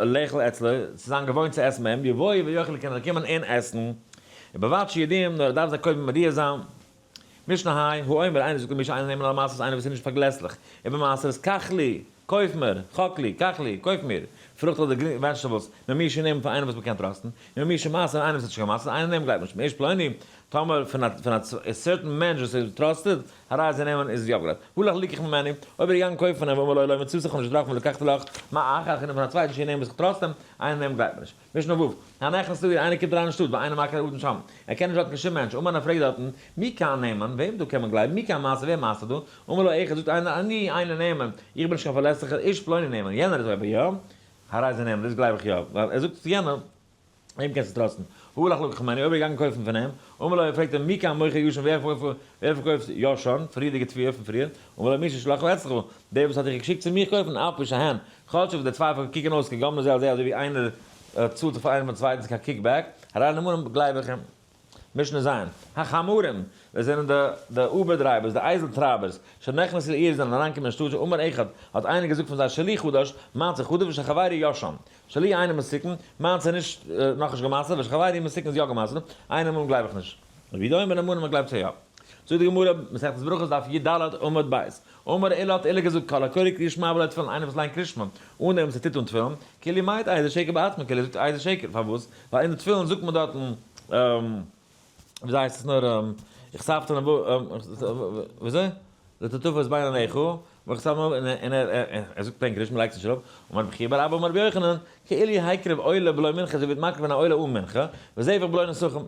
לאכול אצלו, צו זיין געוואוינט צו עסן ביי אים, יבואו ויאכלו קען ער קומען און עסן, ובלבד שיודיעם, נאר ער דארף זיי קודם מודיע זיין. משנה ה', האומר, איינער זאגט למי שאינו נאמן על המעשרות, איינער וואס איז נישט פארגלעסליך איבער מעשרות, קח לי, קויף מיר, חק לי, קח לי, קויף מיר, פרוכט אדער green vegetables, ממי שהוא נאמן פון איינעם וואס מ'קען trust ן, וממי שמעשר איינעם וואס האט שוין גע'מעשר'ט, אינו נאמן גלייבט נישט, מאיש פלוני, טאמער פון א פון א certain מענטש וואס איז trusted, הרי זה נאמן איז יא גלייבט. הלך ליקח ממנו, אויב ער איז געגאנגען קויפן פון אים ואמר לו לא מצאתיך כ'האב נישט געטראפן ולקחתי לך מאחר איך נעם פון א צווייטן שהוא נאמן וואס איך trust אים, אינו נאמן גלייבט מען נישט. משנה ו', הנכנס לעיר, איינער קומט אריין אין שטאט, ואינו מכיר אדם שם, ער קען נישט דארטן קיין שום מענטש, אמר און ער פרעגט דארטן, מי כאן נאמן, וועם דא קען מען גלייבן, מי כאן מעשר, ווער מעשר'ט דא, אמר לו אחד, זאגט איינער, אני אינו נאמן, איך בין נישט קיין פארלעסליכער, איש פלוני נאמן, יענער איז אבער יא, הרי זה נאמן, דאס גלייב איך יא, ווייל ער זאגט צו יענעם, אים קענסטו trust ן, הלך לקח ממנו, אויב ער איז געגאנגען קויפן פון אים, אמר לו, ער פרעגט אים, מי כאן מוכר ישן, ווער פארקויפט ישן, פריערדיגע תבואה פון פריער, אמר לו, מי ששלחך אצלך, דער וואס האט דיך געשיקט צו מיר קויפן, אף על פי שהן, כאטש וואס די צוויי קוקן אויס כגומלין זה על זה אזוי ווי איינער צאלט זיך פאר איינעם פון צווייטנס קיין kickback, הרי נאמנים גלייב איך אים. משנה ז', החמורים, דאס זענען די די Uber drivers, די אייזל טרייבערס, שנכנסו לעיר זענען אריינגעקומען אין שטאט, אמר אחד, האט איינער געזאגט פון זיי שלי חדש, מיינס איז חדש ושל חברי ישן. שלי אינו מתוקן, מיינס איז נישט נאכנישט גע'מסר'ט, ושל חברי מתוקן איז יא גע'מסר'ט, אינו נאמן גלייב איך נישט. רבי יהודה אומר נאמנים מען גלייבט זיי יא. זאגט די גמרא, מסכת ברכות דף י ד עמוד ב', אמר עולא האט עולא געזאגט כל הקורא קריאת שמע בלא תפילין איינער וואס ליינט קריאת שמע אן דעם וואס ער טוט אן תפילין, כאילו מעיד עדות שקר בעצמו כאילו ער זאגט עדות שקר, פארוואס? ווייל אין די תפילין זאגט מען דארטן וויאזוי הייסט עס נאר וכתבת וויאזוי? לטוטפות בין עיניך וכתבת און ער זאגט plain קריאת שמע לייגט עס נישט אראפ, אמר רבי חייא בר אבא אמר רבי יוחנן כאילו הקריב עולה בלא מנחה אזוי ווי ער האט מקריב געווען א עולה אן מנחה, וזבח בלא נסכים.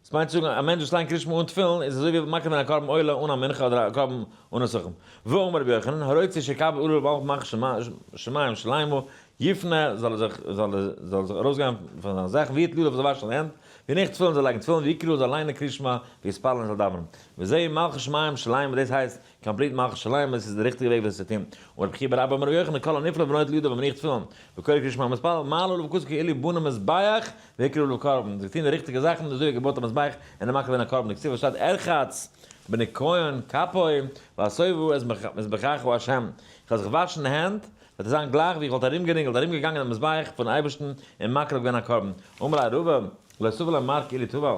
דאס מיינט צו זאגן א מענטש וואס ליינט קריאת שמע אן תפילין איז אזוי ווי מקריב זיין א קרבן עולה אן א מנחה אדער א קרבן אן נסכים. ואמר רבי יוחנן, הרוצה שיקבל עליו מלכות שמים שלימה, יפנה, זאל ער זיך זאל ער זאל זיך ארויסגיין פון זיינע זאכן, ויטול ידיו זאל וואשן זיינע הענט, ויניח תפילין זאל לייגן תפילין, ויקרא זאל ליינען קריאת שמע, ויתפלל און זאל דאווענען. וזהו מלכות שמים שלימה, דאס הייסט complete מלכות שלימה, עס איז די ריכטיגע וועג ווי עס צו טון. אמר רבי חייא בר אבא אמר רבי יוחנן, כל הנפנה ונוטל ידיו ומניח תפילין, וקורא קריאת שמע ומתפלל, מעלה עליו הכתוב כאילו בנה מזבח והקריב עליו קרבן, זיי טוען די ריכטיגע זאכן, אזוי ווי געבויט א מזבח און מקריב געווען א קרבן, דכתיב וואס שטייט ארחץ בניקיון כפי והסובו את מזבחך ה', איך וועל זיך וואשן די הענט, וועט עס זיין גלייך ווי איך וואלט ארומגערינגלט, ארומגעגאנגען דעם מזבח פון אייבערשטן און מקריב געווען א קרבן. אמר ליה רבא, לא סבר לה מר כאילו טבל.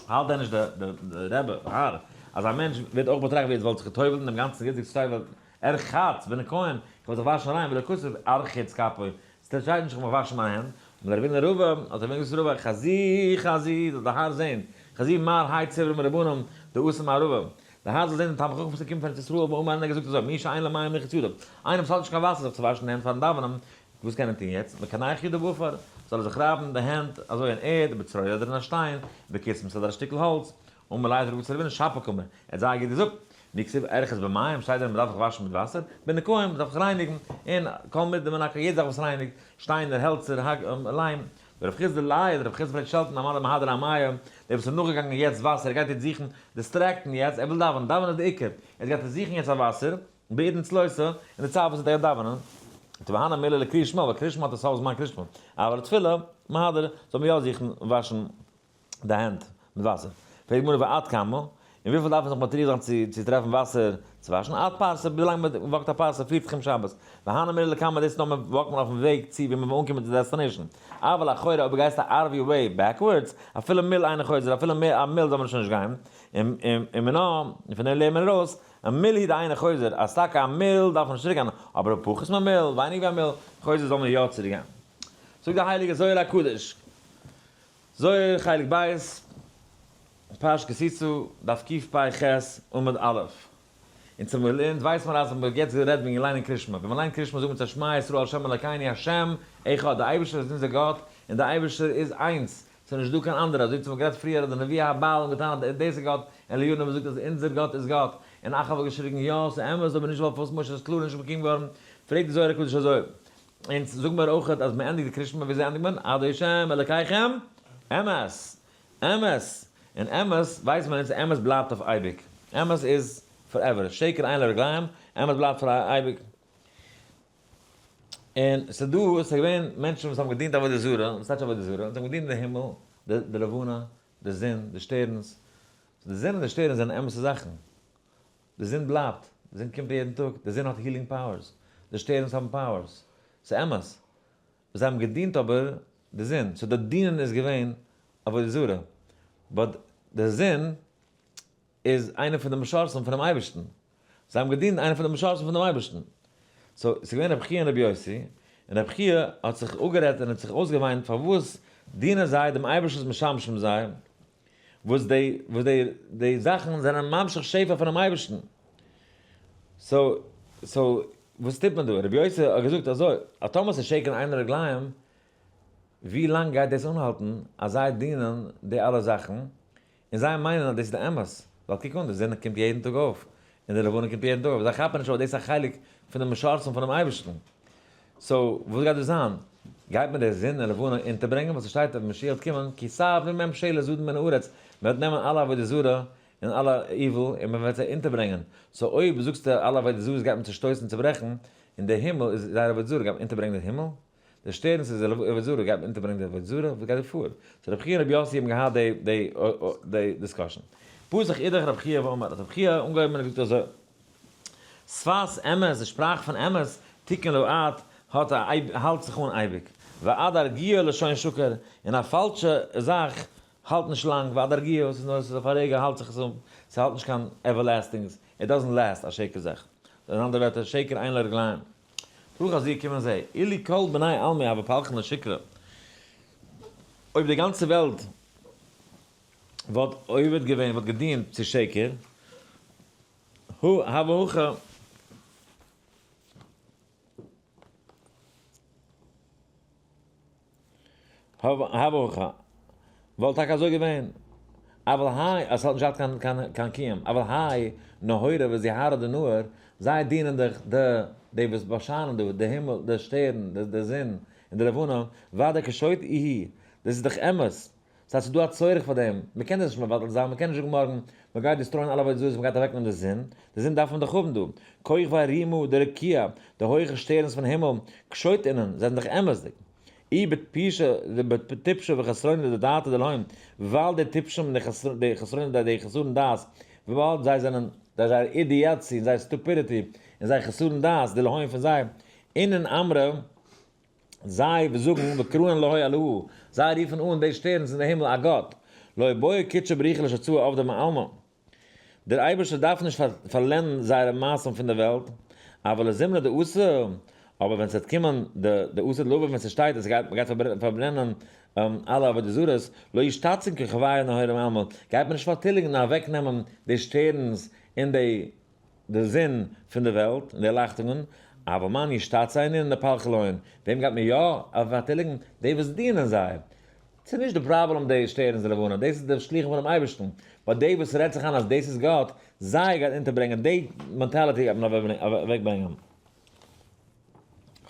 האלט דען נישט דער רבי, האר, אז א מענטש ווערט אויך באטראכט ווי ער וואלט זיך גע'טובל'ט אין דעם גאנצן גוט זיך צו ארחץ בניקיון, איך וועל זיך וואשן ריין, ולא כתב ארחיץ כפי, ס'שטייט נישט איך וועל מיך וואשן מיינע הענט, אמר רב הונא לרבא, האט רב הונא געזאגט צו רבא, חזי חזי, זאל דער האר זען, חזי מר האי ציבור מרבנן דאתו מערבא, דער האר זאל זען דעם תלמיד חכם וואס איז געקומען פון ארץ ישראל, ואמר און ער האט געזאגט אזוי, מי שאין לו מים לרחוץ ידיו, איינער וואס האט נישט קיין וואסער זיך צו וואשן די הענט פארן דאווענען, וואס קען ער טון יעצט? מקנח ידיו בעפר, זאל ער זיך רייבן די הענט אזוי אין ערד, בצרור אדער אין א שטיין, בקיסמס אדער א שטיקל האלץ, אמר ליה האט רבא צו רב הונא שפיר קאמר, ער האט זייער גוט געזאגט, מי כתיב ארחץ במים, שטייט דען מ'דארף זיך וואשן מיט וואסער? בניקיון, מ'דארף זיך רייניגן, און כל מידי דמנקי, יעדע זאך וואס רייניגט, שטיינער, העלצער, האק, ליים. ורב חסדא לייט, רב חסדא פלעגט שעלטן אמאל מהדר אמיא, דער וואס איז נאכגעגאנגען יעצט וואסער, ער גייט יעצט זוכן, distract ן יעצט, ער וויל דאווענען, דאווענען איז די עיקר, ער גייט יעצט זוכן יעצט א וואסער, בעידן צלותא, אין די צייט וואס ער גייט דאווענען, תבהנה מילי לקריאת שמע, ווייל קריאת שמע האט א סוף זמן קריאת שמע, אבל תפילה, מהדר, זאל מען יא זוכן וואשן די הענט מיט וואסער. פרעגט די גמרא ועד כמה, און וויפיל דארף מען זיך מטריח זיין צו צו טרעפן וואסער צו וואשן, עד פרסה, ווי לאנג מען walk ט א פרסה, פיר תחום שבת, והני מילי לקמן דאס איז נאר מען walk ט מען אויפן וועג צו ווי מען וויל אנקומען צו destination, אבל אחורה אויב גייסטו out of your way backwards, אפילו מיל אינו חוזר, אפילו א מיל זאל מען שוין נישט גיין, און מינה, און פון דעם לערנט מען ארויס, א מיל הוא דאינו חוזר, אז טאקע א מיל דארף מען נישט צוריק גיין, אבער פחות ממיל, ווייניגער ווי א מיל, חוזר זאל מען יא צוריק גיין. זאגט דער הייליגער זוהר הקדוש, זוהר חלק ב', פרשת כי תשא, דף קפ"ח, עמוד א'. אונז האבן געלערנט, ווייסט מען אז מ'האט יעצט גערעדט וועגן ליינען קרישמע. ווען מ'ליינט קרישמע זאגט מען צו שמע ישראל ה' אלקינו ה' אחד, דער אייבערשטער איז אונזער גאט, און דער אייבערשטער איז איינס, ס'איז נישט דא קיין אנדערע, אזוי ווי מ'האט גערעדט פריער אז די נביאי הבעל האבן געטענה'ט אז דאס איז גאט, אליהו הנביא זאגט אז אונזער גאט איז גאט, און אחאב האט געשריגן יא, ס'איז אמת, אבער נישט ווייל פארוואס משה איז קלאר נישט מקוים געווארן, פרעגט די זוהר הקדוש אזוי, אונז זאגן מיר אויכעט אז מ'ענדיגט די קרישמע, וויאזוי ענדיגט מען? עד ה' אלקיכם אמת! אמת! און אמת ווייסט מען אונז אמת בלייבט אויף אייביג, אמת איז forever, שקר אין לו רגליים, אמת בלייבט פאר אייביג. און ס'איז דא, ס'איז געווען מענטשן וואס האבן געדינט עבודה זרה, וואס טייטש עבודה זרה? זיי האבן געדינט די הימל, די לבנה, די זון, די שטערנס, די זון און די שטערנס זענען אמת'ע זאכן, די זון בלייבט, די זון קומט יעדן טאג, די זון האט healing powers, די שטערנס האבן powers, ס'איז אמת. זיי האבן געדינט אבער די זון, so די דינען איז געווען עבודה זרה, but די זון איז איינער פון די משרתים פונעם אייבערשטן, זיי האבן געדינט איינער פון די משרתים פונעם אייבערשטן. so ס'איז געווען רבי חייא און רבי יוסי, און רבי חייא האט זיך אפגערעדט און האט זיך אויסגעוויינט פארוואס דינען זיי דעם אייבערשטנ'ס משמשים זיי, וואס די וואס די די זאכן זענען ממשיך שפע פונעם אייבערשטן. so so וואס טוט מען דא? רבי יוסי האט געזאגט אזוי, אז טאמער ס'איז שקר אין רגליים, ווי לאנג גייט דאס אנהאלטן אז זיי דינען די אלע זאכן, און זיי מיינען אז דאס איז די אמת, ווייל קוק אן, די זון קומט יעדן טאג אויף, און די לבנה קומט יעדן טאג אויף, זיי כאפן נישט אז דאס איז א חלק פון די משרתים פונעם אייבערשטן. so וואס גייט דא זיין? גייט מען די זון און לבנה אונטערברענגען? ווייל ס'שטייט אז ווען משיח וועט קומען, כי תביא ממשלת זדון מן הארץ, מען וועט נעמען אלע עבודה זרה און אלע evil און מען וועט זיי אונטערברענגען. so אויב זאגסטו אלע עבודה זרות גייט מען צושטויסן און צוברעכן, און די הימל איז זייער עבודה זרה, גייט מען אונטערברענגען די הימל? די שטערנס איז עבודה זרה, גייט מען אונטערברענגען די עבודה זרה? וואס גייט דא פאר? so רבי חייא און רבי יוסי האבן געהאט די די די discussion. פתח אידך רבי חייא ואמר, האט רבי חייא אנגעהויבן און געזאגט אזוי, שפת אמת, די שפראך פון אמת, תכון לעד, האט א האלט זיך אן אייביג. ועד ארגיעה לשון שקר, און א פאלשע זאך האלט נישט לאנג, ועד ארגיעה, ס'איז נאר ס'איז אויף א רגע האלט זיך עס אן, ס'האלט נישט קיין everlasting, it doesn't last א שקר זאך. אין אנדערע ווערטער, שקר אין לו רגליים. תא חזי קום און זע, אילו כל בני עלמא הוו פלחין לשקרא, אויב די גאנצע וועלט וואלט עובד געווען, וואלט געדינט צו שקר, הא הוה הכי, הוה הכי, וואלט טאקע אזוי געווען, אבל האי, אז ס'האט נישט געהאט קיין קיין קיין קיום, אבל האי נהורא וזיהרא דנהור, זיי דינען דאך די די וואס באשיינען דא, די הימל, די שטערן, די די זון, און די לבנה, ודאי קשוט איהי, דאס איז דאך אמת, ס'הייסט ס'איז דא א צורך פאר דעם, מ'קען דאס נישט מבטל זיין, מ'קען נישט זאגן מארגן מ'גייט destroy ען אלע עבודה זרות, מ'גייט אוועקנעמען די זון, די זון דארף מען דאך האבן דא, כוכבי רימא דרקיע, די הויכע שטערנס פון הימל, קשוט אינון, זיי זענען דאך אמת'דיג. אי בטפישא בטיפשא וחסרונא דדעתא דלהון, ווייל די טיפשים און די חסרונא דעת די חסרון דעת, וויבאלד זיי זענען, זייער idiocy און זייער stupidity און זייער חסרון דעת דלהון פון זיי, אינון אמרי, זיי זאגן וקראן להוי אלהא, זיי רופן אן די שטערנס אין די הימל א גאט, לא בעי קודשא בריך הוא לשצויי עבדא מעלמא. דער אייבערשטער דארף נישט פארלענדן זייערע מעשים פון דער וועלט, אבל לזמנא דאתא, אבער ווען ס'וועט קומען די די עתיד לבא ווען ס'שטייט אז ס'גייט מ'גייט פארברענען אלע עבודה זרות, לא ישתצון כוכביא ונהורא מעלמא, גייט מען נישט פארטיליגן און אוועקנעמען די שטערנס און די די זון פון די וועלט און די לייכטונגען, אבל מאן ישתצא אינון דפלחי להון, וועם גייט מען יא פארטיליגן? די וואס דינען זיי. ס'איז נישט די פראבלעם די שטערנס די לבנה, דאס איז די שליחים פונעם אייבערשטן, but די וואס רעדט זיך איין אז דאס איז גאט, זיי גייט אונטערברענגען, די mentality גייט מען אוועקברענגען.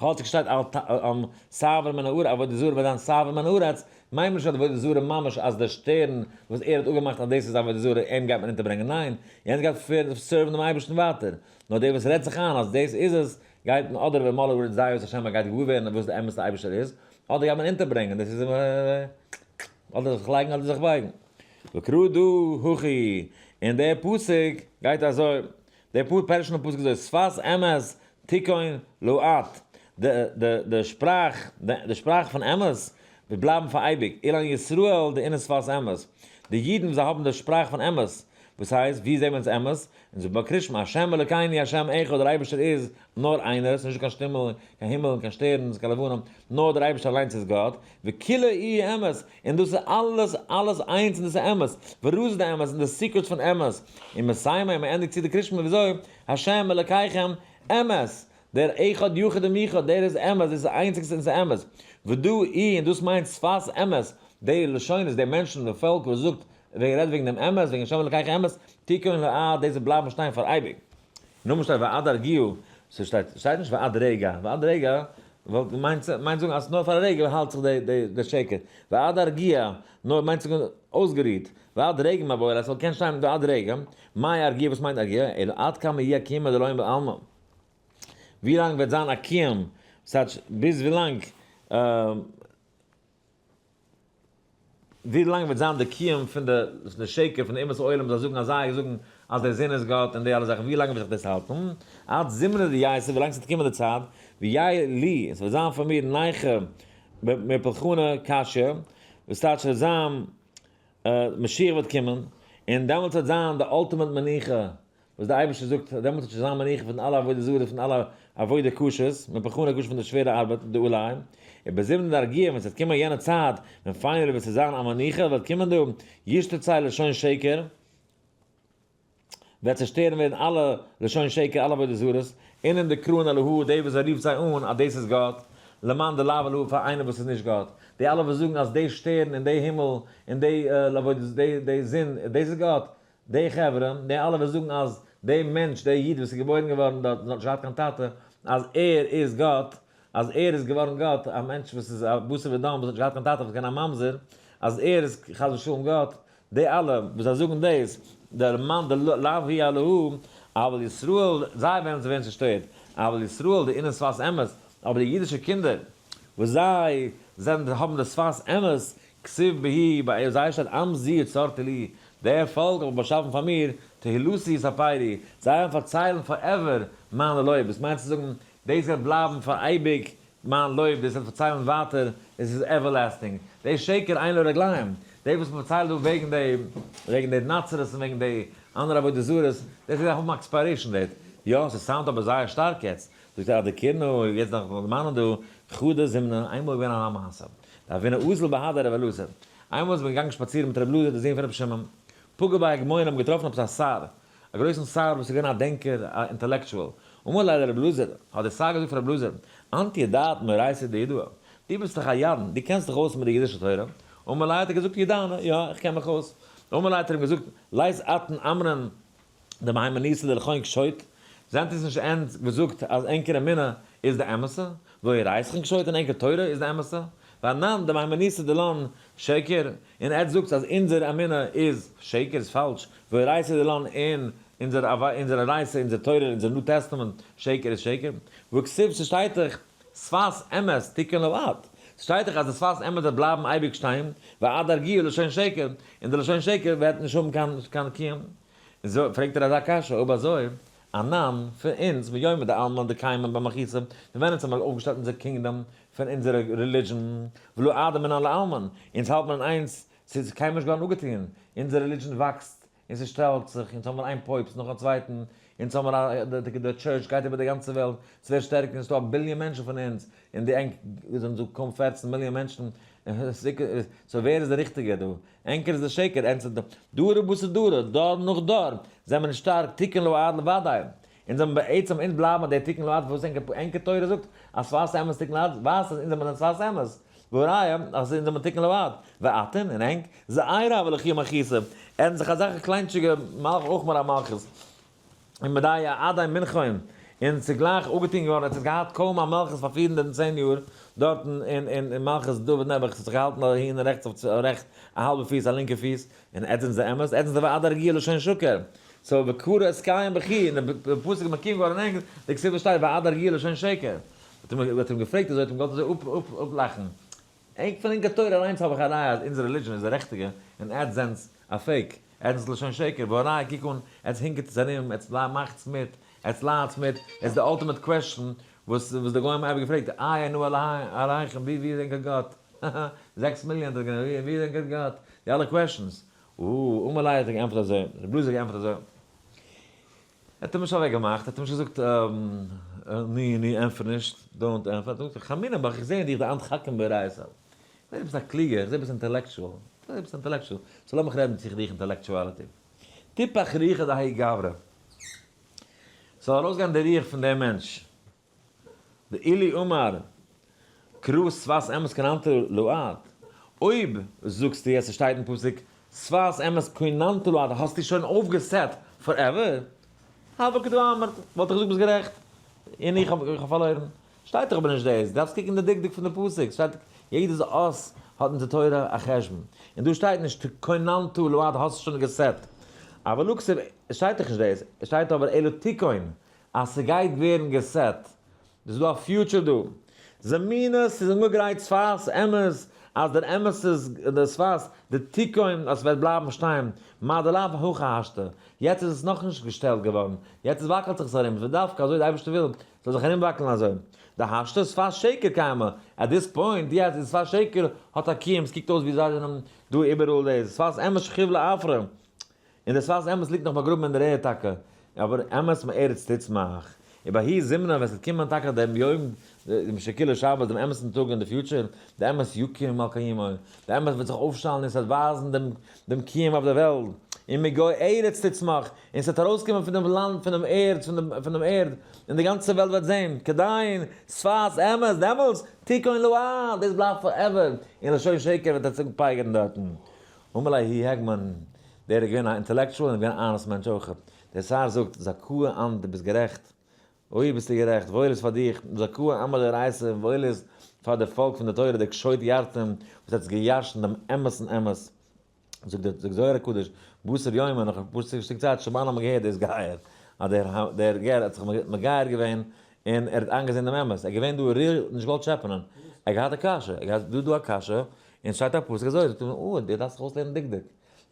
כאטשיג שטייט אל תעבור מן הארץ, עבודה זרה וועט זיין תעבור מן הארץ, מיינט מען נישט עבודה זרה ממש אז דער שטערן וואס ער האט אפגעמאכט אז דאס איז עבודה זרה אים גייט מען אונטערברענגען, ניין, יענץ גייט serve ן דעם אייבערשטן ווייטער, נאר דער וואס רעדט זיך איין אז דאס איז עס, גייט מען אדער ומלאה הארץ דעה את השם ער גייט געוואר ווערן וואס די אמת'ע אייבערשטער איז, אדער גייט מען אונטערברענגען, דאס איז אדער זיך לייגן אדער זיך בייגן. וקרא דא הכי, און דער פסוק גייט אזוי, דער פירוש פון פסוק איז אזוי, שפת אמת תכון לעד, די שפראך, די שפראך פון אמת וועט בלייבן פאר אייביג, אילן ישראל דאינון שפת אמת, די אידן זיי האבן די שפראך פון אמת, וואס הייסט, ווי זעהן אונז אמת? אונז זאגן ביי קרישמע, השם אלוקינו השם אחד, דער אייבערשטער איז נאר איינער, עס איז נישטא קיין שטימל, קיין הימל, קיין שטערנס, קיין לבנה, נאר דער אייבערשטער אליינס איז גאט, וכולא איהו אמת, און דאס איז אלעס, אלעס איינס און דאס איז אמת, ורזא דאמת, און די secret פון אמת, און מסיימא און מען ענדיגט צו די קרישמע וויאזוי, השם אלוקיכם אמת, דער אחד יחיד ומיוחד, דער איז אמת, דאס איז איינציגסטע און ס'איז אמת, ודא איהו און דאס מיינט שפת אמת, די לשונות, די מענטשן, די פעלק וואס זאגט, ווען רעדט וועגן דעם אמת, וועגן השם אלוקיכם אמת, תכון לעד, דאס וועט בלייבן שטיין פאר אייביג. נאכדעם שטייט ועד ארגיעה, ס'שטייט שטייט נישט ועד רגע, ועד רגע וואלט מיינט מיינט זאגן אז נאר פאר א רגע האלט זיך די די די שקר, ועד ארגיעה נאר מיינט זאגן אויסגערוהט, ועד רגע מבוא, עס וואלט קענען שטיין ועד רגע, מאי ארגיעה וואס מיינט ארגיעה, אלא עד כמה יהיה קיומא דלא בעלמא, ווי לאנג וועט זיין א קיום, ס'טייטש ביז ווילאנג. ווי לאנג וועט זיין די קיום פון די שקר פון די אומות העולם זיי זאגן אז זיי זאגן אז דער זון איז גאט און די אלע זאכן ווי לאנג וועט זיך דאס האלטן? עד זמנא דייתי ווי לאנג ס'וועט קומען די צייט ויהי לי עס וועט זיין פאר מיר נייחא מפולחנא קשיא וואס טייטש וועט זיין משיח וועט קומען און דעמאלטס וועט זיין די ultimate מנוחה וואס דער אייבערשטער זאגט, דעמאלט וועט שוין זיין מנוחה פון אלע עבודה זרה, פון אלע עבודה קשות, מפולחנא קשיא פון די שווערע ארבעט, די עוליים, ובזמנא דארגיע, ווען ס'וועט קומען יענע צייט, ווען finally וועט ס'זיין א מנוחה, וועט קומען דא, ישתצי לשון שקר, וועט צעשטערן ווערן אלע לשון שקר, אלע עבודה זרות, אינון דקראן אלהא, די וואס ער רופט זיי אן אז דאס איז גאט, למאן דלאו אלהא פאר איינער וואס איז נישט גאט, די אלע וואס זאגן אז די שטערן און די הימל און די עבודה די זון, דאס איז גאט, די חברה, די אלע וואס זאגן אז די מענטש, די איד וואס איז געבוירן געווארן דארט און האט נישט געהאט קיין טאטע, אז ער איז גאט, אז ער איז געווארן גאט, א מענטש וואס איז א בשר ודם וואס האט נישט געהאט קיין טאטע וואס איז געווען א ממזר, אז ער איז חס ושלום גאט, די אלע וואס זיי זאגן דאס, דער מאן דלאו הוא אלהא, אבל ישראל, זיי וועלן ווערן צעשטערט, אבל ישראל, דאינון שפת אמת, אבער די אידישע קינדער. וואס זיי זענען האבן די שפת אמת, כתיב בהו, ביי זיי שטייט עם זו יצרתי לי, דער פאלק האב איך באשאפן פאר מיר, תהלתי יספרו, זיי וועלן פארציילן forever מיינע לויב, דאס מיינט צו זאגן, דאס גייט בלייבן פאר אייביג מיין לויב, דאס וועט פארציילן ווייטער, עס איז everlasting. די שקר אין לו רגליים, די וואס מען פארציילט דא וועגן די, וועגן די נצרות און וועגן די אנדערע עבודה זרות, דאס גייט האבן א expiration date. יא, ס'sound אבער זייער שטארק יעצט. זאגט ער אדכירנא, יעצט דארף מען דערמאנען דא, חדא זימנא, איינמאל איז געווען אזא מעשה. דהוינא אזל בהדי רבי אלעזר. איינמאל איז מען געגאנגען שפאצירן מיט רבי אלעזר דער זון פון רבי שמעון. פגעו ביה הגמונא האבן געטראפן עפעס א שר, א גרויסן שר וואס איז געווען א דענקער, א intellectual. אמר ליה לרבי אלעזר, האט דער שר געזאגט פאר רבי אלעזר, אנת ידעת מאורייתא דיהודאה, דו ביסט דאך א ידען, דו קענסט דיך אויס מיט די אידישע תורה. אמר ליה האט ער געזאגט ידענא, יא, איך קען מיך אויס. אמר ליה האט ער אים געזאגט, לית אתון אמרין דמהימנותא דלכון קשוט, זענט איר נישט ענק וואס זאגט אז ענקער אמונה איז די אמת'ע, ואורייתכון קשוט און ענקער תורה איז די אמת'ע, ואנן דמהימנותא דלן שקר, און עטץ זאגטס אז אונזער אמונה איז שקר, איז פאלש, ואורייתא דלן און אונזער אונזער אורייתא, אונזער תורה, אונזער New Testament, שקר איז שקר, והכתיב ס'שטייט דאך שפת אמת תכון לעד, ס'שטייט דאך אז די שפת אמת וועט בלייבן אייביג שטיין, ועד ארגיעה לשון שקר, און די לשון שקר וועט נישט האבן קיין קיין קיום. און זוי פרעגט ער אזא קשיא, אויב אזוי, אנן, פון אונז, מיומא דעלמא דקיימא במלכותא, פון ווען אונז האבן אויפגעשטעלט אונזער kingdom פון אונזערע religion, ולא איידי מינן לעלמין, אונז האלט מען אין איינס, ס'איז קיינמאל נישט געווארן אפגעטון, אונזער religion וואקסט און ס'שטעלט זיך, אונז האבן איין פויבסט נאכן צווייטן, אונז האבן א, די church גייט איבער די גאנצע וועלט, ס'ווערט שטערקער און ס'דא א ביליאן מענטשן פון אונז, און די ענק זענען דא קוים 14 מיליאן מענטשן, so ווער איז די ריכטיגער דא? ענקער איז די שקר, ענטפערט דער דור בתר דור, דור נאך דור, זענען מיר שטארק, תכון לעד לוודאי. אונז זענען בעצם, אונז בלייבן ביי דער תכון לעד וואס ענקער תורה זאגט, אז שפת אמת תכון לעד, ווייזט אז אונז זענען שפת אמת. והראיה, אז אונז זענען תכון לעד. ואתון, און ענק, זעירא ולכי מלכותא, ערן זיך אזעלכע קליינטשיגע מלכות אויך מראה מלכות. און מדאי עדי מנחם, און צוגלייך אפגעטון געווארן, ער האט געהאט קוים א מלכות פאר 410 יאר, דארטן אין מלכות דוד נעבעך, עס האט זיך געהאלטן אהין און רעכטס אויף רעכט, א האלבע פיס א לינקע פיס, און עטס זענט די אמת, עטס זענט די ועד הרגיעה לשון שקר, so וקרא את קיים בכי, און די פסוק איז מקוים געווארן אין ענגליש, די כתיב וואס שטייט ועד הרגיעה לשון שקר. האט אים געפרעגט אזוי, האט אים געוואלט אזוי אפלאכן, ענק פון ענקער תורה אליינס האב איך א ראיה אז אונזער religion איז די ריכטיגע, און עטס זענטס א fake, עטס לשון שקר, והראיה קוק אן, עטס הינקעטס ארום, עטס מאכטס מיט, עטס ליידטס מיט, עס איז די ultimate question וואס וואס די גוים האבן אייביג געפרעגט, איה נא אלהיכם, ווי ווי איז ענקער גאט? זעקס מיליאן האט ער גענומען, ווי איז ענקער גאט? די אלע questions. אהא, אמר ליה האט ער געענטפערט אזוי, ר' אלעזר האט געענטפערט אזוי, ער האט אים נישט אוועק געמאכט, ער האט אים נישט געזאגט ני ני ענטפער נישט, don't ענטפער, ער האט געזאגט חמינא בך, איך זעה אין דיך דאנת חכים באורייתא, איך זעה דו ביסט א קלוגער, איך זעה דו ביסט intellectual, איך זעה דו ביסט intellectual, so לאמיך רעדן צו דיך intellectuality. תיפח רוחא דהאי גברא, ס'זאל ארויסגיין די רוח פון דעם מענטש. דאילו אמר קרא שפת אמת כוננת לעד, אויב זאגסטו אז ס'שטייט אין פסוק שפת אמת כוננת לעד האסטו שוין אויפגעסעט forever, הוה כדאמרת, וואלט איך געזאגט ביסט גערעכט און איך האב פארלוירן. שטייט דאך אבער נישט דאס, דארפסט קוקן די דקדוק פון די פסוק, ס'שטייט יעדעס אות האט אין די תורה א חשבון, און דא שטייט נישט כוננת לעד האסט שוין געסעט, אבל לא כתיב, עס שטייט דאך נישט דאס, עס שטייט אבער אלא תכון, אז ס'גייט ווערן געסעט, ס'איז דא א future דא. זמינא, ס'איז אנגעגרייט שפת אמת, אז דער אמת איז דער שפת, די תכון אז ס'וועט בלייבן שטיין, מה דלאו הכי השתא, יעצט איז עס נאכנישט געשטעלט געווארן, יעצט איז וואקלט זיך עס ארום, ודווקא אזוי די אייבערשטער וויל, ס'זאל זיך ארומוואקלן אזוי. דהשתא שפת שקר קיימא, at this point, יעצט איז שפת שקר האט א קיום, ס'קוקט אויס ווי זיי זענען דא איבעראל דאס, שפת אמת שכיב לעפרא, און דער שפת אמת ליגט נאך באגראבן אין דער ערד טאקע, אבער אמת מארץ תצמח. ובהאי זימנא ווען ס'וועט קומען טאקע דעם יום דעם שכולו שבת דעם אמת'ן טאג אין די future, די אמת יקום על קיימו, די אמת וועט זיך אויפשטעלן און ס'וועט ווייזן דעם דעם קיום אויף דער וועלט, און מגו ארץ תצמח, און ס'וועט ארויסקומען פון דעם לאנד פון דעם ערד פון דעם פון דעם ערד, און די גאנצע וועלט וועט זען, כדין, שפת אמת, דעמאלטס, תכון לעד, דאס בלייבט forever, און לשון שקר וועט ער פייגערן דארטן. אמר ליה ההוא הגמון, דער איז געווען א intellectual און געווען א honest מענטש אויך. דער שר זאגט, זכאה אנת, דו ביסט גערעכט. אוי ביסטו גערעכט, וואויל איז פאר דיך, זכאה עמא דאורייתא, וואויל איז פאר די פאלק פון די תורה, די קשוט ירתים, וואס האט געירשנט דעם אמת'ן אמת. זאגט דער זוהר הקדוש, בתר יומא, נאך א פאר שטיק צייט, שמענא האט מען געהערט דאס גייער, אז דער גר האט זיך מגייר געווען. און ער האט איינגעזען דעם אמת, ער איז געווען דא real נישט געוואלט טשעפענען, ער האט געהאט א קשיא, ער האט געהאט דא דא א קשיא, און שטייט א פסוק אזוי, זאגט ער אים, אה, דו דארפסט זיך אויסלערנען דקדוק,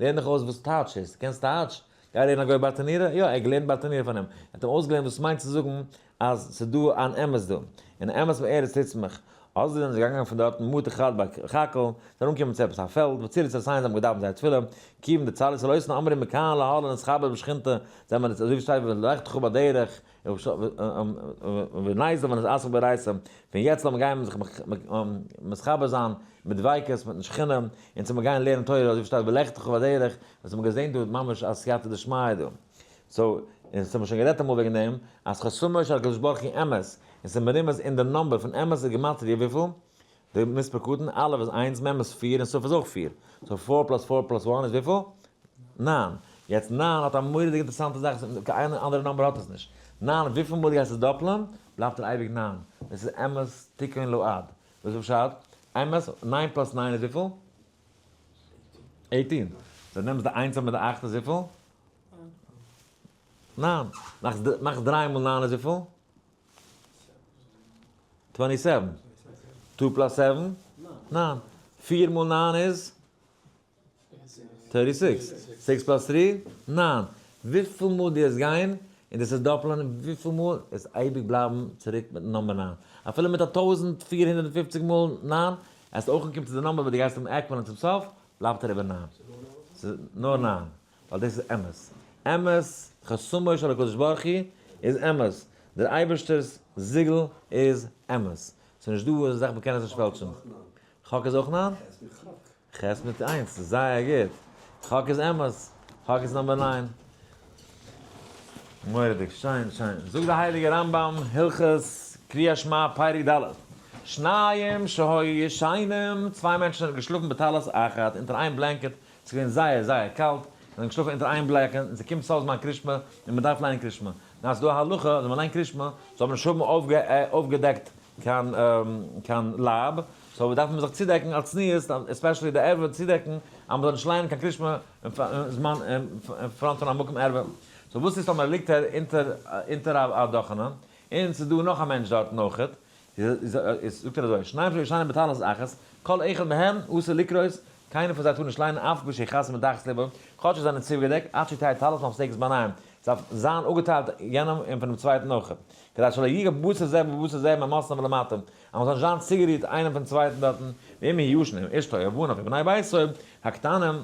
לערן דיך אויס וואס טייטש איז, קענסט טייטש? גיי לערן א גוי ברטנורא, יא, ער האט געלערנט ברטנורא פון אים, ער האט אים אויסגעלערנט וואס מיינט צו זאגן אז ס'איז דא אן אמת דא, און אמת מארץ תצמח. אזוי זענען זיי געגאנגען פון דארטן מטו חד בחקל, זיי זענען אנגעקומען צו עפעס א פעלד, וצילת עשיין זיי האבן געדאווענט זייער תפילה, כיוון דצלית אלותן אמרי מכאן להלן נתחבר בשכינתא, זיי האבן אזוי ווי שטייט ולכתך בדרך, ונייזל ונתעסק באורייתא, פון יעצט לאמיר גיין זיך מתחבר זיין מיט דביקות מיטן שכינה, און צו מיר גייען לערנען תורה אזוי ווי שטייט ולכתך בדרך, וואס האבן געזען דא ממש א סייעתא דשמיא דא. so, און ס'האט מען שוין גערעדט אמאל וועגן דעם, אז חותמו של הקדוש ברוך הוא אמת, און ס'איז מרומז אין די number פון אמת איז גימטריא וויפיל? די מספר קטן, א' איז איינס, מ' איז פיר, און ת' איז אויך פיר. so four plus four plus one איז וויפיל? ניין. יעצט ניין האט א מורא'דיגע אינטערעסאנטע זאך, קיין אנדערע number האט עס נישט. ניין, וויפיל מאל דו גייסט עס דאפלען, בלייבט ער אייביג ניין. דאס איז אמת תכון לעד. וואס איז פשט? אמת, ניין plus ניין איז וויפיל? 18. so נעמסט די איינס מיט די אכט איז וויפיל? ניין. מאכסט דריי מאל ניין איז וויפיל? 27. 2 plus 7? ניין. פיר מאל ניין איז? 36. 6 plus 3? ניין. וויפיל מאל דו וועסט גיין און דאס איז דאפלען וויפיל מאל עס אייביג בלייבן צוריק מיטן number ניין. אפילו מיט א 1450 מאל ניין, עס אויך אנקומען צו די number וואס דו גייסט אים עקוועלען צום סוף, בלייבט ער איבער ניין. ס'איז נאר ניין. ווייל דאס איז אמת. אמת, חותמו של הקדוש ברוך הוא איז אמת. דער אייבערשטער'ס זיגל איז אמת. ס'איז נישט דא אזא זאך מ'קען עס נישט פעלטשן. חק איז אויך ניין? ח' מיט איינס, זייער גוט. חק איז אמת. חק איז number ניין. מורא'דיג, שיין, שיין. זאגט דער הייליגער רמב"ם, הלכות קריאת שמע פרק ד', שניים שהיו ישנים, צוויי מענטשן זענען געשלאפן בטלית אחת, אונטער איין blanket, ס'איז געווען זייער זייער קאלט, זיי זענען געשלאפן אונטער איין blanket, און ס'קומט סוף זמן קרישמע, און מ'דארף ליינען קרישמע. נאר ס'איז דא א הלכה אז ווען מ'ליינט קרישמע, זאל מען נישט האבן אויפגעדעקט קיין קיין לייב, so דארף מען זיך צודעקן אלס צניעות, especially די ערווה צודעקן, אז מ'זאל נישט ליינען קיין קרישמע אין זמן אין front פון א מקום ערווה. so וואס איז טאמער ליגט ער אונטער אונטער א דאכענע, און ס'איז דא נאך א מענטש דארטן אויכעט, איז זאגט ער אזוי, שניים שישנים בטלית אחת, כל אחד מהם אסור לקרות, קיינער פון זיי טאר נישט ליינען אף על פי שיכסה מתחת לבו, כאטש זיי זענען צוגעדעקט, עד שתהא טלית מפסקת ביניהם, ס'דארף זיין אפגעטיילט יענעם און פונעם צווייטן אויך, כדי שלא יגע בשר זה בבשר זה ממתניו ולמטה, אז מ'זאל נישט זיין צוגערירט איינעם פון צווייטן דארטן, ואם הוא ישן עם אשתו ובניו ובני ביתו הקטנים,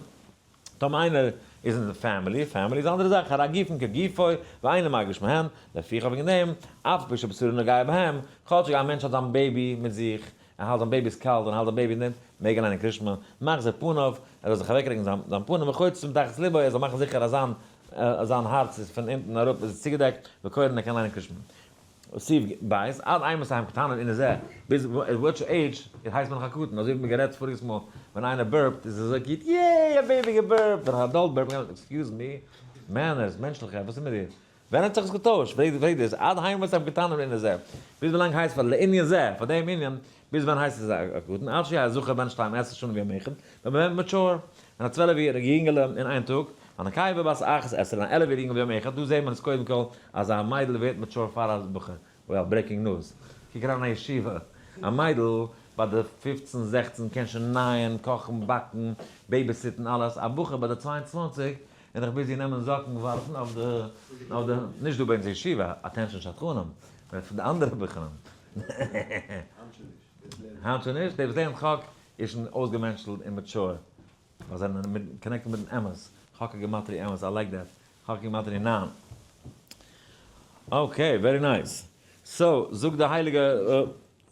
טאמער איינער איז אין די family, family איז א אנדערע זאך, הרי גופן כגופו ואינו מרגיש מהן, לפיכך וועגן דעם, אף על פי שבשרו נוגע בהם, כאטשיג א מענטש האט זיין baby מיט זיך, ער האלט זיין baby איז קאלט און האלט זיין baby אין דעם, מעג ער ליינען קרישמע, מחזיר פניו, ער זאל זיך אוועקרוקן זיין זיין פנים וחוצץ מתחת לבו, ער זאל מאכן זיכער אז זיין אז זיין הארץ איז פון אונטן אראפ איז צוגעדעקט, וקורא און ער קען ליינען קרישמע. סעיף ב', עד אימתי הם קטנים אין זה, ביז which age הייסט מען נאך א קטן, אזוי ווי מ'האט גערעדט פאריגעס מאל, ווען איינער burp ט איז עס אזוי cute, yay א baby גע burp ט, ווען א adult burp ט, excuse me, manners, מענטשליכקייט, וואס איז מיט דיר? ווען האט זיך עס געטוישט? פרעג דאס, עד אימתי הם קטנים אין זה, ביז ווילאנג הייסט פאר לענין זה, פאר דעם ענין, ביז ווען הייסט עס א קטן, עד שיהא זכר בן שתים עשרה שנה ויום אחד, ווען מען ווערט mature, ווען א 12 יעריג יונגעלע אין איין טאג, והנקבה בת אחת עשרה, אן 11 יעריג יונגעל ויום אחד, דא זעהט מען עס קודם כל אז א מיידל ווערט mature פאר א בחור, well, breaking news, קוק אריין אין א ישיבה, א מיידל ביי די פופצן זעכצן קען שוין נייען, קאכן, באקן, babysit ן, אלעס, א בחור ביי די 22 איז נאך busy נעמען זאקן ווארפן אויף די, אויף די, נישט דא ביי אונז אין ישיבה, attention שדכנים, מ'רעדט פון די אנדערע בחורים. היינט שוין נישט? דער וואס לערנט חק איז שוין אויסגעמענטשלט און mature, ווייל זיי זענען connected מיטן אמת, חק איז גימטריא אמת, I like that, חק איז גימטריא ניין. okay, very nice. so, זאגט די הייליגע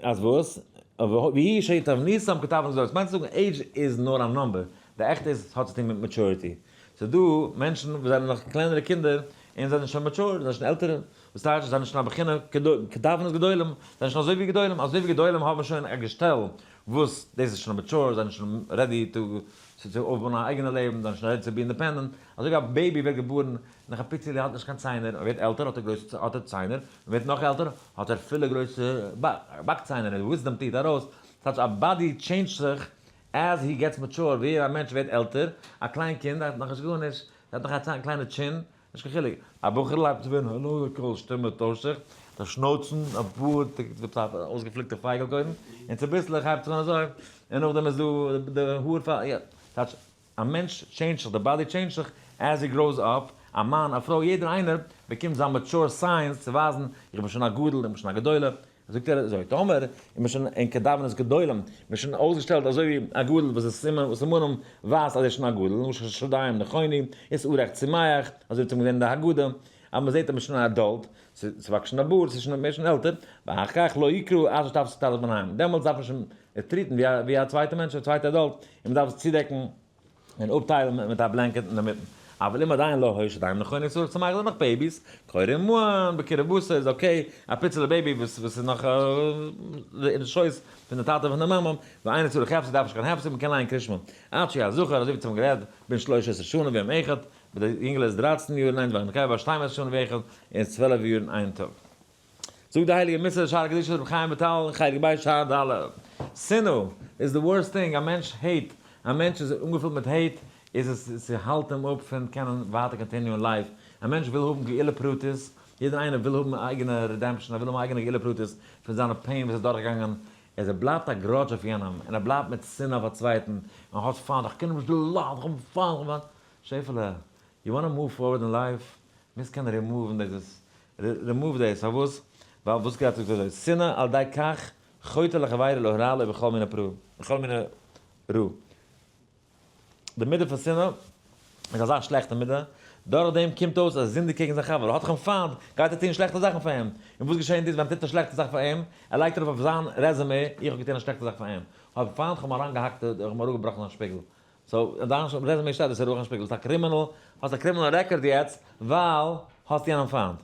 אז וואס? והיא שתבניתם כתבנית גדולים. ס'מיינט צו זאגן עידזש איז נאר א number, די עכטע איז האט צו טון מיט maturity. ס'איז דא מענטשן וואס זענען נאך קלענערע קינדער און זענען שוין mature, זענען שוין עלטערע, וואס טייטש זיי זענען שוין א בחינה כתבנית גדולים, זענען שוין אזוי ווי גדולים, אזוי ווי גדולים האבן שוין א געשטעל וואס דאס איז שוין mature, זענען שוין ready to צו אויפבויען א אייגענע לעבן, זענען שוין ready to be independent, אזוי ווי א baby ווערט געבארן נאך א פיצעלע האט נישט קיין ציינער, ער ווערט עלטער האט ער גרויסע האט ער ציינער, ער ווערט נאך עלטער האט ער פילע גרויסע באק ציינער, און wisdom teeth ארויס, ס'טייטש א body change ט זיך as he gets mature, ווי א מענטש ווערט עלטער, א קליין קינד האט נאכנישט גארנישט, ער האט נאך א קליינע chin, נישט קיין חילוק, א בחור'ל הייבט צו ווערן העלא די קול שטימע טוישט זיך, די שנויצן, א בארד, אויסגעפליקטע פייגל קודם, און צוביסלעך הייבט זיך אן אזוי, און נאכדעם איז דא די האר פאר, יא, טייטש, א מענטש change ט זיך, די body change ט זיך as he grows up, א מאן, א פרוי, יעדער איינער באקומט זיין mature signs צו ווייזן איך בין שוין א גדול, איך בין שוין א גדולה, זאגט ער אזוי, טאמער איז מען שוין אין כדבנות גדולים, מען איז שוין אויסגעשטעלט אזוי ווי א גדול וואס איז סימן, וואס סימנים ווייזט אז ער איז שוין א גדול, למשל שדיים נכונו, איז אורח צומח, אזוי ווי מ'האט געזען אין די הגדה, אז מען זעט אז מען איז שוין א adult, ס'וואקסט שוין א בארד, ס'איז שוין, מען איז שוין עלטער, ואחר כך לא יקרא עד שתפסיק תחת בניהם, דעמאלטס דארף מען שוין treat ן ווי א צווייטע מענטש, א צווייטע adult, און מען דארף עס צודעקן און אפטיילן מיט א blanket אינדערמיטן. אבל אם עדיין לא היו שדיים נכונו ושערו צומח זענען נאך babies, קורעין בהן, בקרבתו איז okay, א פיצעלע baby וואס איז נאך אין די שויס פון די טאטע און פון די מאמע, ואינו צריך הפסק דארף נישט קיין הפסק, מען קען לייענען קרישמע עד שיהא זכר, אזוי ווי צום גערעדט, בן שלש עשרה שנה ויום אחד, ווען די יונגעלע איז 13 יאר און איין טאג, נקבה בת שתים עשרה שנה ואחד, און 12 יאר און איין טאג. זאגט די הייליגע מוסר שער הקדושה רבי חיים וויטאל, חלק ב' שער ד', שנאה איז די worst thing, א מענטש hate, א מענטש איז אנגעפילט מיט hate, איז עס, ס'האלט אים אפ פון קענען ווייטער continue ען life, א מענטש וויל האבן גאולה פרטית, יעדער איינער וויל האבן א אייגענע redemption, ער וויל האבן א אייגענע גאולה פרטית פון זיינע pain וואס ער איז דורכגעגאנגען, אז ער בלייבט א grudge אויף יענעם, און ער בלייבט מיט שנאה אויף א צווייטן, און האט פיינט, איך קען אים נישט דערליידן, איך האב אים פיינט, איך האב אים פיינט, שעפעלע, you wanna move forward אין life, מוזט קענען רימאוון דאס, רימאוו דאס, פארוואס? ווייל וואס גייט זאגט אזוי, שנאה על ידי כך חוטא לחבירו להרע לו בכל מיני פרא, בכל מיני רע. די מידה פון שנאה איז אזא שלעכטע מידה, דורך דעם קומט אויס אז ער זינדיגט קעגן זיין חבר, ער האט דאך אים פיינט, גייט ער טון שלעכטע זאכן פאר אים, און וואס געשענט איז ווען ער טוט א שלעכטע זאך פאר אים, ער לייגט ארויף אויף זיין resume, איך האב געטון א שלעכטע זאך פאר אים, האב פיינט, כ'האב אים אריינגעהאקט, איך האב אים אראפגעבראכן זיין שפיגל, so אין דיין resume שטייט דאס איז רוח שפיגל, ביסט א criminal, האסט א criminal record יעצט, ווייל האסט יענעם פיינט.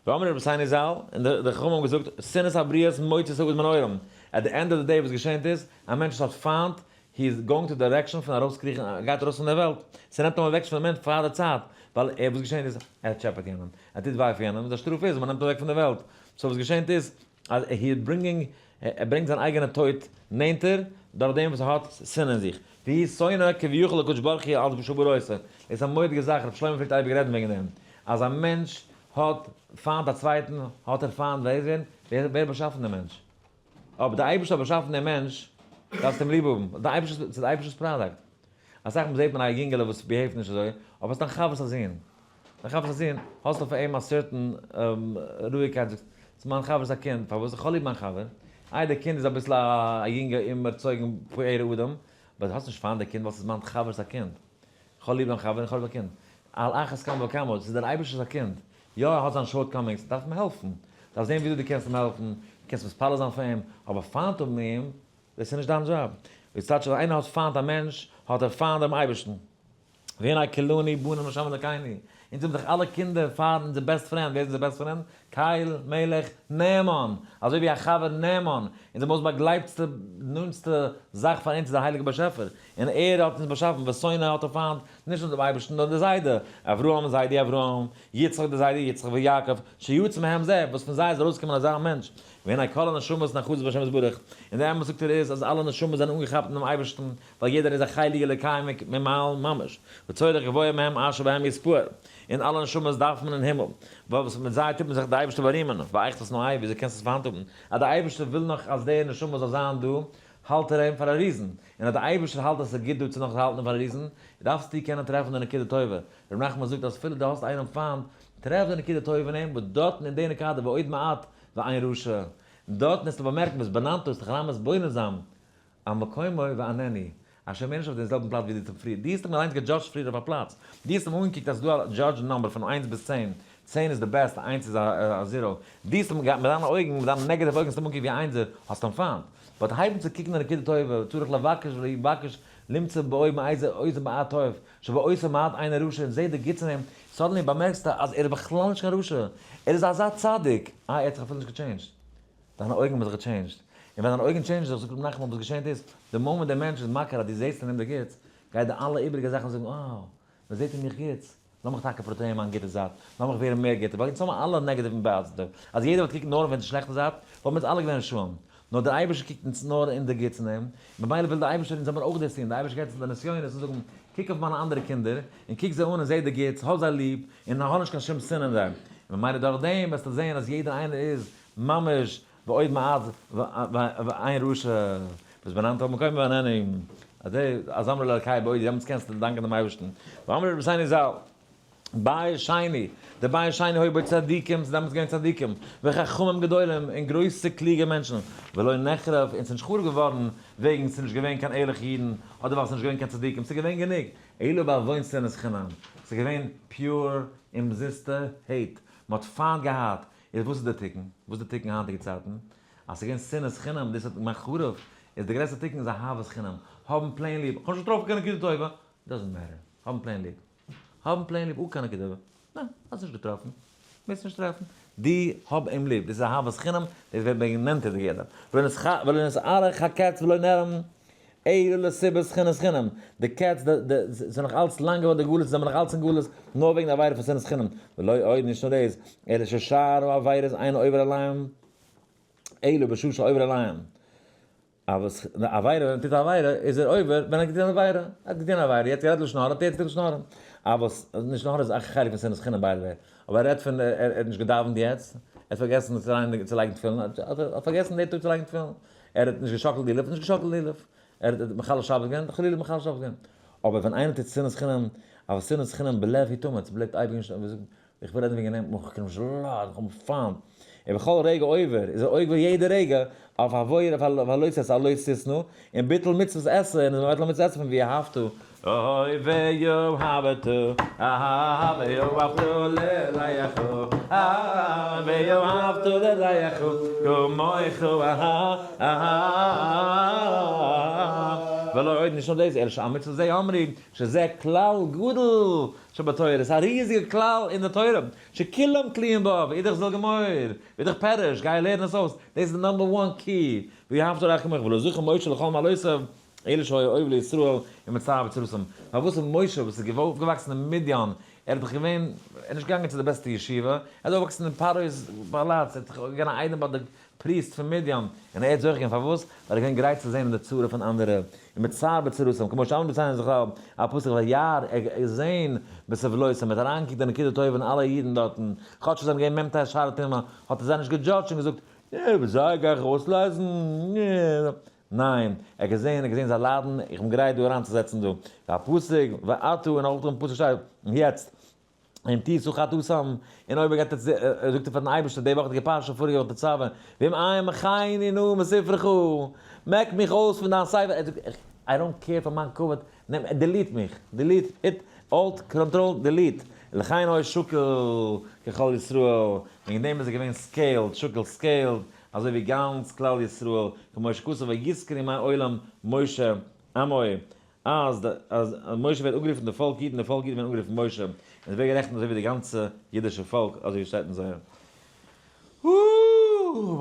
ואמרו רבותינו ז"ל, און די חכמים האבן געזאגט, שנאת הבריות מוציא את האדם מן העולם, at the end of the day וואס געשענט איז, א מענטש וואס האט פיינט, he is going to direction פון ארויסקריכן, ער גייט ארויס פון דער וועלט, ס'נעמט אים אוועק פון די מענטש פאר די צייט, ווייל ער וואס געשענט איז, ער טשעפעט יענעם, ער טוט וויי פאר יענעם, און די שטראף איז, מ'נעמט אוועק פון דער וועלט, so וואס געשענט איז, אז he is bringing, ער ברענגט זיין אייגענע טויט נענטער, דורך דעם וואס ער האט שנאה אין זיך. והוא שונא כביכול לקדוש ברוך הוא על שברא אותו. דאס איז א מורא'דיגע זאך, רבי שלמה פלעגט אייביג רעדן וועגן דעם, אז א מענטש האט פיינט א צווייטן, האט ער פיינט ווער איז ווער? ווער האט באשאפן דעם מענטש? אויב דער אייבערשטער האט באשאפן דעם מענטש, דארפסטו אים ליב האבן, דער אייבערשטער, ס'איז דער אייבערשטער'ס product. אסאך מאל זעט מען א יונגעלע וואס behave ט נישט אזוי, אבער ס'איז דיין חבר'ס א זון. דיין חבר'ס א זון, האסטו פאר אים א certain רואיגקייט, זאגסט, ס'איז מיין חבר'ס א קינד, פארוואס? איך האב ליב מיין חבר. איי דער קינד איז אביסל א יונגע אומערצויגן פוער אדם, but האסט נישט פיינט דער קינד ווייל ס'איז מיין חבר'ס א קינד. איך האב ליב דיין חבר און איך האב ליב דיין קינד. על אחת כמה וכמה, ס'איז דער אייבערשטער'ס א קינד. יא ער האט זיין shortcomings, דארף אים העלפן. דארפסט זען וויאזוי דו קענסט אים העלפן, דו קענסט מתפלל זיין פאר אים, אבער פיינט האבן אים, דאס איז נישט דיין דזשאב. ווי ס'טייטש אז איינער האט פיינט א מענטש, האט ער פיינט דעם אייבערשטן. והנה כולנו בנים להשם אלקינו, אונז זענען דאך אלע קינדער פאר אונזער best friend, ווער איז אונזער best friend? קל מלך נאמן, אזוי ווי א חבר נאמן, אונזער most באגלייבטסטע נאנטסטע זאך פאר אונז איז דער הייליגער באשעפער, און ער האט אונז באשאפן, ושונא האט ער פיינט, נישט נאר דעם אייבערשטן נאר די זיידע, אברהם זיידי אברהם, יצחק די זיידע יצחק ויעקב, שיצא מהם זה, וואס פון זיי איז ארויסגעקומען אזא מענטש, והנה כל הנשמות נאחזות בהשם יתברך, און די אמת זאגט ער איז אז אלע נשמות זענען אנגעכאפט אינעם אייבערשטן, ווייל יעדער איז א חלק אלוקי ממעל ממש, וצורך גבוה מהם אשר בהם יתפאר, און אלע נשמות דארף מען אין הימל, ווייל וואס מיט זיי טוט מען זיך די אייבערשטער בארימען, ואיך תשנאהו, וויאזוי קענסטו עס פיינט האבן, אז די אייבערשטער וויל נאך אז די נשמה זאל זיין דא, האלט ער אים פאר א reason, און אז די אייבערשטער האלט אז עס איז גוט דא צו נאך האלטן אים פאר א reason, דארפסטו קענען טרעפן די נקודה טובה, ר' נחמן זאגט אז אפילו דו האסט איינעם פיינט, טרעף די נקודה טובה אין אים, וואס דארטן אין די נקודה ועוד מעט ואין רשע, דארטן וועסטו באמערקן וואס בננתו איז תחרמת בונה זיין, על מקומו ואיננו, אשר מער נישט אויף דעם זעלבן פלאץ ווי דו צום פריער, דו האסט אים אליינס גע judge ט פריער אויף א פלאץ, דו האסט אים אנגעקוקט אז ס'איז דא א judge number פון איינס ביז 10, 10 איז די best, איינס איז א zero, דו האסט אים מיט דיינע אויגן, מיט דיינע negative אויגן האסטו אים אנגעקוקט ווי א איינזער, האסט אים פיינט. but הייב אן צו קוקן די נקודה טובה, צריך לבקש ולהתבקש למצוא בו מאיזה איזה מעט טוב, שבאותו מעט אינו רשע, און זע די גוטס אין אים, suddenly באמערקסטו אז ער איז בכלל נישט קיין רשע, ער איז אזא צדיק, איי ער האט זיך אפילו נישט גע change ט. דיינע אויגן האבן זיך גע change ט. און ווען דיינע אויגן change ן זיך, זאגט רבי נחמן, וואס געשענט איז, די מאמענט דער מענטש איז מכיר אז דו זעסט אין אים די גוטס, גייט די אלע איבעריגע זאכן זאגן, אה, מען זעט אין מיך גוטס, לאמיך טאקע portray ען מיין גוטע זייט, לאמיך ווערן מער גוטער, ווייל אונז האבן אלע negative און positive, אז יעדער וואלט קוקן נאר אויף די שלעכטע זייט, וואלטן אונז אלע געווען רשעים. נאר דער אייבערשטער קוקט אונז נאר אין די גוטס אין אים, ממילא וויל דער אייבערשטער אונז זאל מיר אויך דאס טון, דער אייבערשטער גייט אונז די נסיונות און זאגן, קוק אויף מיינע אנדערע קינדער, און קוק זיי אן און זע די גוטס, האב זיי ליב, און האב נישט קיין שום שנאה אין זיי. און ממילא דורך דעם וועסטו זען אז יעדער איינער איז ממש ועוד מעט ואין רשע, וואס בננת על מקום ואיננו, אז אמרו לאלקי בעודי, דעמאלטס קענסטו דאנקען דעם אייבערשטן, ואמרו רבותינו ז"ל, בית שני, די בית שני היו בו צדיקים, ס'איז דעמאלטס געווען צדיקים, וחכמים גדולים, און גרויסע קלוגע מענטשן, ולא נחרב, און ס'איז נישט חרוב געווארן וועגן ס'איז נישט געווען קיין ערליכע אידן, אדער ווייל ס'איז נישט געווען קיין צדיקים, ס'איז געווען גענוג, אלא בעוון שנאת חינם, ס'איז געווען pure אומזיסטע hate, מ'האט פיינט געהאט, איז וואס איז די תיקון? וואס איז די תיקון היינטיגע צייטן? אז ס'איז געווען שנאת חינם, דאס האט געמאכט חרוב, איז די גרעסטע תיקון איז אהבת חינם, האבן plain ליב, כ'האב נישט געטראפן קיין נקודה טובה, doesn't matter, האבן plain ליב. האבן plain ליב אן קיין נקודה, ניין, האסט נישט געטראפן, וועסט נישט טרעפן, דו האב אים ליב, דאס איז אהבת חינם, דאס ווערט ברענגען נענטער די גאולה, ולא נתארך הקץ ולא נעלם אלא לסיבת שנאת חינם, די קץ, די, די, ס'איז נאך אלץ לאנג געווארן די גלות, זעמער נאך אלץ אין גלות, נאר וועגן די עבירה פון שנאת חינם, ולא עוד, נישט נאר דאס, אלא ששאר העבירות אין עובר עליהם אלא בשעה שעובר עליהם. אבער די עבירה ווען מען טוט א עבירה איז ער עובר ווען ער האט געטון א עבירה, ער האט געטון א עבירה יעצט גערעדט לשון הרע האט ער יעצט גערעדט לשון הרע, אבער לשון הרע איז א חלק פון שנאת חינם by the way, אבער ער רעדט פון ער האט נישט געדאווענט יעצט, ער האט פארגעסן צו לייגן תפילין, ער האט פארגעסן די טאג צו לייגן תפילין, ער האט נישט געשאקלט לולב, נישט געשאקלט לולב, ער האט מחלל שבת געווען, חלילה מחלל שבת געווען, אבער ווען איינער טוט שנאת חינם, אבל שנאת חינם בלב היא תמיד, ס'בלייבט אייביג נישט, איך וויל רעדן וועגן אים, איך קען נישט ליידן, איך האב אים פיינט. און בכל רגע עובר, איז ער עובר יעדע רגע, אויף עבירה, אויף א לא תעשה, א לא תשנא, און ביטול מצוות עשה, און איז מבטל א מצוות עשה פון ואהבת. אוי ואהבת, ואהבת לרעך, ואהבת לרעך כמוך, ולא עוד נישט נאר דאס, אלא שעל מצוה זה אמרו, שזה כלל גדול שבתורה, ס'איז א ריזיגע כלל אין די תורה, שכולם תלויים בה, ואידך זיל גמור, ואידך פירוש, גיי לערן עס אויס, דאס איז די number one key, ואהבת לרעך כמוך, ולא זכה משה לכל מעלותיו, אלא שהיה אוהב לישראל ומצטער בצרתם. פארוואס איז משה וואס איז אויפגעוואקסן אין מדין, ער איז דאך געווען, ער איז נישט געגאנגען צו די בעסטע ישיבה, ער איז אויפגעוואקסן אין פרעה'ס פאלאץ, ער איז דאך געווען א איידעם ביי די priest פון מדין, און ער האט זוכה געווען, פארוואס? ווייל ער איז געווען גרייט צו זען אין די צרה פון אנדערע, און מצער בצרתם, כמו שאמרו רבותינו זכרם, א פסוק וירא, ער האט געזען בסבלותם, ער האט אריינגעקוקט די נקודה טובה אין אלע אידן דארטן, כאטש זיי זענען געווען מ"ט שערי טומאה, האט ער זיי נישט געדזשאדזשט און געזאגט, אה, זיי גיי איך אויסלייזן, אה, ניין, ער האט געזען, ער האט געזען זיי ליידן, איך בין גרייט דא אריינצוזעצן דא, א פסוק, ועתה, און אויך דעם פסוק שטייט, יעצט, אם תשא חטאתם, און אויב ער גייט יעצט, זאגט ער פארן אייבערשטער די וואכדיגע פרשה, פאריגע וואך תצוה, ואם אין מחני נא מספרך, מעק מיך אויס פון דיין ספר, ער זאגט, I don't care פאר מיין כבוד, נעם, delete מיך, delete, hit alt control delete, לכן היה שקול ככל ישראל, וועגן דעם איז ער געווען scaled, שקול scaled, אזוי ווי גאנץ כלל ישראל, כמו שכתוב ויזכר ימי עולם משה עמו, אז אז משה ווערט אנגערופן די פאלק אידן, די פאלק אידן ווערן אנגערופן משה, און עס ווערט גערעכנט אזוי ווי די גאנצע אידישע פאלק, אזוי ווי שטייט אין זוהר.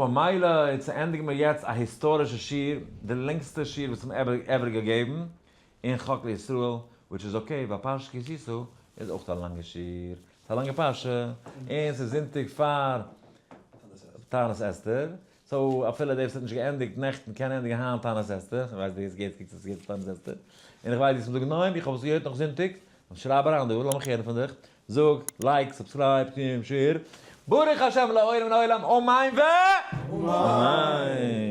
ממילא איז ענדיגן מיר יעצט א היסטארישע שיעור, די לענגסטע שיעור וואס מ'האט ever געגעבן אין חק לישראל, which is okay, ווייל פרשת כי תשא איז אויך א לאנגע שיעור, ס'איז א לאנגע פרשה, און ס'איז זונטאג פאר תענית אסתר, so אפילו דער וואס האט נישט געענדיגט נעכטן קען ענדיגן היינט תענית אסתר, איך ווייס די געט קוקט עס יעצט תענית אסתר, און איך ווייס די וואס זאגן ניין איך האב עס געהערט נאך זונטאג, דאן שרייב אריין דא לאמיך הערן פון דיך, זאג, like, subscribe, טו share, ברוך השם לעולם לעולם אמן ואמן!